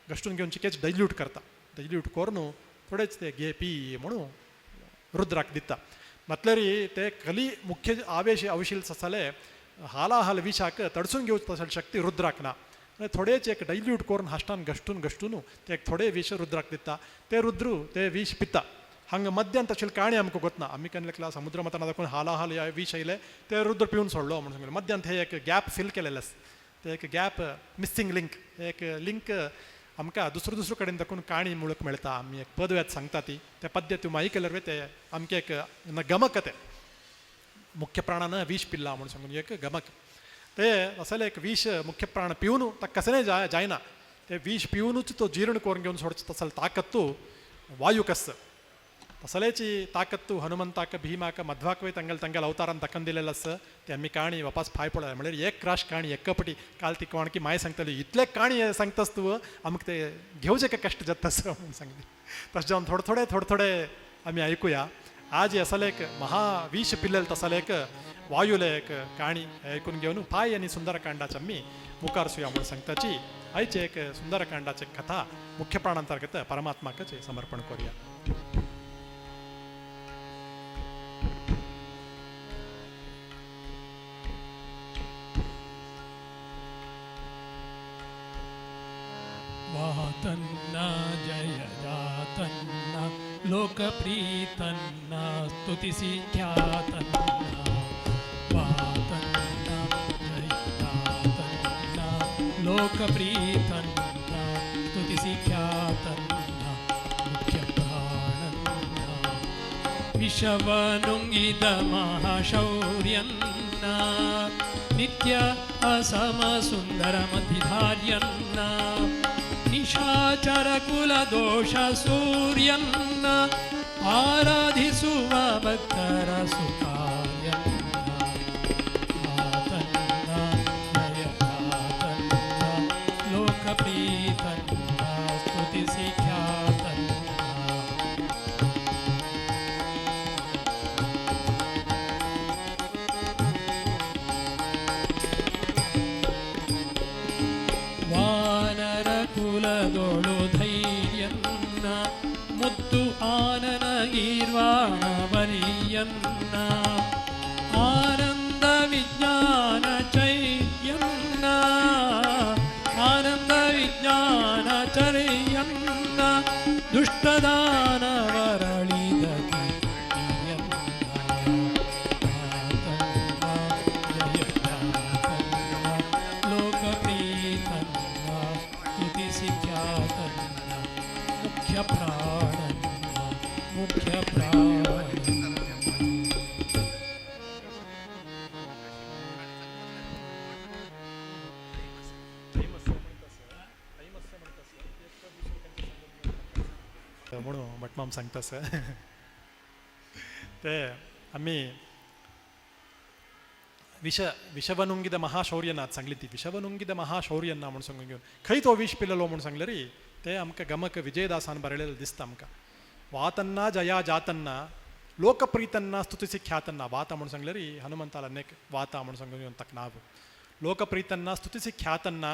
घश्टून घेवन चिकेच डायल्यूट करता. डायल्यूट करून थोडेच ते घे पी म्हणून रुद्राक दिता. म्हटल्यार ते कली मुख्य आवेश अवशील आसताले हालाहल विशाक तडसून घेवचो तसली शक्ती रुद्राक ना. थोडेच एक डायल्यूट करून हाश्टान घश्टून घश्टून ते एक थोडे विश रुद्राक दिता. ते रुद्रू ते विश पिता. हांगा मध्यांत तशें काणी आमकां गोतना आमी केन्ना लेखला समुद्र मतान दाखोवन हालाहल ह्या विश आयले ते रुद्र पिवन सोडलो म्हणून सांगलें. मध्यांत हे एक गॅप फील केलेलें आसा ते एक गॅप मिसींग लिंक एक लिंक आमकां दुसरो दुसरो कडेन दाखोवन काणी मुळक मेळटा. आमी एक पदव्यात सांगता ती ते पद्य तूं माई केल्यार ते आमचें एक गमक ते मुख्य प्राणान विश पिल्ला म्हणून सांगून एक गमक ते असले एक विश मुख्य प्राण पिवन ताका कसलें जायना ते विश पिवनूच तो जीर्ण करून घेवन सोडचो तसले ताकत्तू वायूक आसा. तसलेची ताकत्तू हनुमंताक भीमाक मध्वाक वय तांगेले तांगेले अवतारान तकन दिलेलें आसा. ते आमी काणी वापस फाय पळय म्हळ्यार एक राश काणी एकपटी काल ती कोणकी माय सांगताली इतले काणी सांगतास तूं आमकां ते घेवचें काय कश्ट जाता आसा म्हणून सांगली. तशें जावन थोडे थोडे थोडे थोडे आमी आयकुया. आज असले एक महाविश पिल्लेल तसले एक वायुले एक काणी आयकून घेवन पाय आनी सुंदरकांडाचे आमी मुखार सुया म्हणून सांगताची आयचे एक सुंदरकांडाचे कथा मुख्य प्राणांतर्गत परमात्माकच समर्पण करूया. वातन्ना जय जातन्ना लोकप्रीतन्ना स्तुतिसि ख्यातन्ना. वातन्ना जय जातन्ना लोकप्रीतन्ना स्तुतिसि ख्यातन्ना मुख्य प्राणन्ना ವಿಷವನುಂಗಿದ ಮಹಾಶೌರ್ಯನ್ನ ನಿತ್ಯ ಅಸಮ ಸುಂದರ ಮತಿಧಾರ್ಯನ್ನ ನಿಶಾಚರ ಕುಲ ದೋಷ ಸೂರ್ಯನ್ನ ಆರಾಧಿಸುವ ಭಕ್ತರ ಸುಖಾರ್ಯನ್ನ ಆತನ್ನ ಜಯದಾತನ್ನ ಲೋಕಪ್ರೀತನ್ನ ಸ್ತುತಿಸಿ ಖ್ಯಾತನ್ನ. ವಾನರ ಕುಲದೊಳು ಧೈರ್ಯನ್ನ ಮುತ್ತು ಆನನ ಗೀರ್ವಾಣ ಬಲಿಯನ್ನ ಆನಂದ ವಿಜ್ಞಾನ ಚೈರ್ಯನ್ನ ಆನಂದ ವಿಜ್ಞಾನ ಚರ್ಯನ್ನ ದುಷ್ಟದಾನವರಳಿದ ಕೀರ್ತಿಯನ್ನ ಆತನ್ನ ಜಯದಾತನ್ನ ಲೋಕಪ್ರೀತನ್ನ ಸ್ತುತಿಸಿ ಖ್ಯಾತನ್ನ ಮುಖ್ಯ ಪ್ರಾಣನ್ನ ಮುಖ್ಯ ಪ್ರಾಣ. म्हणून भटमाम सांगता सर ते आम्ही विष विषवनुंगिದ महाशौर्यना सांगली ती विषवनुंगिದ महाशौर्यना म्हणून सांगून घेवन खंय तो विष पिलेलो म्हणून सांगले री ते आमकां गमक विजयदासान बरयलेलें दिसता आमकां. वातन्ना जया जातन्ना लोकप्रीतन्ना स्तुतिसी ख्यातन्ना. वाता म्हणून सांगले री हनुमंताला नेक वाता म्हणून सांगून घेवन ताका नांव. लोकप्रीतन्ना स्तुतिसी ख्यातन्ना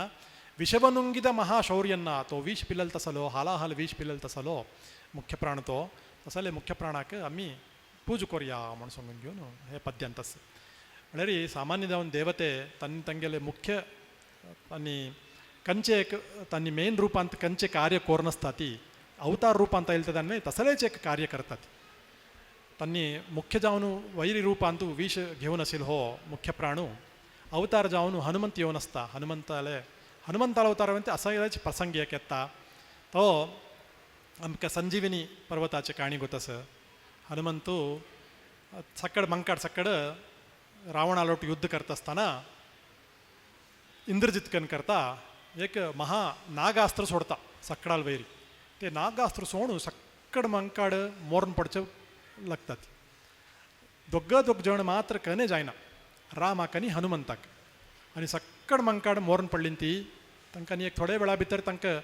विषवनुंगिದ महाशौर्यन्ना. तो विष पिलल तसलो हालाहल विष पिलल तसलो मुख्य प्राण तो तसले मुख्य प्राणाक आमी पूज कोरया म्हणून सांगून घेवन हे पद्यांत आसा. म्हळ्यार सामान्य जावन देवते तांणी तांगेले मुख्य आनी कंचे एक तांणी मेन रुपांत कंचे कार्य कोरनासता ती अवतार रुपांत आयले तेन्ना तसलेच एक कार्य करतात. तांणी मुख्य जावन वैरी रुपांत विष घेवन आशिल्लो हो मुख्य प्राणू अवतार जावन हनुमंत येवन आसता. हनुमंताले हनुमंतालो अवतार असोच प्रसंग एक येता तो आमकां संजीवनी पर्वताचे काणी गोत आसा. हनुमंतू सक्कड मंकाड सक्कड रावणालोट युद्ध करता आसतना इंद्रजित कन करता एक महा नागास्त्र सोडता सक्कडाल वैरी. ते नागास्त्र सोडून सक्कड मंकाड मोरण पडचे लागतात. दोग दोग जण मात्र कने जायना रामाक आनी हनुमंताक. आनी सक्कड मंकाड मोरण पडली ती तांकां आनी एक थोड्या वेळा भितर तांकां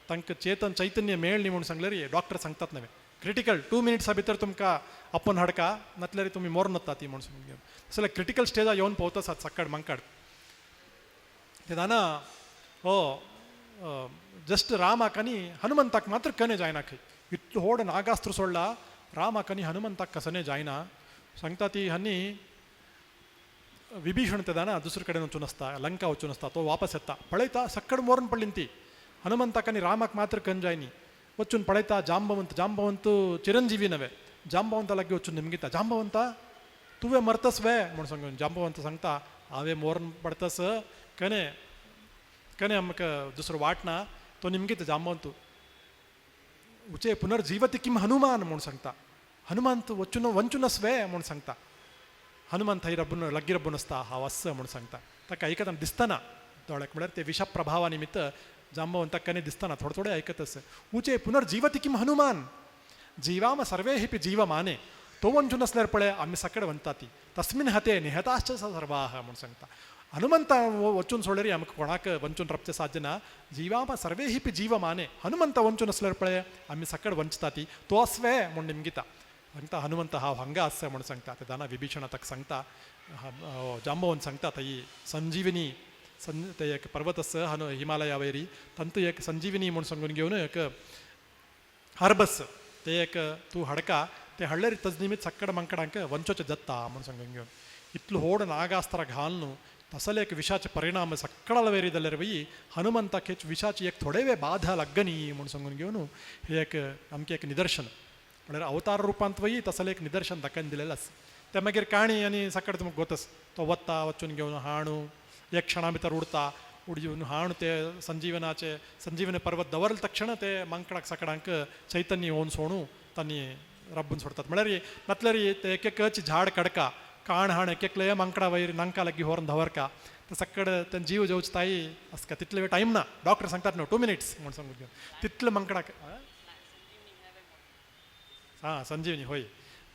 तांकां चेतन चैतन्य मेळ्ळी म्हणून सांगलें रे डॉक्टर सांगतात नव्हे क्रिटिकल 2 मिनिट्सा भितर तुमकां आपोवन हाडका नातल्यार तुमी मोरण वता ती म्हणून सांगून घेवन जाल्यार क्रिटिकल स्टेजार येवन पावता आसात सक्कड मंकाड. तेन्ना हो जस्ट रामाक आनी हनुमंताक मात्र कने जायना खंय इतलो व्हड नागास्त्र सोडला रामाक आनी हनुमंताक कसने जायना. सांगता ती हनी विभीषण तेन्ना दुसरे कडेन वचून आसता लंका वचून आसता तो वापस येता पळयता सक्कड मोरण पडली ती हनुमंताक आनी रामाक मात्र कन जायनी. वचून पळयता जांबवंत जांबवंत चिरंजीवी नव्हे जांबवंता लागीं वचून निमगिता जांबवंता तुवें मरतस वे म्हणून सांगून जांबवंत सांगता हांवें मोरण पडतस कने कने आमकां दुसरो वाट ना. तो निमगिता जांबवंत उचे पुनर्जीवती किम हनुमान म्हणून सांगता हनुमान तूं वचून वंचूनस वे म्हणून सांगता. हनुमान थंय रब्बून लागीं रब्बून आसता हांव आसा म्हणून सांगता. ताका आयकतना दिसतना दोळ्याक म्हळ्यार ते विश प्रभावा निमित्त जांबवंताक कने दिसतना थोडे थोडे आयकत आसा. उचे पुनर्जीवती किम हनुमान जीवाम सर्वे हिपी जीवमाने तो वंचून आसल्यार पळय आमी सकड वंता ती तस्मिन हते निहताश्च सर्वाह म्हणून सांगता. हनुमंता वचून सोडल्यार आमकां कोणाक वंचून रावचें साध्य ना. जीवाम सर्वे हिपी जीवमाने हनुमंत वंचून आसल्यार पळय आमी सकड वंचता ती तो आसवे म्हूण निमगिता. सांगता हनुमंत हांव हांगा आसा म्हणून सांगता. तेन्ना विभीषण ताका सांगता जांबवंत सांगता थंय संजीवनी ते एक पर्वत आसा हनु हिमालया वयरी तांतू एक संजीवनी म्हूण सांगून घेवन एक हर्बस ते एक तूं हाडका ते हाडल्यार तज निमित्त सक्कड मंकडांक वंचोचें जत्ता म्हूण सांगून घेवन इतलो व्हड नागास्त्र घालून तसले एक विशाचे परिणाम सक्कडाला वयरी जाल्यार वय हनुमंताक विशाची एक थोडे वेळ बाधा लागनी म्हूण सांगून घेवन हे एक आमचें एक निदर्शन म्हळ्यार अवतार रुपांत वय तसलें एक निदर्शन दाखोवन दिलेलें आसा. ते मागीर काणी आनी सक्कड तुमकां गोतस तो वता वचून घेवन हाणू एक क्षणा भितर उडता उडून हाणू ते संजीवनाचे संजीवनी पर्वत दवरले तक्षण ते मांकडाक सकडांक चैतन्य येवन सोणू तांणी रब्बून सोडतात. म्हळ्यार नातल्यार ते एक एकच झाड कडका काण हाण एक एकले मांकडा वयर नांका लागीं व्हरून दवरका सक्कड तें जीव जेवच ताई आसका तितले वेळ टायम ना, डॉक्टर सांगतात न्हू 2 मिनिट्स म्हूण सांगून घेवन तितले मंकडाक. हां संजीवनी होय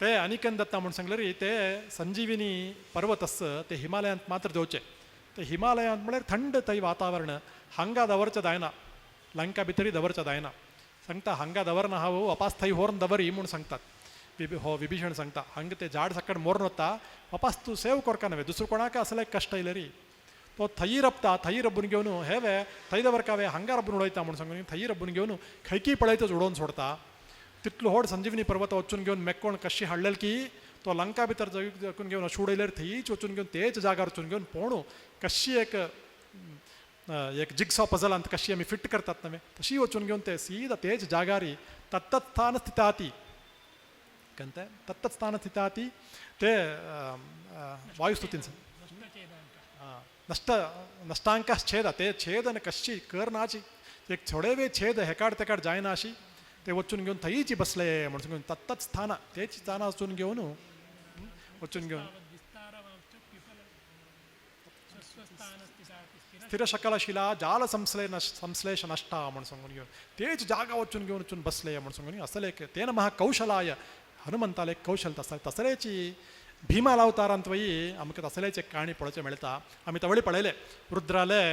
ते अनिकन दत्ता म्हूण सांगले री, ते संजीविनी पर्वत आस ते हिमालयांत मात्र देवचे. ते हिमालयांत म्हळ्यार थंड थंय वातावरण, हांगा दवरचें जायना, लंका भितरी दवरचें जायना. सांगता हांगा दवरना हांव वापास थंय व्हरून दवरी म्हूण सांगतात. हो विभीषण सांगता हांगा ते झाड सकट मोरून वता, वापास तूं सेव करका नव्हे, दुसरो कोणाक असले कश्ट आयले री. तो थंय रबता, थंय रब्बून घेवन हेवे थंय दवरकावे हांगा रब्बून उडयता म्हूण सांगून थंय रब्बून घेवन खंयकी पळयतच उडोवन सोडता. तितलो व्हड संजीवनी पर्वत वचून घेवन मेकोण कशी हाडलेल की तो लंका भितर जगून घेवन अशें उडयल्यार थंयच वचून घेवन तेच जाग्यार वचून घेवन पोणू कशी एक एक जिग्सॉ पजलांत कशी आमी फिट करतात नव्हे तशी वचून घेवन ते सीदा तेच जागारी तत्तत्स्थान स्थिताती कंते तत्तत्स्थान स्थिताती ते वायुस्तुतीन नष्ट नष्टांकाश्छेद ते छेदन कशी करनाची एक थोडे वेळ छेद हेकाड तेकाड जायना अशी ते वचून घेवन थंयच बसले म्हूण सांगून तत्तत् स्थान तेच स्थाना वचून घेवन वचून घेवन स्थिरशकलशिला जाल संश्ले संश्लेष नष्टा म्हूण सांगून घेवन तेच जागा वचून घेवन वचून बसले म्हूण सांगून असले एक तेन महा कौशलाय हनुमंताले कौशल तसले तसलेची भीमाल अवतारांत वयी आमकां तसलेच एक काणी पळोवचें मेळटा. आमी तवळी पळयले रुद्राले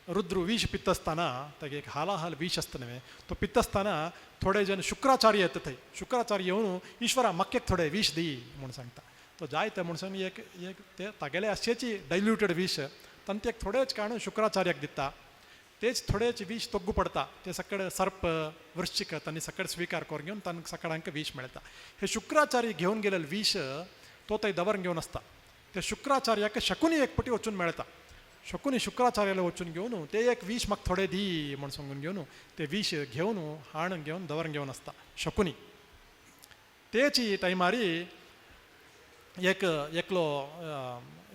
रुद्र विष पित्त आसतना तागे एक हालाहल विष आसता न्हय, तो पित्त आसतना थोडे जण शुक्राचार्य येता थंय, शुक्राचार्य येवन ईश्वरा म्हाका एक थोडे विष दी म्हूण सांगता. तो जाय ते म्हूण सांग एक एक ते तागेले आशेची डायल्युटेड विष तांचे एक थोडेच काडून शुक्राचार्याक दिता, तेच थोडेच विष तोग्गू पडता, ते सकड सर्प वृश्चिक तांणी सकड स्विकार करून घेवन तांकां सकाळांक विष मेळटा. हे शुक्राचार्य घेवन गेलेले विष तो थंय दवरून घेवन आसता. ते शुक्राचार्याक शकुनी एक पटी वचून मेळटा. शकुनी शुक्राचार्याला वचून घेवन ते एक विष म्हाका थोडे दी म्हूण सांगून घेवन ते विष घेवन हाण घेवन दवरून घेवन आसता शकुनी. तेची टायमारी एक एकलो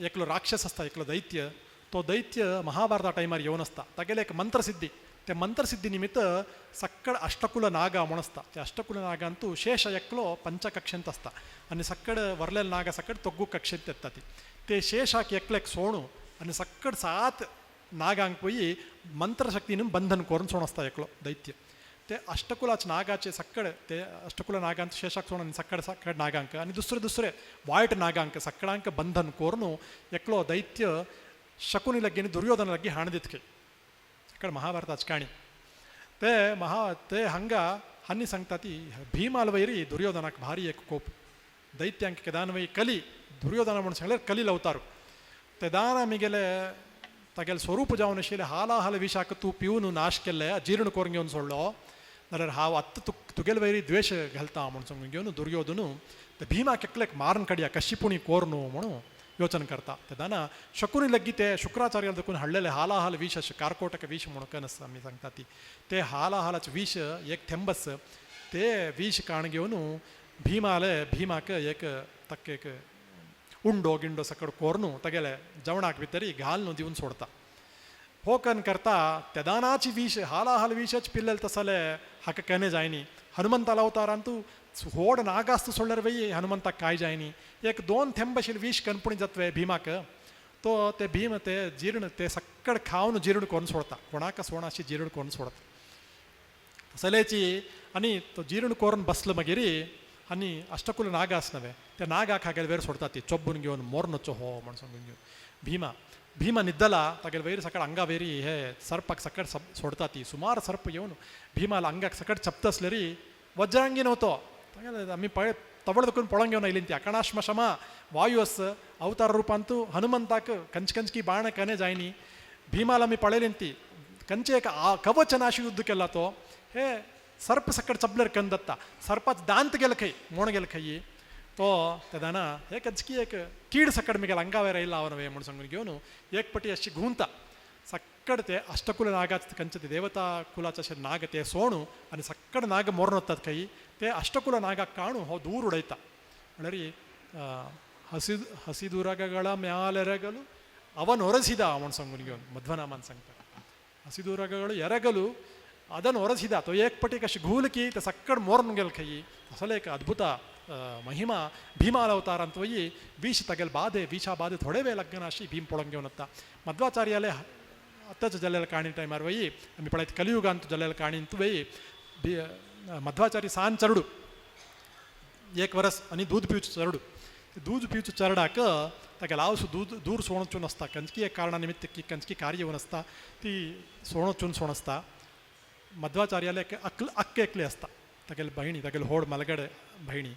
एकलो राक्षस आसता, एकलो दैत्य. तो दैत्य महाभारता टायमार येवन आसता. तागेले एक मंत्रसिद्धी, ते मंत्रसिद्धी निमित्त सक्कड अष्टकुल नागा म्हूण आसता. ते अष्टकुल नागांतू शेष एकलो पंचकक्षेंत आसता आनी सक्कड वरलेले नागा सक्कड तोग्गू कक्षेंत येता. ती ते शेषाक एकलेक सोणू आनी सक्कड 7 नागांक पळय मंत्रशक्तीन बंधन करून सोण आसता एकलो दैत्य. ते अष्टकुलाच नागाचे सक्कड ते अष्टकुल नागांत शेषाक सोण आनी सक्कड सक्कड नागांक आनी दुसरे दुसरे वायट नागांक सक्कडांक बंधन करून एकलो दैत्य शकुनी लग्गी आनी दुर्योधन लग्गी हाण दितके सकाळ महाभारताची काणी. ते महा ते हांगा हांणी सांगता ती भीमाल वैरी दुर्योधनाक भारी एक कोप दैत्यांक केदान वय कली दुर्योधना म्हूण सांगल्यार कली लवतारू तेदान आमी गेले तागेले स्वरूप जावन आशिल्ले हालाहल विशाक तूं पिवन नाश केल्ले जीर्ण करून घेवन सोडलो नाल्यार हांव आत्तां तुगेले वैरी द्वेश घालता म्हूण सांगून घेवन दुर्योधन ते भीमाक एकलेक मारून काडया कशी पुणी कोरनू म्हणून योचन करता. तेदाना शकुनी लग्गी ते शुक्राचार्याला देखून हाडलेले हालाहल विष अशें कारकोटक विष म्हणून कनस आमी सांगता ती ते हालाहलाचे विष एक थेंबस ते विष काण घेवन भीमाले भीमाक एक तक्क एक उंडो गिंडो सकड कोरनू तागेले जेवणाक भितरी घालनू दिवन सोडता. हो कन करता तेदानाची विष हालाहल विशच पिल्लेले तसले हाका केन्ना जायनी. हनुमंताला अवतारांतू होड नागास्त सोडल्यार वय हनुमंताक काय जायनी. एक 2 थेंब आशिल्ले विष कणपुणी जातवे भीमाक तो ते भीम ते जीर्ण ते सक्कड खावन जीर्ण करून सोडता, कोणाक सोण अशी जीर्ण करून सोडता तसलेची. आनी तो जीर्ण करून बसलो मागीर आनी अष्टकुल नागा आस नवे त्या नागाक हागेले वयर सोडता ती चोब्बून घेवन मोरनचो हो म्हूण सांगून घेवन भीमा भीमा निद्दला तागेले वयर सकाळ अंगा वयरी हे सर्पाक सकट सोडता ती सुमार सर्प येवन भीमाला अंगाक सकट चपता आसले री वज्रांगी न्हवतो तागेले आमी पळय तवळ दखून पळोवन घेवन आयली ती अकणाश्मशमा वायु आस अवतार रुपांतू हनुमंताक कंच कंचकी बाण कने जायनी. भीमाला आमी पळयली ती कंचे एक कवच नाशी युद्ध केला तो हे सर्प सकट चपलेर कन दत्ता सर्पाच दांत गेले खंय मोण गेले खंय तो तेदाना हे कंचकी एक कीड सकट मिगेल अंगावेर आयला हांव न्हय म्हूण सांगून घेवन एक पटी अशी घुंवता सक्कड ते अष्टकुल नागाच कंच ते देवता कुलाचे अशे नाग ते सोणू आनी सक्कड नाग मोरून वतात खंय ते अष्टकुल नागाक काणू हो दूर उडयता. म्हळ्यार हसिदुरगಗಳ ಮ್ಯಾಲೆರಗಲು ಅವನೊರಸಿದ म्हूण सांगून घेवन मध्वनामान सांगता हसिदुरगಗಳು ಎರಗಲು ಅದನ್ನು ಒರೆಸಿದ ತೊ ಏಕ್ ಪಟಿ ಕಶಿ घूलकी ते सक्कड मोरून गेल खंय असले एक अद्भुत महिमा भीमाल अवतारांत वयी विष तागेले बाधे विशा बाधे थोडे वेळ लग्नाशी भीम पळोवंक घेवन वता. मध्वाचार्याले आतांच जाल्लेल्या काणी टायमार वयी आमी पळयत कलियुगांत जाल्लेल्या काणींत वयी मध्वाचार्य सान चरडू एक वरस आनी दूद पिवचो चरडू, दूद पिवचो चरडाक ताका लावसो दूद दूर सोणचून आसता, कंचकी एक कारणा निमित्त की कंचकी कार्य येवन आसता ती सोणचून सोण आसता. मध्वाचार्याले एक अक्क एकली आसता, तागेले भयणी, तागेले होड मलगडे भयणी,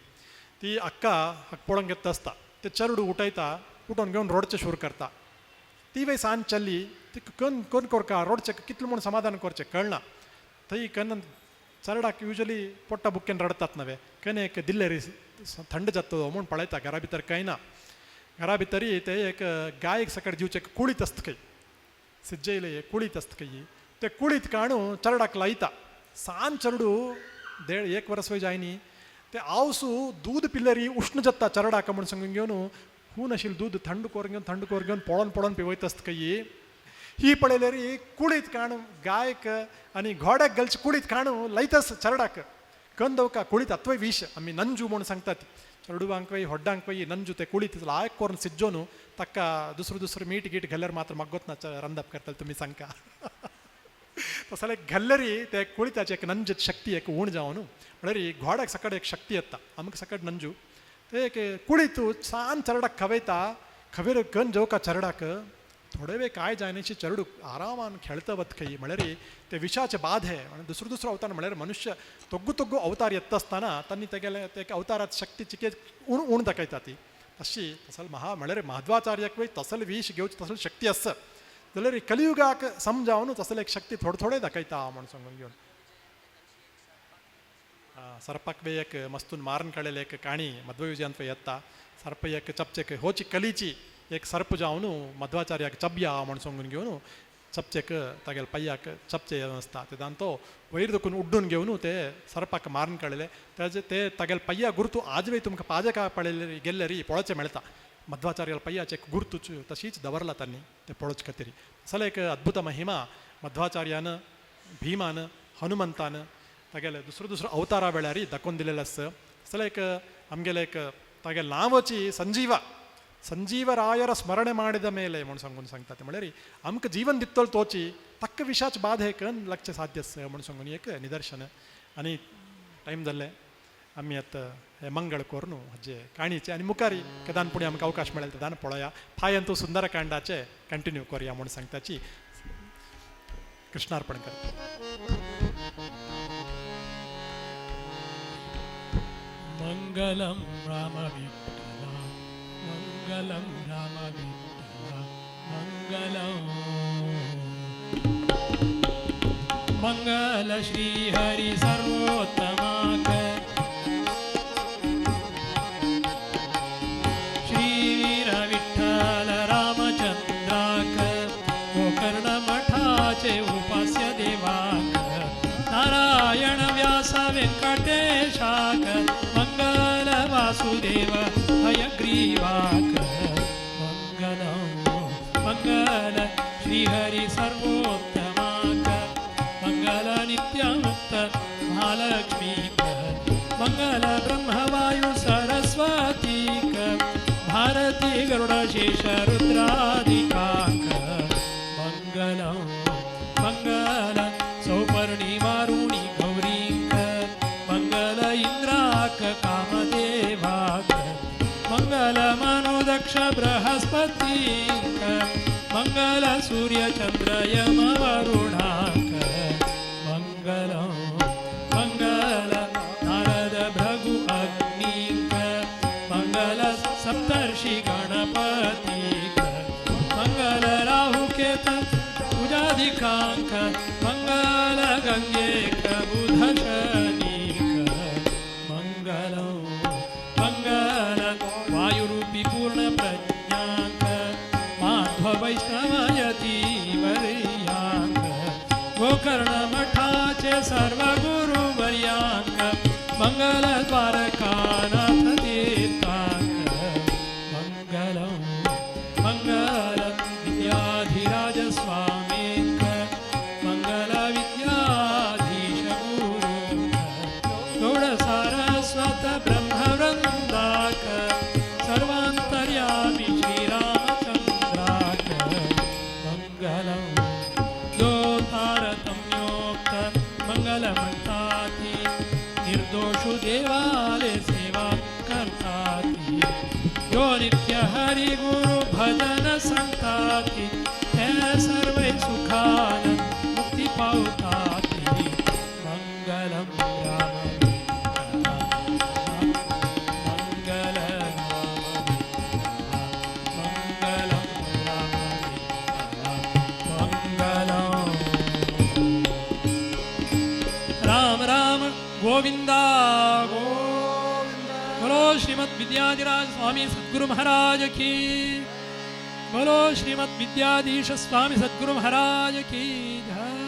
ती अक्का हक पळोवंक येता आसता. ते चरडू उठयता, उठोवन घेवन रोडचें शूर करता. ती वय सान चल्ली ती कन कोन कोरका रोडचें कितलें म्हूण समाधान करचें कळना. थंय कन चरडाक युजली पोट्टा बुक्केन रडतात नवे, कन एक दिल्ले थंड जाता म्हूण पळयता, घरा भितर कांय ना. घरा भितरी ते एक गायक सकट दिवचें कुळीत आसता खंय, सिज्जयले कुळीत आसता खंय, ते कुळीत काणू चरडाक लायता. सान चरडू देड एक वरस वय जायनी ते आवसू दूद पिल्लरी उश्ण जाता चरडाक म्हूण सांगून घेवन हून आशिल्लें दूद थंड करून घेवन थंड करून घेवन पळोवन पळोवन पिवयत आसता खंय. ही पळयलेरी कुळीत काणू गायक आनी घोड्याक घालचे कुळीत काणू लायतास चरडाक कंदवका कुळीत अत्वय विश आमी नंजू म्हूण सांगतात चरडुवांक वय होड्डांक वय नंजू ते कुळीत लायक करून सिज्जोन ताका दुसरो दुसरो मीठ गीट घाल्यार मात्र मग्गोत ना रंदप करतले तुमी सांगका. तसले घाल्लरी ते कुळिताचे एक नंज शक्ती एक ऊण जावन म्हळ्यार घोड्याक सकट एक शक्ती येता, आमकां सकट नंजू ते एक कुळीत सान चरडाक खवयता, खवेर कन जेवका चरडाक थोडे वेळ काय जायनाशी चरडू आरामान खेळता वत खंय. म्हळ्यार ते विशाचे बाधे आनी दुसरो दुसरो अवतार म्हळ्यार मनुष्य तोग्गु तोग्गु अवतार येता आसतना तांणी तेगेले ते अवतारात शक्ती चिके उण उण दाखयता ती तशी तसल महा म्हळ्यार माध्वाचार्याक वय तसल विश घेवची तसल शक्ती आसा जाल्यार कलियुगाक समजावन तसले एक शक्ती थोडे थोडे दाखयता म्हूण सांगून घेवन. सर्पाक वे एक मस्तून मारून काडलेले एक काणी मध्वयुजांत येता. सर्प एक चपचेक होची कलीची एक सर्प जावन मध्वाचार्याक चबया म्हूण सांगून घेवन चपचेक तागेले पय्याक चपचे आसता तेदान तो वयर दुखून उड्डून घेवन ते सर्पाक मारून काडलेले तेजे ते तागेले पय्या गुर्तू आजवे तुमकां पाजका पळयले गेल्ले पळोवचें मेळटा. मध्वाचार्याला पय्याचे गुर्तूच तशीच दवरला तांणी ते पळोवचे खातीर. असले एक अद्भुत महिमा मध्वाचार्यान भीमान हनुमंतान तागेले दुसरो दुसरो अवतारा वेळार दाखोवन दिलेलो आसा. असले एक आमगेले एक तागेले नांवाची संजीवा ಸಂಜೀವರಾಯರ ಸ್ಮರಣೆ ಮಾಡಿದ ಮೇಲೆ म्हूण सांगून सांगता ते म्हळ्यार आमकां जीवन दितलो तोची तक्क विशाच बाधे कन लक्ष साध्य आसा म्हूण सांगून एक निदर्शन. आनी टायम जाल्लें आमी आतां हे मंगळ करून हाजे काणीचे आनी मुखारी केदान पुणी आमकां अवकाश मेळ्ळें तेदान पळोवया. फायन तूं सुंदरकांडाचे कंटिन्यू करया म्हूण सांगताची कृष्णार्पण करता. मंगलम राम विठ्ठला, मंगलम राम विठ्ठला, मंगलम मंगल श्री हरि सर्वोत्तमाक श्री वीर विठ्ठल रामचंद्राक गोकर्ण मठाचे उपास्य देवाक नारायण व्यास वेंकटेशाक मंगल वासुदेव हयग्रीवाक मंगलम मंगल श्री हरि सर्वोत्तमाक मंगल नित्यमुक्त महालक्ष्मीक मंगल ब्रह्मवायु सरस्वतीक भारती गरुडशेष रुद्रादिकाक मंगलम मंगल सौपर्णी वारुणी गौरीक मंगल इंद्राक कामदेवाक मंगल मनुदक्ष बृहस्पतीक मंगल सूर्यचंद्र यम वरुणाक मंगल मंगल नारद भृगु अग्निक मंगल सप्तर्षि गणपतीक मंगल राहुकेत पूजाधिकांक मंगल गंगेक बुध शनीक मंगल मंगल वायुरूपी पूर्ण प्रज्ञांक माध्व वैष्णवयती वर्यांक गोकर्ण मठाचे सर्व गुरु वर्यांक मंगल द्वारकानाथ तीर्थांक मंगल मंगल विद्याधिराज स्वामींक मंगल विद्याधीश गुरु गौड सारस्वत ब्रह्मवृंदांक पशु देवाले सेवा करताती, यो नित्य हरि गुरु भजन संताती, ते सर्वै सुखान मुक्ती पावताती. मंगलम राम मंगल राम मंगलम राम मंगलम राम राम गोविंदा गोविंद. बोलो श्रीमद विद्याधिराज स्वामी सद्गुरु महाराज की. बोलो श्रीमद विद्याधीश स्वामी सद्गुरु महाराज की जय.